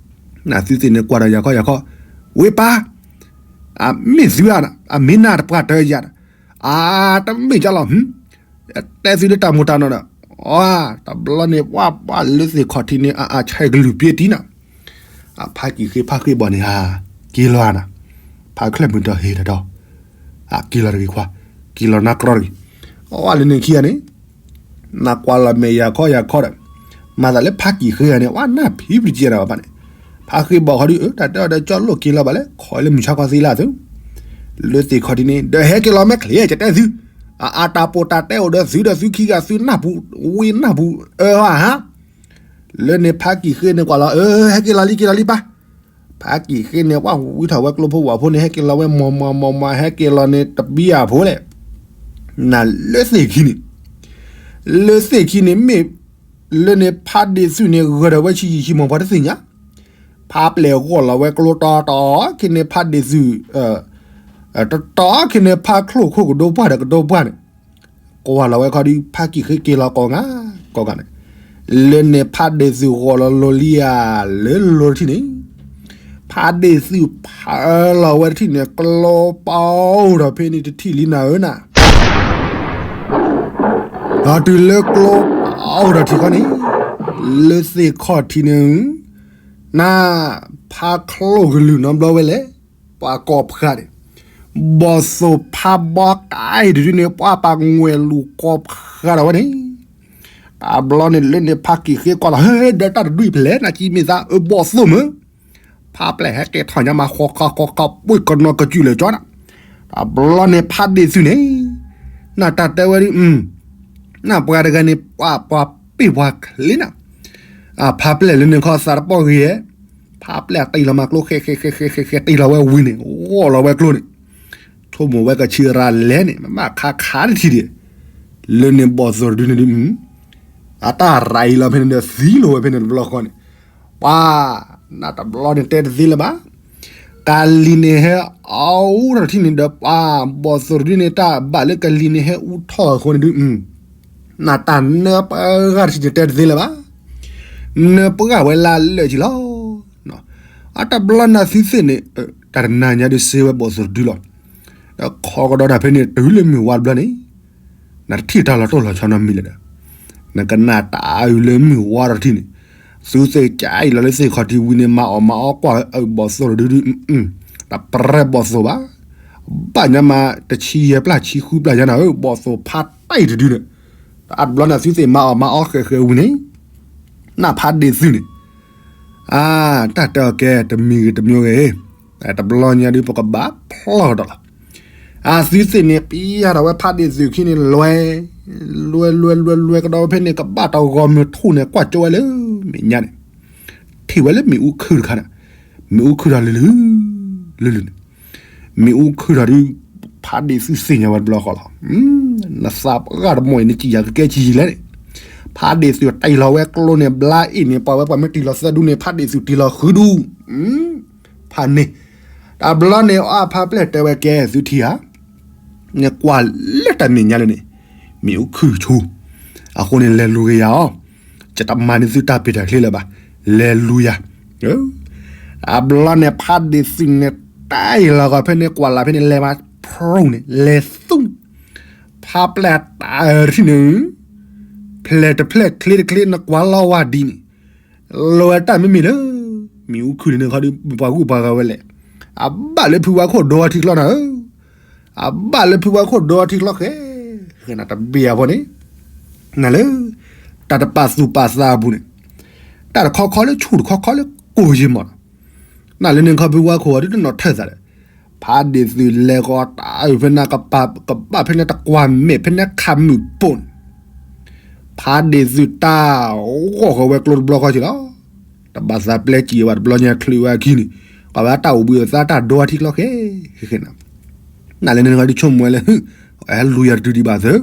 နသုသ့ၣ်န့ၣ်ကွၢ်ဒီးယၤခီယၤခီ, ဝ့ၢ်ပၢ် အမ့ၢ်သုဧါ, အမ့ၢ်နၢ်တပှၢ်တၢၢ်ယၤ, အတမ့ၢ်ကလီၤ, တဲသုလၢတၢ်မူတၢ်နီၢ်ဒီး, အ, တဘျီန့ၣ်ပှၤပှၤလၢသ့ၣ်ခီၣ်ထံးန့ၣ် အအဆဲးကလုၢ်ပျ့ၤတံၢ်နၤ, အဖါကံၣ်ဃ့ဖါဃ့ဘီၣ်န့ၣ်ဧါ, က့ၤလီၤနၤ, ဖါချၢၣ်မုၢ်ဒီးဟ့ၣ်တၢ်ဒီး, အက့ၤလီၤတဂ့ၤခွါ, က့ၤလီၤနါကြီတဂ့ၤ, အဝဲလၢန့ၣ်ခံဂၤန့ၣ် နကွၢ်လီၤမဲာ်ယၤခီယၤခီဒီး, မၤသးလၢဖါကံၣ်ဃ့ဂၤန့ၣ် ဝဲနၢ်ဖံးပတကဲနၤဘၣ်န့ၣ်, ဖါဃ့ဘီၣ်ခီဒုး တၢ်တဲအီၤဒီးကၠီလိၣ်က့ၤလီၤဘၣ်လဲၣ် ခီလၢမုၢ်ဆါခီသ့လၢသု, လၢသ့ၣ်ခီၣ်ထံးန့ၣ် ဒီးဟဲက့ၤလီၤမ့ၢ်ချ့ ယတဲသု, အအတၢ်ပီးတၢ်တဲအိၣ်ဒီးသုဒီးသုခံဂၤသုနၢ်ပူၤ, ဝံနၢ်ပူၤ, အၢဟါ လၢန့ၣ်ဖါကံၣ်ဃ့န့ၣ်ကွၢ်လီၤ အၢ ဟဲက့ၤလီၤလံ က့ၤလီၤလံပၢ်, ဖါကံၣ်ဃ့န့ၣ် ပှၤဝံထီၣ်ဝဲကျိဖိဝၣ်ဖိန့ၣ် ဟဲက့ၤလီၤဝဲမီၢ်မီၢ်မီၢ်မီၢ် ဟဲက့ၤလီၤန့ၣ်တပံအဖိလဲၣ်, နလၢသ့ၣ်ခံန့ၣ်, လၢသ့ၣ်ခံန့ၣ်မ့ၢ်, လၢန့ၣ်ဖါဒ့ၣ်သုးန့ၣ် ဂၢၢ်ဒီးဝဲဆံးယံာ်ဆံးမီၢ်ပှၤတသ့ၣ်ညါ, ဖါပျဲၢ်ဂီၢ်လီၤဝဲကျိတီတီခံန့ၣ်ဖါဒ့ၣ်သုး တတီခံန့ၣ် ဖါချိၣ်ခိၣ်ကဒိပှၢ်ဒီးကဒိပှၢ်န့ၣ်, ကွၢ်လီၤဝဲခီဒုး ဖါကံၣ်ဃ့က့ၤလီၤကိးဂၤ, ကိးဂၤန့ၣ်, လၢန့ၣ်ဖါဒ့ၣ်သုးဂီၢ်လီၤလိၤလံဧါ, လၢလိၤတထံၣ်န့ၣ်, ဖါဒ့ၣ်သုးဖးလီၤဝဲတထံၣ်န့ၣ် ကျိပအိၣ်ထီၣ်ဖဲန့ၣ်တထံၣ်လံနၤဧၢနၤ, ဒီးတုၤလၢကျိပအိၣ်ထီၣ်ထံၣ်ခီန့ၣ်, လၢသ့ၣ်ခီၣ်ထံးန့ၣ် နၤ, ဖါချိၣ်ကလုၢ်နီတဘျီဝဲလဲၣ်, ပှၤကိးဖှးန့ၣ်, ဘီၣ်သိၣ်ဖးဘီကါအံၤတဒုန့ၣ် ပှၤပာ်ငွဲၢ်လူၤကိးဖှးဒီးဝဲန့ၣ်, တဘျီန့ၣ်လၢန့ၣ်ဖါကံၣ်ဃ့ကွၢ်လီၤ ဟဲဒီးတၢ်တဒုအံၤဖဲလဲၣ် နကံမ့ၢ်သးအၢဘီၣ်သိၣ်မုၢ်, ဖါပျဲၢ်ဟဲက့ၤထီၣ်ညါမးဃီဃီဃီဃီ ပှ့ၤကနီၤကစူၣ်လၢာ်ကၠီနၤ, တဘျီန့ၣ်ဖါဒ့ၣ်သုးန့ၣ်, နတၢ်တဲဝဲဒုး နပှၤတဂၤန့ၣ် ပှၤပှၤပ့ၢ်ပှၤချ့နၤ, အဖါပျဲၢ်လၢန့ၣ်ခီသးတပီၢ်ဂ့ၤ, ဖါပျဲၢ်တ့ၢ်လီၤမးကျိဃဲဃဲဃဲဃဲဃဲဃဲဃဲ တ့ၢ်လီၤဝဲဝံၤန့ၣ် ဂီၢ်လီၤဝဲကျိန့ၣ်, ဆိကမိၣ်ဝဲကဆံရၤလဲၣ်န့ၣ် မ့ၢ်မးခါခါတထံၣ်ဒံး, လၢန့ၣ်ဘီၣ်သိၣ်တဒုန့ၣ်ဒုး အတၢ်ရၤအံၤလီၤဖဲန့ၣ်ဒီးသံလီၤဝဲဖဲန့ၣ်တဘျီဃီန့ၣ်, ပှၤ, နတဘျီန့ၣ်တဲတသ့လၢၤဘၣ်, ကလံၤန့ၣ်ဟဲအအိၣ်ထီၣ်တထံၣ်န့ၣ်ဒီး ပှၤဘီၣ်သိၣ်တဒုန့ၣ် တၢ်ဘၣ်လၢကလံၤန့ၣ်ဟဲအူထီၣ်အဃိန့ၣ်ဒုး နတၢ်နၢပှၤဂၤတထံၣ်န့ၣ်တဲတသ့လၢၤဘၣ်, နၢပှၤဂၤဝဲလၢအလၢာ်က့ၤလီၤ, အတဘျီနၤသုသ့ၣ်န့ၣ်, တၢ်တနၤညါဒုးစ့ဝဲဘီၣ်သိၣ်တဒုလီၤ, ဒီးခီကဒီးတၢ်ဖဲန့ၣ်တုၤလၢမုၢ်ဝါတဘျီန့ၣ် နတထံၣ်တၢ်လီၤတိၢ်လီၤဆီနီတမံၤလၢၤဒီး, နကနၣ်တၢ်အုးလၢမုၢ်ဝါထီၣ်တထံၣ်န့ၣ်, သုသ့ၣ်ကၢ်အံၤလီၤလၢသ့ၣ်ခီၣ်ထံးဝံၤန့ၣ် မၤအီၣ်မၤအီကွၢ်အုးဘီၣ်သိၣ်တဒုဒု, တပြဲၢ်ဘီၣ်သိၣ်ဘၣ်, ဘၣ်ညါမး တဆံယဲၢ်ပျၢ်ဆံဃုပျၢ်ညါနၤဧၢ ဘီၣ်သိၣ်ဖးတၢ်အံၤတဒုန့ၣ်, အတဘျီန့ၣ်သုသ့ၣ်မၤအီၣ်မၤအီဃဲးဃဲးဝံၤန့ၣ်, နဖါဒ့ၣ်သုးန့ၣ် အါ, တၢ်တဲအီၤကဲ တမံၤဂ့ၤတမံၤဂ့ၤ, တဘျီညါဒုး ပကဘၣ်ဖျီၣ်ကဒီးလီၤ. အသုသ့ၣ်န့ၣ် ပျဲထီၣ်ဝဲဖးဒ့ၣ်သုးခံန့ၣ် လဲၤ, လဲၤလဲၤလဲၤလဲၤကဒီးဝဲဖဲန့ၣ် ကဘၣ်တၢ်ဂီၤမုၢ်ထူၣ်န့ၣ် ကွၢ်ကၠိဝဲလၢမဲာ်ညါန့ၣ်, ထံၣ်ဝဲလၢမ့ၣ်အူခုၣ်တခါန့ၣ်, မ့ၣ်အူခုၣ်ထီၣ်လုာ်လုာ်, လုာ်လုာ်န့ၣ်, မ့ၣ်အူခုၣ်ထီၣ်ဒုး ဖးဒ့ၣ်သုးသ့ၣ်ညါဝဲတဘျီဃီလီၤ. နသးပှၢ်တမီၢ်အံၤ နစံၣ်ယၤကကဲကံၣ်ယံာ်လဲၣ်န့ၣ်, ဖးဒ့ၣ်သုးတ့ၢ်လီၤဝဲကျိန့ၣ် ဘျါအ့ၣ်န့ၣ် ပှၤဝဲပှၤမ့ၢ်တ့ၢ်လီၤသၢဒူန့ၣ် ဖးဒ့ၣ်သုးတ့ၢ်လီၤဃုဒူ, ဖးန့ၣ်, တဘျီန့ၣ် အဖါပျဲၢ်တဲဝဲကဲသုထံဧါ, နကွၢ်လၢတၢ်မဲာ်ညါလၢန့ၣ်, မ့ၣ်အူခုၣ်ဆူ, အဃိန့ၣ်လဲၤလူၤက့ၤယၤအီၤ, ယတမၤန့ၢ်သုတၢ်ပ့ၢ်တၢ်ချ့လၢၤဘၣ်, လဲၤလူၤယၤ အဘျီန့ၣ် ဖးဒ့ၣ်သုးန့ၣ် တ့ၢ်လီၤဂီၤဖဲန့ၣ် ကွၢ်လၢ်ဖဲန့ၣ် လဲၤမၤဖျိန့ၣ် လဲၤသူ, ဖါပျဲၢ်တၢ်အၢတထံၣ်န့ၣ်, ဖျဲၣ်တဖျဲၣ်ချ့တချ့ နကွၢ်လီၤဝဲဒ်န့ၣ်, လီၤဝဲတၢ်မ့မ့ၢ်လၢ မ့ၣ်အူခုၣ်န့ၣ်ခီဒုး ပှၤဂုၤပှၤဂၤဝဲလဲၣ်, အဘၣ်လၢဖုဝါခိၣ်ဒိအထံချီနၤဧၢ, အဘၣ်လၢဖုဝါခိၣ်ဒိအထံချီဃဲ, ဃဲနၤတဘ့ၣ်အဖီန့ၣ်, နၤလၢ တၢ်တပာ်သူၣ်ပာ်သးအပူၤန့ၣ်, တၢ်တခီခီလၢဆူၣ်တခီခီလၢကိၢ်ယံၤမးနီၤ, နၤလၢန့ၣ်ခီဖုဝါခိၣ်အီၤဒုးတနီၤထၢၣ်သးဒီး, ဖးဒ့ၣ်သုးလဲၤဂီၤတၢ်အုးဖဲန့ၣ် ကဘၣ်ဖဲန့ၣ်တကွၢ်မဲာ်ဖဲန့ၣ်ခးမုၢ်ပိာ်န့ၣ်, ဖးဒ့ၣ်သုးတၢ်ဂီၢ်ဃီၤဝဲကျိတဘျီဃီက့ၤလီၤ, တဘၣ်သးပျဲကံၣ်ဝဲတဘျီညါချုးဝဲအခံန့ၣ်, ပာ်ဝဲတၢ်အိၣ်ဘှံးအသးတၢ်ဒိထံကျိဃဲ, ဃဲဃဲနၤ, နလဲၤနဂီၢ်ဒုးဆိကမိၣ်ဝဲလၢ ဟဲလူၤယၤတတုၤဒံးဘၣ်သၢ,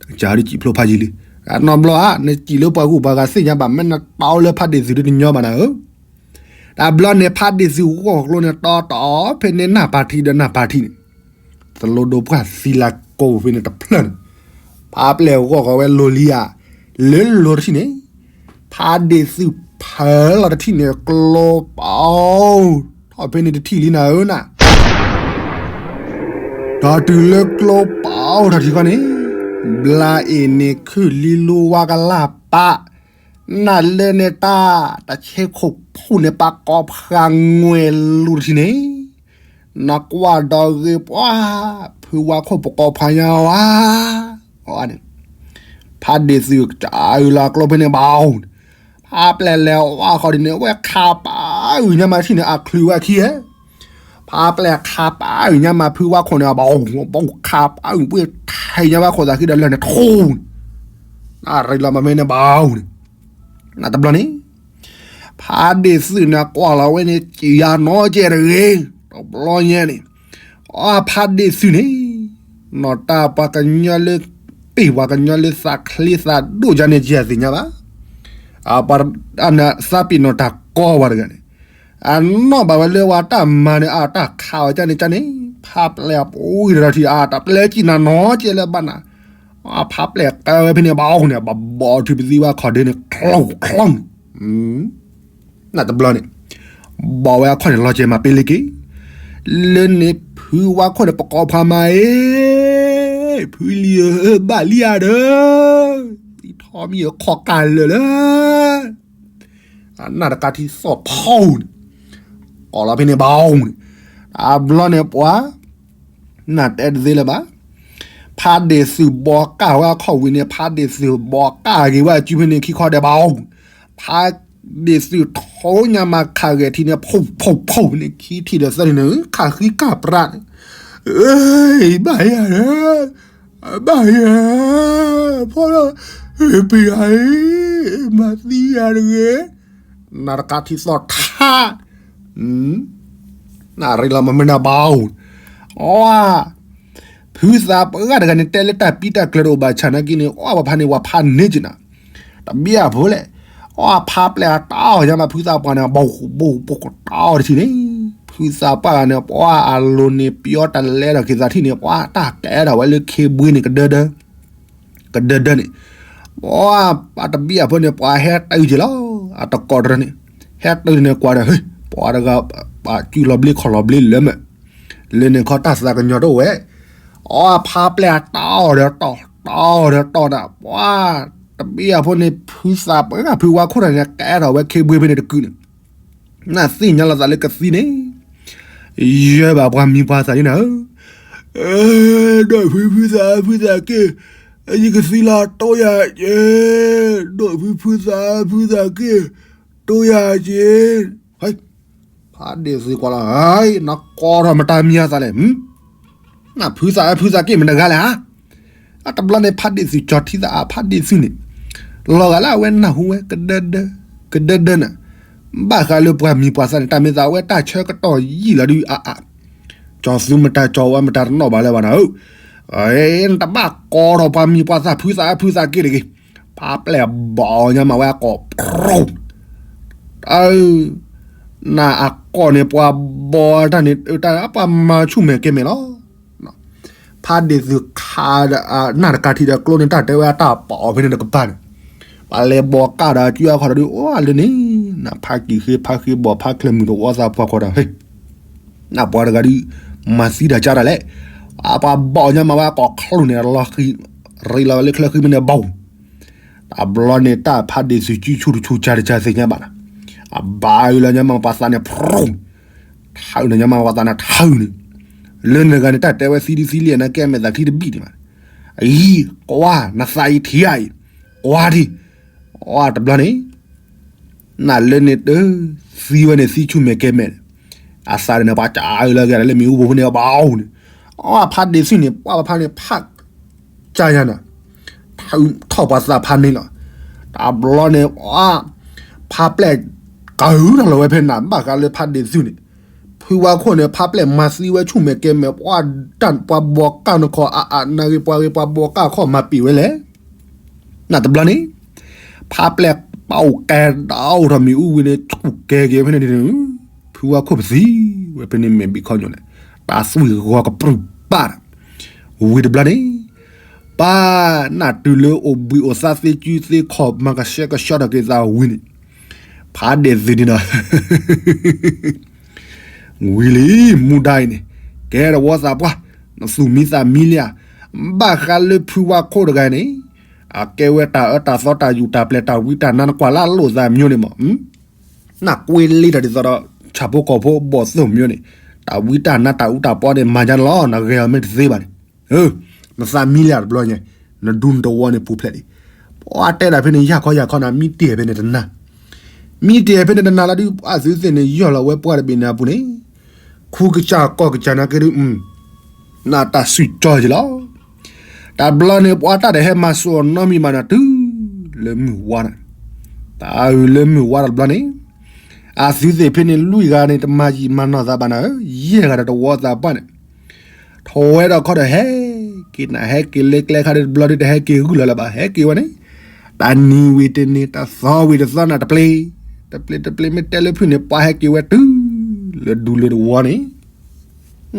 ကၢ်ဒုးစံၣ်ဖျိဖးယံာ်လံ, အနီတဘျီဧါ နစံၣ်လၢပှၤဂုၤပှၤဂၤသ့ၣ်ညါဘၣ် မ့ၢ်နတီလၢဖးဒ့ၣ်သုးဒုးတညီဘၣ်နၤဧၢ, တဘျီန့ၣ် ဖးဒ့ၣ်သုးဂီၢ်ကျိန့ၣ် တီတီဖဲန့ၣ်နၢ်ပၢ်ထံဒီးနၢ်ပၢ်ထံန့ၣ် သလိဒိဖှၢ်သံလၢကိးဖဲန့ၣ်တဖျၢၣ်န့ၣ်, ဖးပျဲၢ်ဂီၢ်ဃီဝဲလိၤလံဧါ, လၢလိၤတထံၣ်န့ၣ်, ဖးဒ့ၣ်သုးဖၢလီၤတထံၣ်န့ၣ် ကျိပအိၣ်ထီၣ်ဖဲန့ၣ်တထံၣ်လံနၤဧၢနၤ ဒီးတုၤလၢကျိပအိၣ်ထီၣ်ထံဃီန့ၣ်, ဘျါအ့ၣ်န့ၣ်ခုၣ်လံလိဝါကလၢ်ပာ်, နၢ်လၢန့ၣ်တၢ်တဆ့ခိၣ်ဖှိၣ်န့ၣ် ပကိးဖှၢ်ငွဲၣ်လိၤတထံၣ်န့ၣ်, နကွၢ်ဒီးဂ့ၤပှၤ, ဖုဝါခိၣ်ပကိးဖှၢ်ညါဝါ, အန့ၣ်, ဖးဒ့ၣ်သုးကအုၣ်လီၤကျိဖဲန့ၣ်ဘၣ်အီၤန့ၣ်, ဖးပျဲၢ်လဲၤဝါဃီဒ်န့ၣ် အဝဲခးပၢ်အုၣ်ညါမးထံၣ်န့ၣ် အချုးဝဲခံဧဲ ဖးပျဲၢ်ခးပၢ်အုၣ်ညါမးဖုဝါခိၣ်န့ၣ် အဘၣ်အိၣ်ဘၣ်ခးပၢ်အုၣ်ပှ့ၤထဲညါဝဲခိၣ်သးခံဒီးလၢာ်န့ၣ်ထူၣ်န့ၣ်, နရံလီၤမ့မ့ၢ်န့ၣ်ဘၣ်အိၣ်န့ၣ်, နတဘျီန့ၣ်, ဖးဒ့ၣ်သုးန့ၣ်ကွၢ်လီၤဝဲန့ၣ် စံၣ်ယၤနီၢ်ကဲတဂ့ၤ, တဘျီညါန့ၣ်, အဖးဒ့ၣ်သုးန့ၣ် နီၢ်တၢ်ပှၤကညီလၢ, ပ့ၢ်ပှၤကညီလၢသးချ့သးဒိၣ်ယါန့ၣ် ယဲၢ်သ့ၣ်ညါဘၣ်, ပှၤ, သးပ့ၤနီၣ်တၢ်ကီပှၤတဂၤန့ၣ်, အနီၣ်ဘၣ်ဝဲလၢဝဲတၢ်မၤန့ၣ် အတၢ်ခးအီၤကန့ၣ်ကန့ၣ်, ဖးပျဲၢ်အပူၤတထံၣ် အတၢ်ပျဲၢ်ကံၣ်နၤနီၢ်ကဲလၢဘၣ်နၤ, အဖးပျဲၢ်ကဲဝဲဖဲန့ၣ်ဘၣ်အိၣ်န့ၣ် ဘၣ်ဘီၣ်ထွံၣ်ပသံဝဲခီၣ်ဒ့န့ၣ် ချီချီန့ၣ် နတဘျီန့ၣ်, ဘီၣ်ဝဲအခီၣ်န့ၣ်လီၤကဲမးပ့လ့က့ၤ, လၢန့ၣ်ဖုဝါခိၣ်န့ၣ် ပကိးဖှၢ်မးအ့ၣ်, ဖုလံဧၢ ဘၣ်လံဧါဒီး, သံထီၣ်မံအခီၣ်ကၢ်လၢာ်လၢ, အနၢ်တကးထံသီၣ်ဖီန့ၣ်, ကိးလီၤဖဲန့ၣ်ဘၣ်အိၣ်န့ၣ်, အဘျီန့ၣ်ပှၤ နတဲတသ့လၢၤဘၣ်, ဖးဒ့ၣ်သုးဘီကၢ်ဝဲအခီၣ်ဝံၤန့ၣ် ဖးဒ့ၣ်သုးဘီကၢ်က့ၤဝဲအစုဖဲန့ၣ်ခံခီဒဲးဘၣ်အိၣ်, ဖးဒ့ၣ်သုးထိညါမးခးဂဲၤထံန့ၣ် ဖီၣ်ဖီၣ်ဖီၣ်န့ၣ် ခံထံၣ်ဒီးသၢထံၣ်န့ၣ် ခးဃံကၢ်ပြးန့ၣ်, ဘၣ်ယၤဒီး, ဘၣ်ယၤ, ဖီၣ်လီၤ, ပယၤအံၤ, မၤသံယၤတဂ့ၤ, နတကးထံသီၣ်ထါ နရံလီၤမ့မ့ၢ်န့ၣ်ဘၣ်အိၣ်, အီ, ဖုသးပှၢ်တဂၤန့ၣ် တဲလၢတၢ်ပံတၢ်ကျၢၤတအိၣ်ဘၣ်ဆၣ်နာ်က့န့ၣ် အီပှၤဖးန့ၣ် ပှၤဖးန့ၢ်က့ၤနၤ, တဘၣ်အဖိလဲၣ်, အီဖးပျဲၢ်အတၢ်အီၣ်ညါမး ဖုသးပှၢ်န့ၣ် ဘီၣ်ဘီၣ်ဘီၣ်ကတၢ်အီၣ်တထံၣ်န့ၣ်, ဖုသးပှၢ်ဂၤန့ၣ် ပှၤအလိၤန့ၣ် ပယီတလဲဒီးက့ၤသးထံၣ်န့ၣ် ပှၤတၢ်ကဲထီၣ်ဝဲလၢခ့ဘှ့န့ၣ် ကဒၢဒၢ ကဒၢဒၢန့ၣ်, ပှၤပှၤတဘံၣ်အဖိန့ၣ် ပှၤဟဲတုၤက့ၤလီၤ, အတကိးတရၢန့ၣ်, ဟဲတုၤန့ၣ်ကွၢ်ဒီး ဟ့ၣ် ပှၤတဂၤ ပှၤစုလီၤဘျ့ခီၣ်လီၤဘျ့လၢမ့ၢ်, လၢန့ၣ်ခီတၢ်သးကညီၤတအိၣ်ဝဲ, အီဖးပျဲၢ်အတၢ်အီၣ်ဒီးတီၢ် တၢ်အီၣ်ဒီးတီၢ်ဒီး ပှၤတဘံၣ်အဖိန့ၣ် ဖုသးပှၢ်ဖုဝါခိၣ်တဂၤန့ၣ် ကဲထီၣ်ဝဲခ့ဘှ့ဖဲန့ၣ်တကုာ်န့ၣ် နသ့ၣ်ညါလီၤသးလၢကသံန့ၣ်, ယဲၢ်ဘၣ်ပှၤမံၤပှၤသၣ်န့ၣ်နၤဧၢ, ဒီးဖုဖုသးဖုသးက့ၢ်, ယကသံလီၤတိၢ်ယၤက့ၢ်, ဒီးဖုဖုသးဖုသးက့ၢ်, တိၢ်ယၤက့ၢ်, ဖးဒ့ၣ်သုးကွၢ်လီၤ, နကိးထီၣ်မတၤမံၤအသးလဲၣ်, နဖုသးဖုသးက့ၢ်မတၤတဂၤလဲၣ်ဧါ, အတဘျီန့ၣ် ဖးဒ့ၣ်သုးကၠီထံသး ဖးဒ့ၣ်သုးန့ၣ်, လီၤဂာ်လၢအဝဲနၢ်ဟူဝဲ ကဒၢဒၢ ကဒၢဒၢန့ၣ်, ဘၣ်ဃးလၢပှၤမံၤပှၤသၣ်န့ၣ် တၢ်မ့ၢ်သးဝဲတၢ်ဆၢကတီၢ်ယံာ်လီၤဒုးအါအါ, ကၠီၤသူမတၤကၠီၤဝါမတၤတနီၣ်ဘၣ်လၢၤဘၣ်နၤဧၢ, နတဘၣ်ကိးထီၣ်ပှၤမံၤပှၤသၣ်ဖုသးဖုသးက့ၢ်တဂ့ၤ, ဖးပျဲၢ်ဘီၣ်ညါမးဝဲအကိာ်ဖျိ နအကိာ်န့ၣ် ပှၤဘီၣ်တၢ်န့ၣ် တၢ်ပှၤမၤဆူၣ်မဲာ်ကဲမဲာ်လီၤ. ဖးဒ့ၣ်သုးခးဒီး နၢ်တကးထံဒီးကျိန့ၣ် တၢ်တဲဝဲအတၢ်ပာ်အီၤဖဲန့ၣ်တကပၤန့ၣ်, ပှၤလဲၤဘီၣ်ကၢ်ဒီး အစုအခီၣ်ဒီး အိၣ်လၢန့ၣ်, နဖးကံၢ်ဃ့ဖးဃ့ဘီၣ်ဖးချၢၣ်မုၢ်တဝီသးပှၢ်ခီဒီး နပှၤတဂၤဒုး မၤသံတၢ်ကၢ်တၢ်လဲၣ်, အပှၤဘီၣ်ညါမးဝဲအကိာ်ချၢၣ်န့ၣ် လီၤဃံၤ ရ့လီၤဝဲလၢချၢဃံမ့ၢ်န့ၣ်ဘီၣ် တဘျီန့ၣ် တၢ်ဖးဒ့ၣ်သုးစုဆူၣ်တဆူၣ်ကၢ်တကၢ်သ့ၣ်ညါဘၣ်နၤ, အဘၣ်အုၣ်လီၤညါမးပှၤသးန့ၣ် ဖရူၣ်, ထၢၣ်န့ၣ်ညါမးပှၤသးန့ၣ်ထၢၣ်န့ၣ်, လၢနဂၤန့ၣ် တၢ်တဲဝဲသံဒုသံလံ နကဲမဲာ်သးချံတဘံၣ်ဒံးမး, အံၤ ကွၢ် နသးအံၤထံၣ်ဧါအံၤ, ကွၢ်ထံၣ်, အတဘျီန့ၣ် နလၢန့ၣ်တ သံဝဲန့ၣ် သံဆူၣ်မဲာ်ကဲမဲာ်န့ၣ်, အသးန့ၣ် ပှၤကၢ်အုၣ်လီၤက့ၤလၢမ့ၣ်အူပူၤန့ၣ် ဘၣ်အီၤန့ၣ်, အဖးဒ့ၣ်သုးန့ၣ် ပှၤဖးန့ၣ်ဖး ကၢ်ယၤနၤ, ထီၣ်ပှၤသးဖးန့ၣ်လီၤ, တဘျီန့ၣ် ဖးပျဲၢ် ကၤထီၣ်လီၤဝဲဖဲနၤ ဘၣ်ဃးလၢဖးဒ့ၣ်သုးန့ၣ် ဖုဝါခိၣ်န့ၣ် ဖးပျဲၢ်မၤသံဝဲဆူၣ်မဲာ်ကဲမဲာ် ပှၤတၢ်ပှၤဘီကၢ်နခီၣ်အါအါ နဂ့ၤပှၤဂ့ၤပှၤဘီကၢ်ခီၣ်မၤပံာ်ဝဲလဲၣ်. နတဘျီန့ၣ် ဖးပျဲၢ်ပအိၣ်ကဲဒၣ်အိၣ်ထီၣ်မ့ၣ်အူဝံၤန့ၣ် ဆူၣ်ကဲက့ၤဖဲန့ၣ် ဖုဝါခိၣ်ပသံဝဲဖဲန့ၣ်မဲာ်ဘံၣ်ခီညိၣ်န့ၣ် တၢ်သွံၣ်ဂီၤကပြုၢ်ပာ် ဝံၤတဘျီန့ၣ် ပၢ်နၢ်တုၤလၢအိၣ်ဘှံးအိၣ်သါသ့ကုသ့ခီၣ် မၤကဆှဲကဆှီထီၣ်က့ၤသးဝံၤန့ၣ် ဖးဒ့ၣ်သုးန့ၣ်ဒီး ဝံၤလံ မူဒါအံၤန့ၣ် ကဲတဝီသးပှၢ် နသူၣ်မံသးမံလံဧါ. ဘၣ်ဃးလၢဖုဝါခိၣ်တဂၤန့ၣ် အကဲဝဲတၢ်အၢတၢ်သီတၢ်ယူၢ်တၢ်ပျဲၢ်တၢ်ဝံတၢ်နါ နကွၢ်လၢအလိၣ်သးမၠိန့ၣ်မး နကွ့လံတၢ်ဒ်သိးဒီး ဆၣ်ဖိကီၢ်ဖိဘီၣ်သိၣ်မၠိန့ၣ် တၢ်ဝံတၢ်နါတၢ်အူတၢ်ပီန့ၣ် မၤညါလီၤ နဂဲၤအီၤမ့ၢ်တသ့ဘၣ်န့ၣ် နသးမံလံဧါတဘျီညါ နဒူနတဝီန့ၣ်ပူၤဖျဲးလံ. ပှၤတဲဒၣ်ဖဲန့ၣ် ယၢ်ခီယၢ်ခီနၤ မံတ့ၢ်ဖဲန့ၣ်တနၤ မံတ့ၢ်ဖဲန့ၣ်တနၤလီၤဒုး အသုသ့ၣ်န့ၣ်ယီၢ်လီၤဝဲပှၢ်တဘ့ၣ်န့ၣ်အပူၤန့ၣ် ခူကစၢ်ကီၢ်ကစၢ်နာ်က့ဒုး နတၢ်စံၣ်ကၠီက့ၤလီၤ. တဘျီန့ၣ် ပှၤတၢ်တဟဲမၤစိာ်နီတမံၤဘၣ်န့ၣ် တုၤလၢမုၢ်ဝါန့ၣ် တၢ်အုၣ်လၢမုၢ်ဝါတဘျီန့ၣ် အသုသ့ၣ်ဖဲန့ၣ် လွံၢ်ဂၤန့ၣ် တမၤယံာ်မၤနီၢ်သးဘၣ်နၤဧၢ, ယဲၢ်ဂၤဒီးတဝီသးပှၢ်န့ၣ် ထီၣ်ဝဲဒီးခီဒီး ဟဲက့ၤနၤ ဟဲက့ၤလၢကျဲခါဒီးတဘျီဒုး တဟဲက့ၤဂုၢ်လီၤလၢၤဘၣ်, ဟဲက့ၤဝဲန့ၣ် တနံၤဝံၤတနံၤ တသီဝံၤတသီန့ၣ် တပျ့ၤ တပျ့ၤတပျ့ၤ မ့ၢ်တဲလၢဖုၣ်န့ၣ် ပှၤဟဲက့ၤဝဲတုၤ လၢဒူလၢတဝီန့ၣ်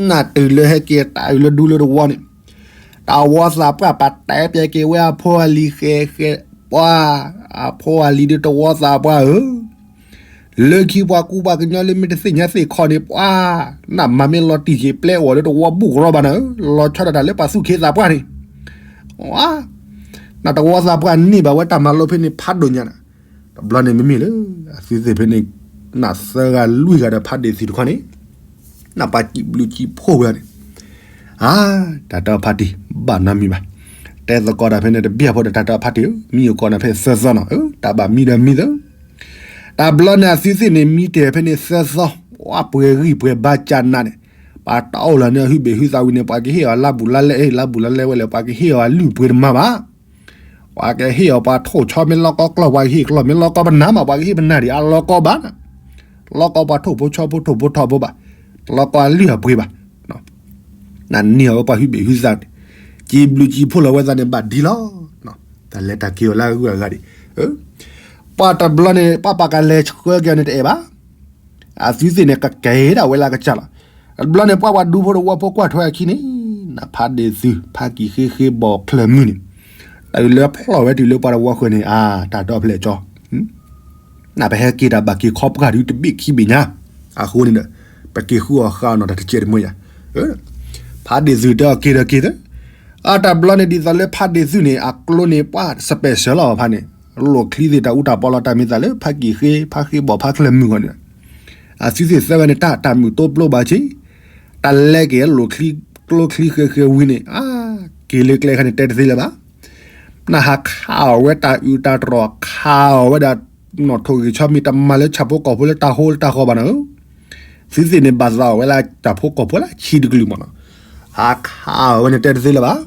နၢ်တုၤလၢဟဲက့ၤတၢ်အုၣ်လၢဒူလၢတဝီန့ၣ် တဝီသးပှၢ်ပာ်တဲပျဲက့ၤဝဲအဖိအလံၤဃဲဃဲ ပှၤ အဖိအလံၤဒုးတဝီသးပှၢ်ဧၢ, လၢခံပှၤကူပှၤကညီလၢမ့ၢ်တသ့ၣ်ညါသ့ၣ်ခီန့ၣ် ပှၤ နမၤမ့ၢ်လီၤတံၢ်က့ၤပျဲအီၤလၢတဝီဘူးကရီဘၣ်နၤဧၢ, လီၤဆီဒၣ်တၢ်လၢပှၤသူၣ်ခ့သးပှၢ်န့ၣ် နတဝီသးပှၢ်န့ၢ်ဘၣ်ဝဲတၢ်မၤလိဖဲန့ၣ်ဖးဒိၣ်ညါနၤ, တဘျီန့ၣ်မ့မ့ၢ်လၢ အသုသ့ၣ်ဖဲန့ၣ် နသၢဂၤလွံၢ်ဂၤဒီးဖးဒ့ၣ်သုးတခီန့ၣ် နပှၤစံးဘျုးစံးဖှိၣ်ဝဲန့ၣ် အါ တၢ်တၢ်ဖးတံၢ် ဘၣ်နီတမံၤဘၣ်, တဲသကိးတၢ်ဖဲန့ၣ်တဘျီဖိဒီးတၢ်တၢ်ဖးတံၢ်ဧၢ, မံယိၤကီးနၤဖဲသၢသီနီၤ တၢ်ဘၣ်မံဒီးမံသၢ တဘျီန့ၣ်အသုသ့ၣ်န့ၣ် မံတ့ၢ်ဖဲန့ၣ်သၢသီ, ပှၤပှဲၤဂံၢ်ပှဲၤဘါကၢ်နးန့ၣ်, ပှၤတၢ်အိၣ်လီၤန့ၣ်အဟုဘ့ၣ်ဟုသးဝံၤန့ၣ် ပှၤကဟ့ၣ်အီၤလါဘူးလါလဲ လါဘူးလါလဲဝဲလဲၣ် ပှၤကဟ့ၣ်အီၤအလုၢ်အပှ့ၤတမၤဘၣ်, ပှၤကဟ့ၣ်အီၤပှၤထိၣ်ဆီမ့ၢ်လီၢ်ကီကျီၢ် ပှၤကဟ့ၣ်ကျီၢ်မ့ၢ်လီၢ်ကီပနၢ်မး ပှၤကဟ့ၣ်ပနၢ်ဒံးအလီၢ်ကီဘၣ်နၤ, လီၢ်ကီပှၤထိၣ်ဖိဆီဖိထိၣ်ဖိထီဖိဘၣ်, လီၢ်ကီအလုၢ်အပှ့ၤဘၣ် နန့ၢ်အီၤဝဲပှၤဟုဘ့ၣ်ဟုသးန့ၣ်, စံးဘျုးစံးဖှိၣ်လီၤဝဲသးန့ၣ် ဘၣ်ဒ်လီၤ. တၢ်လဲၤတၢ်က့ၤအီၤလၢအဂုၤအဂၤဒံး, ပှၤတဘျီန့ၣ် ပှၤပာ်ကလဲၤဆှၢက့ၤအီၤန့ၣ်တအဲၣ်ဘၣ်, အသုသ့ၣ်န့ၣ် ကကဲဒၣ်ဝဲလၢအကစၢ်လီၤ. တဘျီန့ၣ် ပှၤပှၤဒူဖိတဝီဖိကွၢ်ထွဲအခံန့ၣ်, နဖးဒ့ၣ်သုး ဖးကံၢ်ဃ့ဃ့ဘီၣ်ချၢၣ်မုၢ်န့ၣ်, တၢ်အုၣ်လၢဖျီၣ်ဝဲတုၤလၢပှၤတဝီဃၢၤန့ၣ် အါ တၢ်ဒီဖျဲၣ်ကၠီ နပဟဲက့ၤတၢ်ဘၣ်က့ၤခီပှၢ်ဒုးတဘ့ၣ်ခံဘ့ၣ်ညါ, အဃိန့ၣ်ဒီး ပက့ၤဃုအီၤဃာ်အီၤနီၤတၢ်တကဲးတမှဲယၤ, ဖးဒ့ၣ်သုးတဲအီၤက့ၤဒီးက့ၤသၢ, အတဘျီန့ၣ်ဒ်သိးလၢဖးဒ့ၣ်သုးန့ၣ် အကျိန့ၣ်ပှၤ special လီၤဖးန့ၣ်, လိာ်ချံသ့ၣ်တၢ်အူတၢ်ပီလီၤတၢ်မ့ၢ်သးလၢဖးကံၢ်ဃ့ ဖးဃ့ဘီၣ်ဖးချၢၣ်မုၢ်ဂီၢ်န့ၣ်, အသုသ့ၣ်သၢဂၤန့ၣ် တၢ်တၢ်မုာ်တိပျိဘၣ်ဆ့, တၢ်လဲက့ၤလိာ်ချံ ကျိချံဃဲဃဲဝံၤန့ၣ် အါ က့ၤလၢကျဲခါန့ၣ်တဲတသ့လၢၤဘၣ် နဟးခးအီၤဝဲတၢ်အုးတၢ်တြီၤ ခးအီၤဝဲဒၣ် နီၣ်ထိၣ်ဂံၢ်ဆီမံၤ တမၤလၢဆၣ်ဖိကီၢ်ဖိလၢတၢ်ဟိလၢတၢ်ဃီဘၣ်နၤဧၢ, သုသ့ၣ်န့ၣ်ဘၣ်သးအီၤဝဲလၢတၢ်ဖိကီၢ်ဖိလၢဆံးတကလုာ်မးနီၤ, ဟးခးအီၤဝဲန့ၣ်တဲတသ့လၢၤဘၣ်,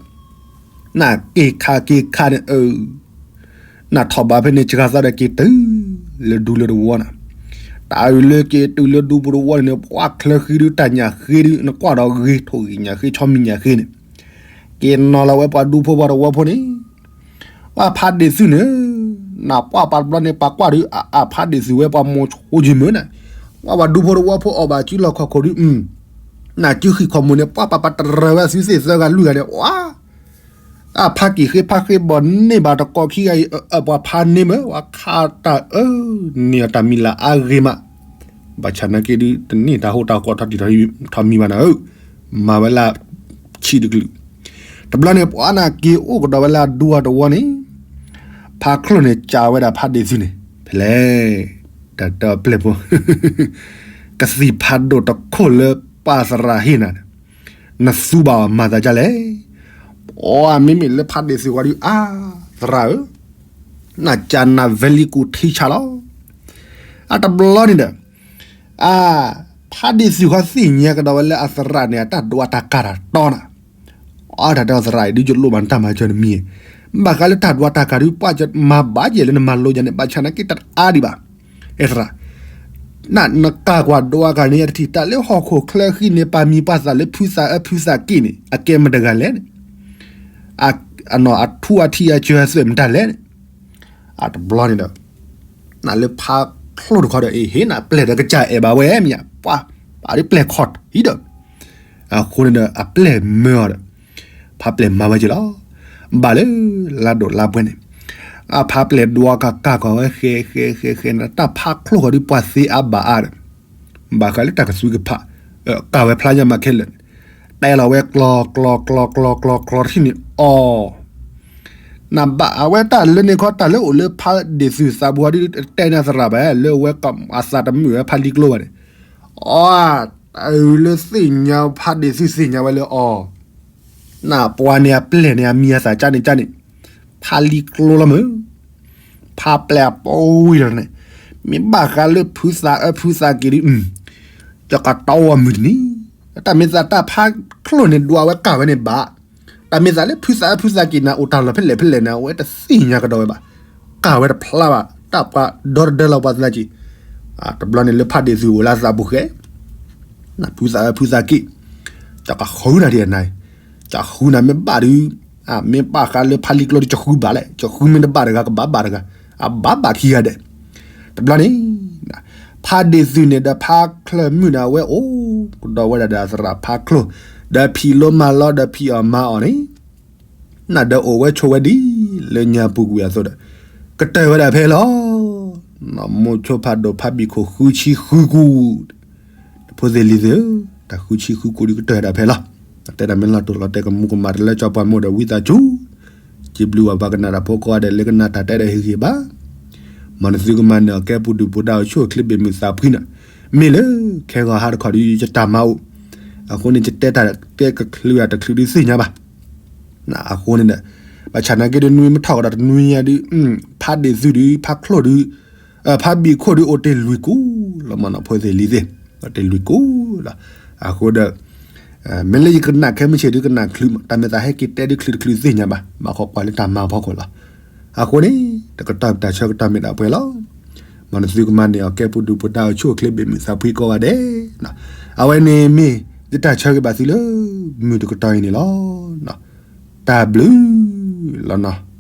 နက့ၤခးက့ၤခးန့ၣ်အၢ နထီၣ်ဘးဖဲန့ၣ်စှၤသးဒီးက့ၤတုၤလၢဒူလၢတဝီနၤ, တၢ်အုၣ်လၢက့ၤတုၤလၢဒူပူၤတဝီန့ၣ် ပှၤချၢဃံဒုးတၢ်ညၣ်ဃ့ဒုး နကွၢ်ဒီးဂ့ၤ ထိၣ်ဂံၢ်ညၣ်ဃ့ဆီမံၤညၣ်ဃ့န့ၣ် က့ၤနီၤလီၤဝဲပှၤဒူဖိပှၤတဝီဖိန့ၣ်, ပှၤဖးဒ့ၣ်သုးန့ၣ်, နပှၤပာ်တဘျီန့ၣ် ပှၤကွၢ်ဒုး အဖးဒ့ၣ်သုးဝဲပှၤမိၤဆိယံၤမုၢ်န့ၣ်, ပှၤပှၤဒူဖိတဝီဖိအီၣ်ဘၣ်စုလီၢ်ခီၣ်ခိၣ်ဒုး, နစုဃံးခီၣ်မူၤန့ၣ် ပှၤပာ်ပာ်တရၢၤဝဲသုသ့ၣ်သၢဂၤလွံၢ်ဂၤန့ၣ် ဝါ အဖးကံၢ်ဃ့ဖးဃ့ဘီၣ်န့ၢ်ဘၣ်တကိးခံဂၤအံၤ အပှၤဖးန့ၢ်မ့ၢ် ပှၤခးတၢ်အၢ န့ၢ်အတၢ်မံၤလၢအါဂ့ၤမး, ဘၣ်ဆၣ်နာ်က့ဒုး တန့ၢ်တၢ်ဟိတၢ်ဃီထီၣ်တံၢ်ထီၣ်မံၤဘၣ်နၤဧၢ, မၤဝဲလၢ ဆံးတကလုာ်, တဘျီန့ၣ် ပှၤနၢ်က့ၤအိၣ်ကဒီးဝဲလၢအဒူအတဝီန့ၣ်, ဖးချိၣ်န့ၣ် ကးဝဲဒၣ်ဖးဒ့ၣ်သုးန့ၣ် ဖဲလဲၣ်, တၢ်တၢ်ပျဲၢ်ဖိ ကသံၣ်ဖးဒိၣ်တခိၣ်လၢပၢ်သရၣ်ဟ့ၣ်နၤန့ၣ် နသူဘၣ်အီၤမၤသးဒ်လဲၣ်. ပှၤမ့မ့ၢ်လၢဖးဒ့ၣ်သုးဝဲဒုး အါ သရၣ်ဧၢ, နကနၣ် very good teacher လီၤ. အတဘျီန့ၣ်ဒီး အ ဖးဒ့ၣ်သုးဃီသ့ၣ်ညါကဒီးဝဲလၢအသရၣ်န့ၣ် အတၢ်ဒွးတၢ်ကၤတၢ်တီနၤ, အတၢ်တဲသရၣ်အံၤဒုး ယလိၣ်ဘၣ်နတၢ်မၤစၢၤတမံၤ, ဘၣ်ဃးလၢတၢ်ဒွးတၢ်ကၤဒုး ပှၤမၤဘၣ်ယဲၢ်လၢနမၤလိယၤန့ၣ် ဘၣ်ဆၣ်နာ်က့တအါဒံးဘၣ်, အဲသရၣ် နကးကွၢ်ဒွးကးန့ၣ်ယတထံၣ် တၢ်လၢဟီၣ်ခိၣ်ချၢဃံန့ၣ် ပာ်မံၤပာ်သးလၢဖုသးအၢဖုသးက့ၣ်န့ၣ် အကဲမတဂၤလဲၣ်န့ၣ်, အထူအထံအကၢအသွဲၣ်မတၤလဲၣ်န့ၣ်, အတဘျီန့ၣ်ဒီး နလၢဖးချိၣ်တခီဒီး အ့ၣ် ဟ့ၣ်နၤပျဲၢ်ဒီးကစၢ်အဲၣ်ဘၣ်ဝဲမ့ၢ်ညါ ပှၤ ပာ်ဒ်ပျဲၢ်ခီၣ်ထံးဒီး အဃိန့ၣ်ဒီး အပျဲၢ်မၢအီၤဒီး ဖးပျဲၢ်မၤဝဲက့ၤလီၤ. ဘၣ်လၢလါဒိၣ်လါပှဲၤန့ၣ် အဖးပျဲၢ်ဒွးကးကးကွၢ်ဝဲဃဲဃဲဃဲဃဲန့ၣ် တၢ်ဖးချိၣ်ဃီၤဒ် ပှၤသ့အါဘၣ်အါဒီး ဘၣ်ဃးလၢတၢ်ကသွံကဖး ကးဝဲဖျါညါမးခဲလၢာ်န့ၣ် တဲလီၤဝဲကျီကျီကျီကျီကျီကျီတထံၣ်န့ၣ်အီၤ နဘၣ်အဝဲတၢ်လၢန့ၣ်ခီ တၢ်လၢအိၣ်လၢဖးဒ့ၣ်သုသးပူၤဟီဒ် တဲနၤသရၣ်ဘၣ် လၢအဝဲအသးတမုာ်ဝဲဖးလံကျိဘၣ်န့ၣ်, အီ တၢ်အုၣ်လၢသ့ၣ်ညါဖးဒ့ၣ်သုသ့ၣ်ညါဝဲလၢအီၤ, နပှၤန့ၣ်အပျဲၢ်န့ၣ် အမံၤအသၣ်ကၠါန့ၣ်ကၠါန့ၣ်, ဖးလံကျိလီၤမုၢ်, ဖးပျဲၢ်အပီဝံၤလီၤန့ၣ်, မ့ၢ်ဘၣ်ဃးလၢဖုသးအၢဖုသးက့ၣ်ဒ် ယကတီအီၤမုၢ်တနံၤ, တၢ်မ့ၢ်သးတၢ်ဖးချိၣ်န့ၣ်ဒွးဝဲကးဝဲန့ၣ်ဘၣ်, တၢ်မ့ၢ်သးလၢဖုသးအၢဖုသးက့ၣ်န့ၣ် အိၣ်တၢ်လီၢ်ဖဲလဲၣ်ဖဲလဲၣ်န့ၣ် အဝဲတသ့ၣ်ညါကဒီးဝဲဘၣ်, ကးဝဲတဖျါဘၣ် တၢ်ပှၤဒီတဒၢလီၤပှၤသနာ်က့, တဘျီန့ၣ်လၢဖးဒ့ၣ်သုအိၣ်လၢသးပူၤဃဲ ဖုသးအၢဖုသးက့ၣ်, တၢ်ကဃုနၤဒ်အနၤ, တၢ်ဃုနၤမ့ၢ်ဘၣ်ဒုး, မ့ၢ်ဘၣ်ဃးလၢဖးလံကျိဒီး တဃုဘၣ်လဲၣ်, တဃုမ့ၢ်တဘၣ်တဂၤကဘၣ်ဘၣ်တဂၤ, အဘၣ်ဘၣ်ခံဂၤဒဲး, တဘျီန့ၣ် ဖးဒ့ၣ်သုန့ၣ်ဒီးဖးချၢၣ်မုၣ်န့ၣ် အဝဲအိၣ်ကဒီးဝဲဒၣ်ဒီးသရၣ်ဖးချိၣ်, ဒီးဖံးလိမၤလိဒီးဖံးအီၣ်မၤအီၣ်န့ၣ်, နဒီးအိၣ်ဝဲဆိးဝဲဒ်လၢညါပူၤကွံာ်အသိးဒီး, ကတၢၢ်ဝဲဒၣ်ဖဲလီၤ. မိၤဆိဖးဒိၣ်ဖးဘံၣ်ခိၣ်ဃုဆံဃုကူၣ်, ဖိသ့ၣ်လံၤသ့ၣ်ဧၢ, တၢ်ဃုဆံဃုကူၣ်ဒုးကတၢၢ်ဝဲဒၣ်ဖဲလီၤ. တဲဒၣ်မ့ၢ်လီၤတိၢ်လီၤတဲာ်ကမူၤကမၣ်တလၢကၠီပှၤမိၢ်ဒီးဝံသးစူၤ, စံးဘျုးဘၣ်ပှၤကနၣ်တၢ်ဖိကိးဂၤဒဲးလၢကနၣ်တၢ်တဲဒၣ်ဟ့ၣ်ဂံၢ်ဘါ, မ်နသုကမၤနၢၤအကဲပူၤဒုၣ်ပူၤဒါအိၣ်ဆူၣ်အိၣ်ချ့ဘ့ၣ်မုၢ်သးဖှံန့ၣ်, မ့ၢ်လၢခဲဂီၤဟါတခီဒီးယတၢ်မၤအိၣ်, အဃိန့ၣ် ယတဲတၢ်တဲကချုးတချုးဒုးသ့ၣ်ညါဘၣ် အဃိန့ၣ်ဒီး ဘၣ်ဆၣ်နာ်က့ဒုးနွံမ့ၢ်ထီၣ်ကဒီးတနွံညါဒုး, ဖးဒ့ၣ်သုဒုး ဖးချိၣ်ဒုး, ဖးဘံၣ်ခိၣ်ဒုးအိၣ်တ့ၢ်လွံၢ်ကူၣ်လီၤမနီၤ ဖိသ့ၣ်လံၤသ့ၣ်, အိၣ်တ့ၢ်လွံၢ်ကူၣ်လီၤ. အဃိဒီး မ့ၢ်လၢယကနၣ်ခဲမုၢ်ဆ့ၣ်ဒုးကနၣ်ချုးမး တၢ်မ့ၢ်သးဟဲက့ၤတဲဒုးချုးတချုးသ့ၣ်ညါဘၣ် ဘၣ်ဃီကွၢ်လၢတၢ်မၤဖီခိၣ်လီၤ. အဃိန့ၣ် တကတီၢ်တၢ်ဆၢကတီၢ်မ့ၢ်ဒၣ်ပှဲၤလီၤ. မ်နသုကမၤန့ၢ်အီၤကဲပူၤဒုၣ်ပူၤဒါအိၣ်ဆူၣ်အိၣ်ချ့ဘ့ၣ်မုၢ်သးဖှံကိးဂၤဒဲး, အဝဲန့ၣ်မ့ၢ်ယတၢ်ဆၢဂ့ၤဘၣ်သုလၢ မုၢ်တကတီၢ်အံၤန့ၣ်လီၤ. တၢ်ဘျုးလီၤနီၤ.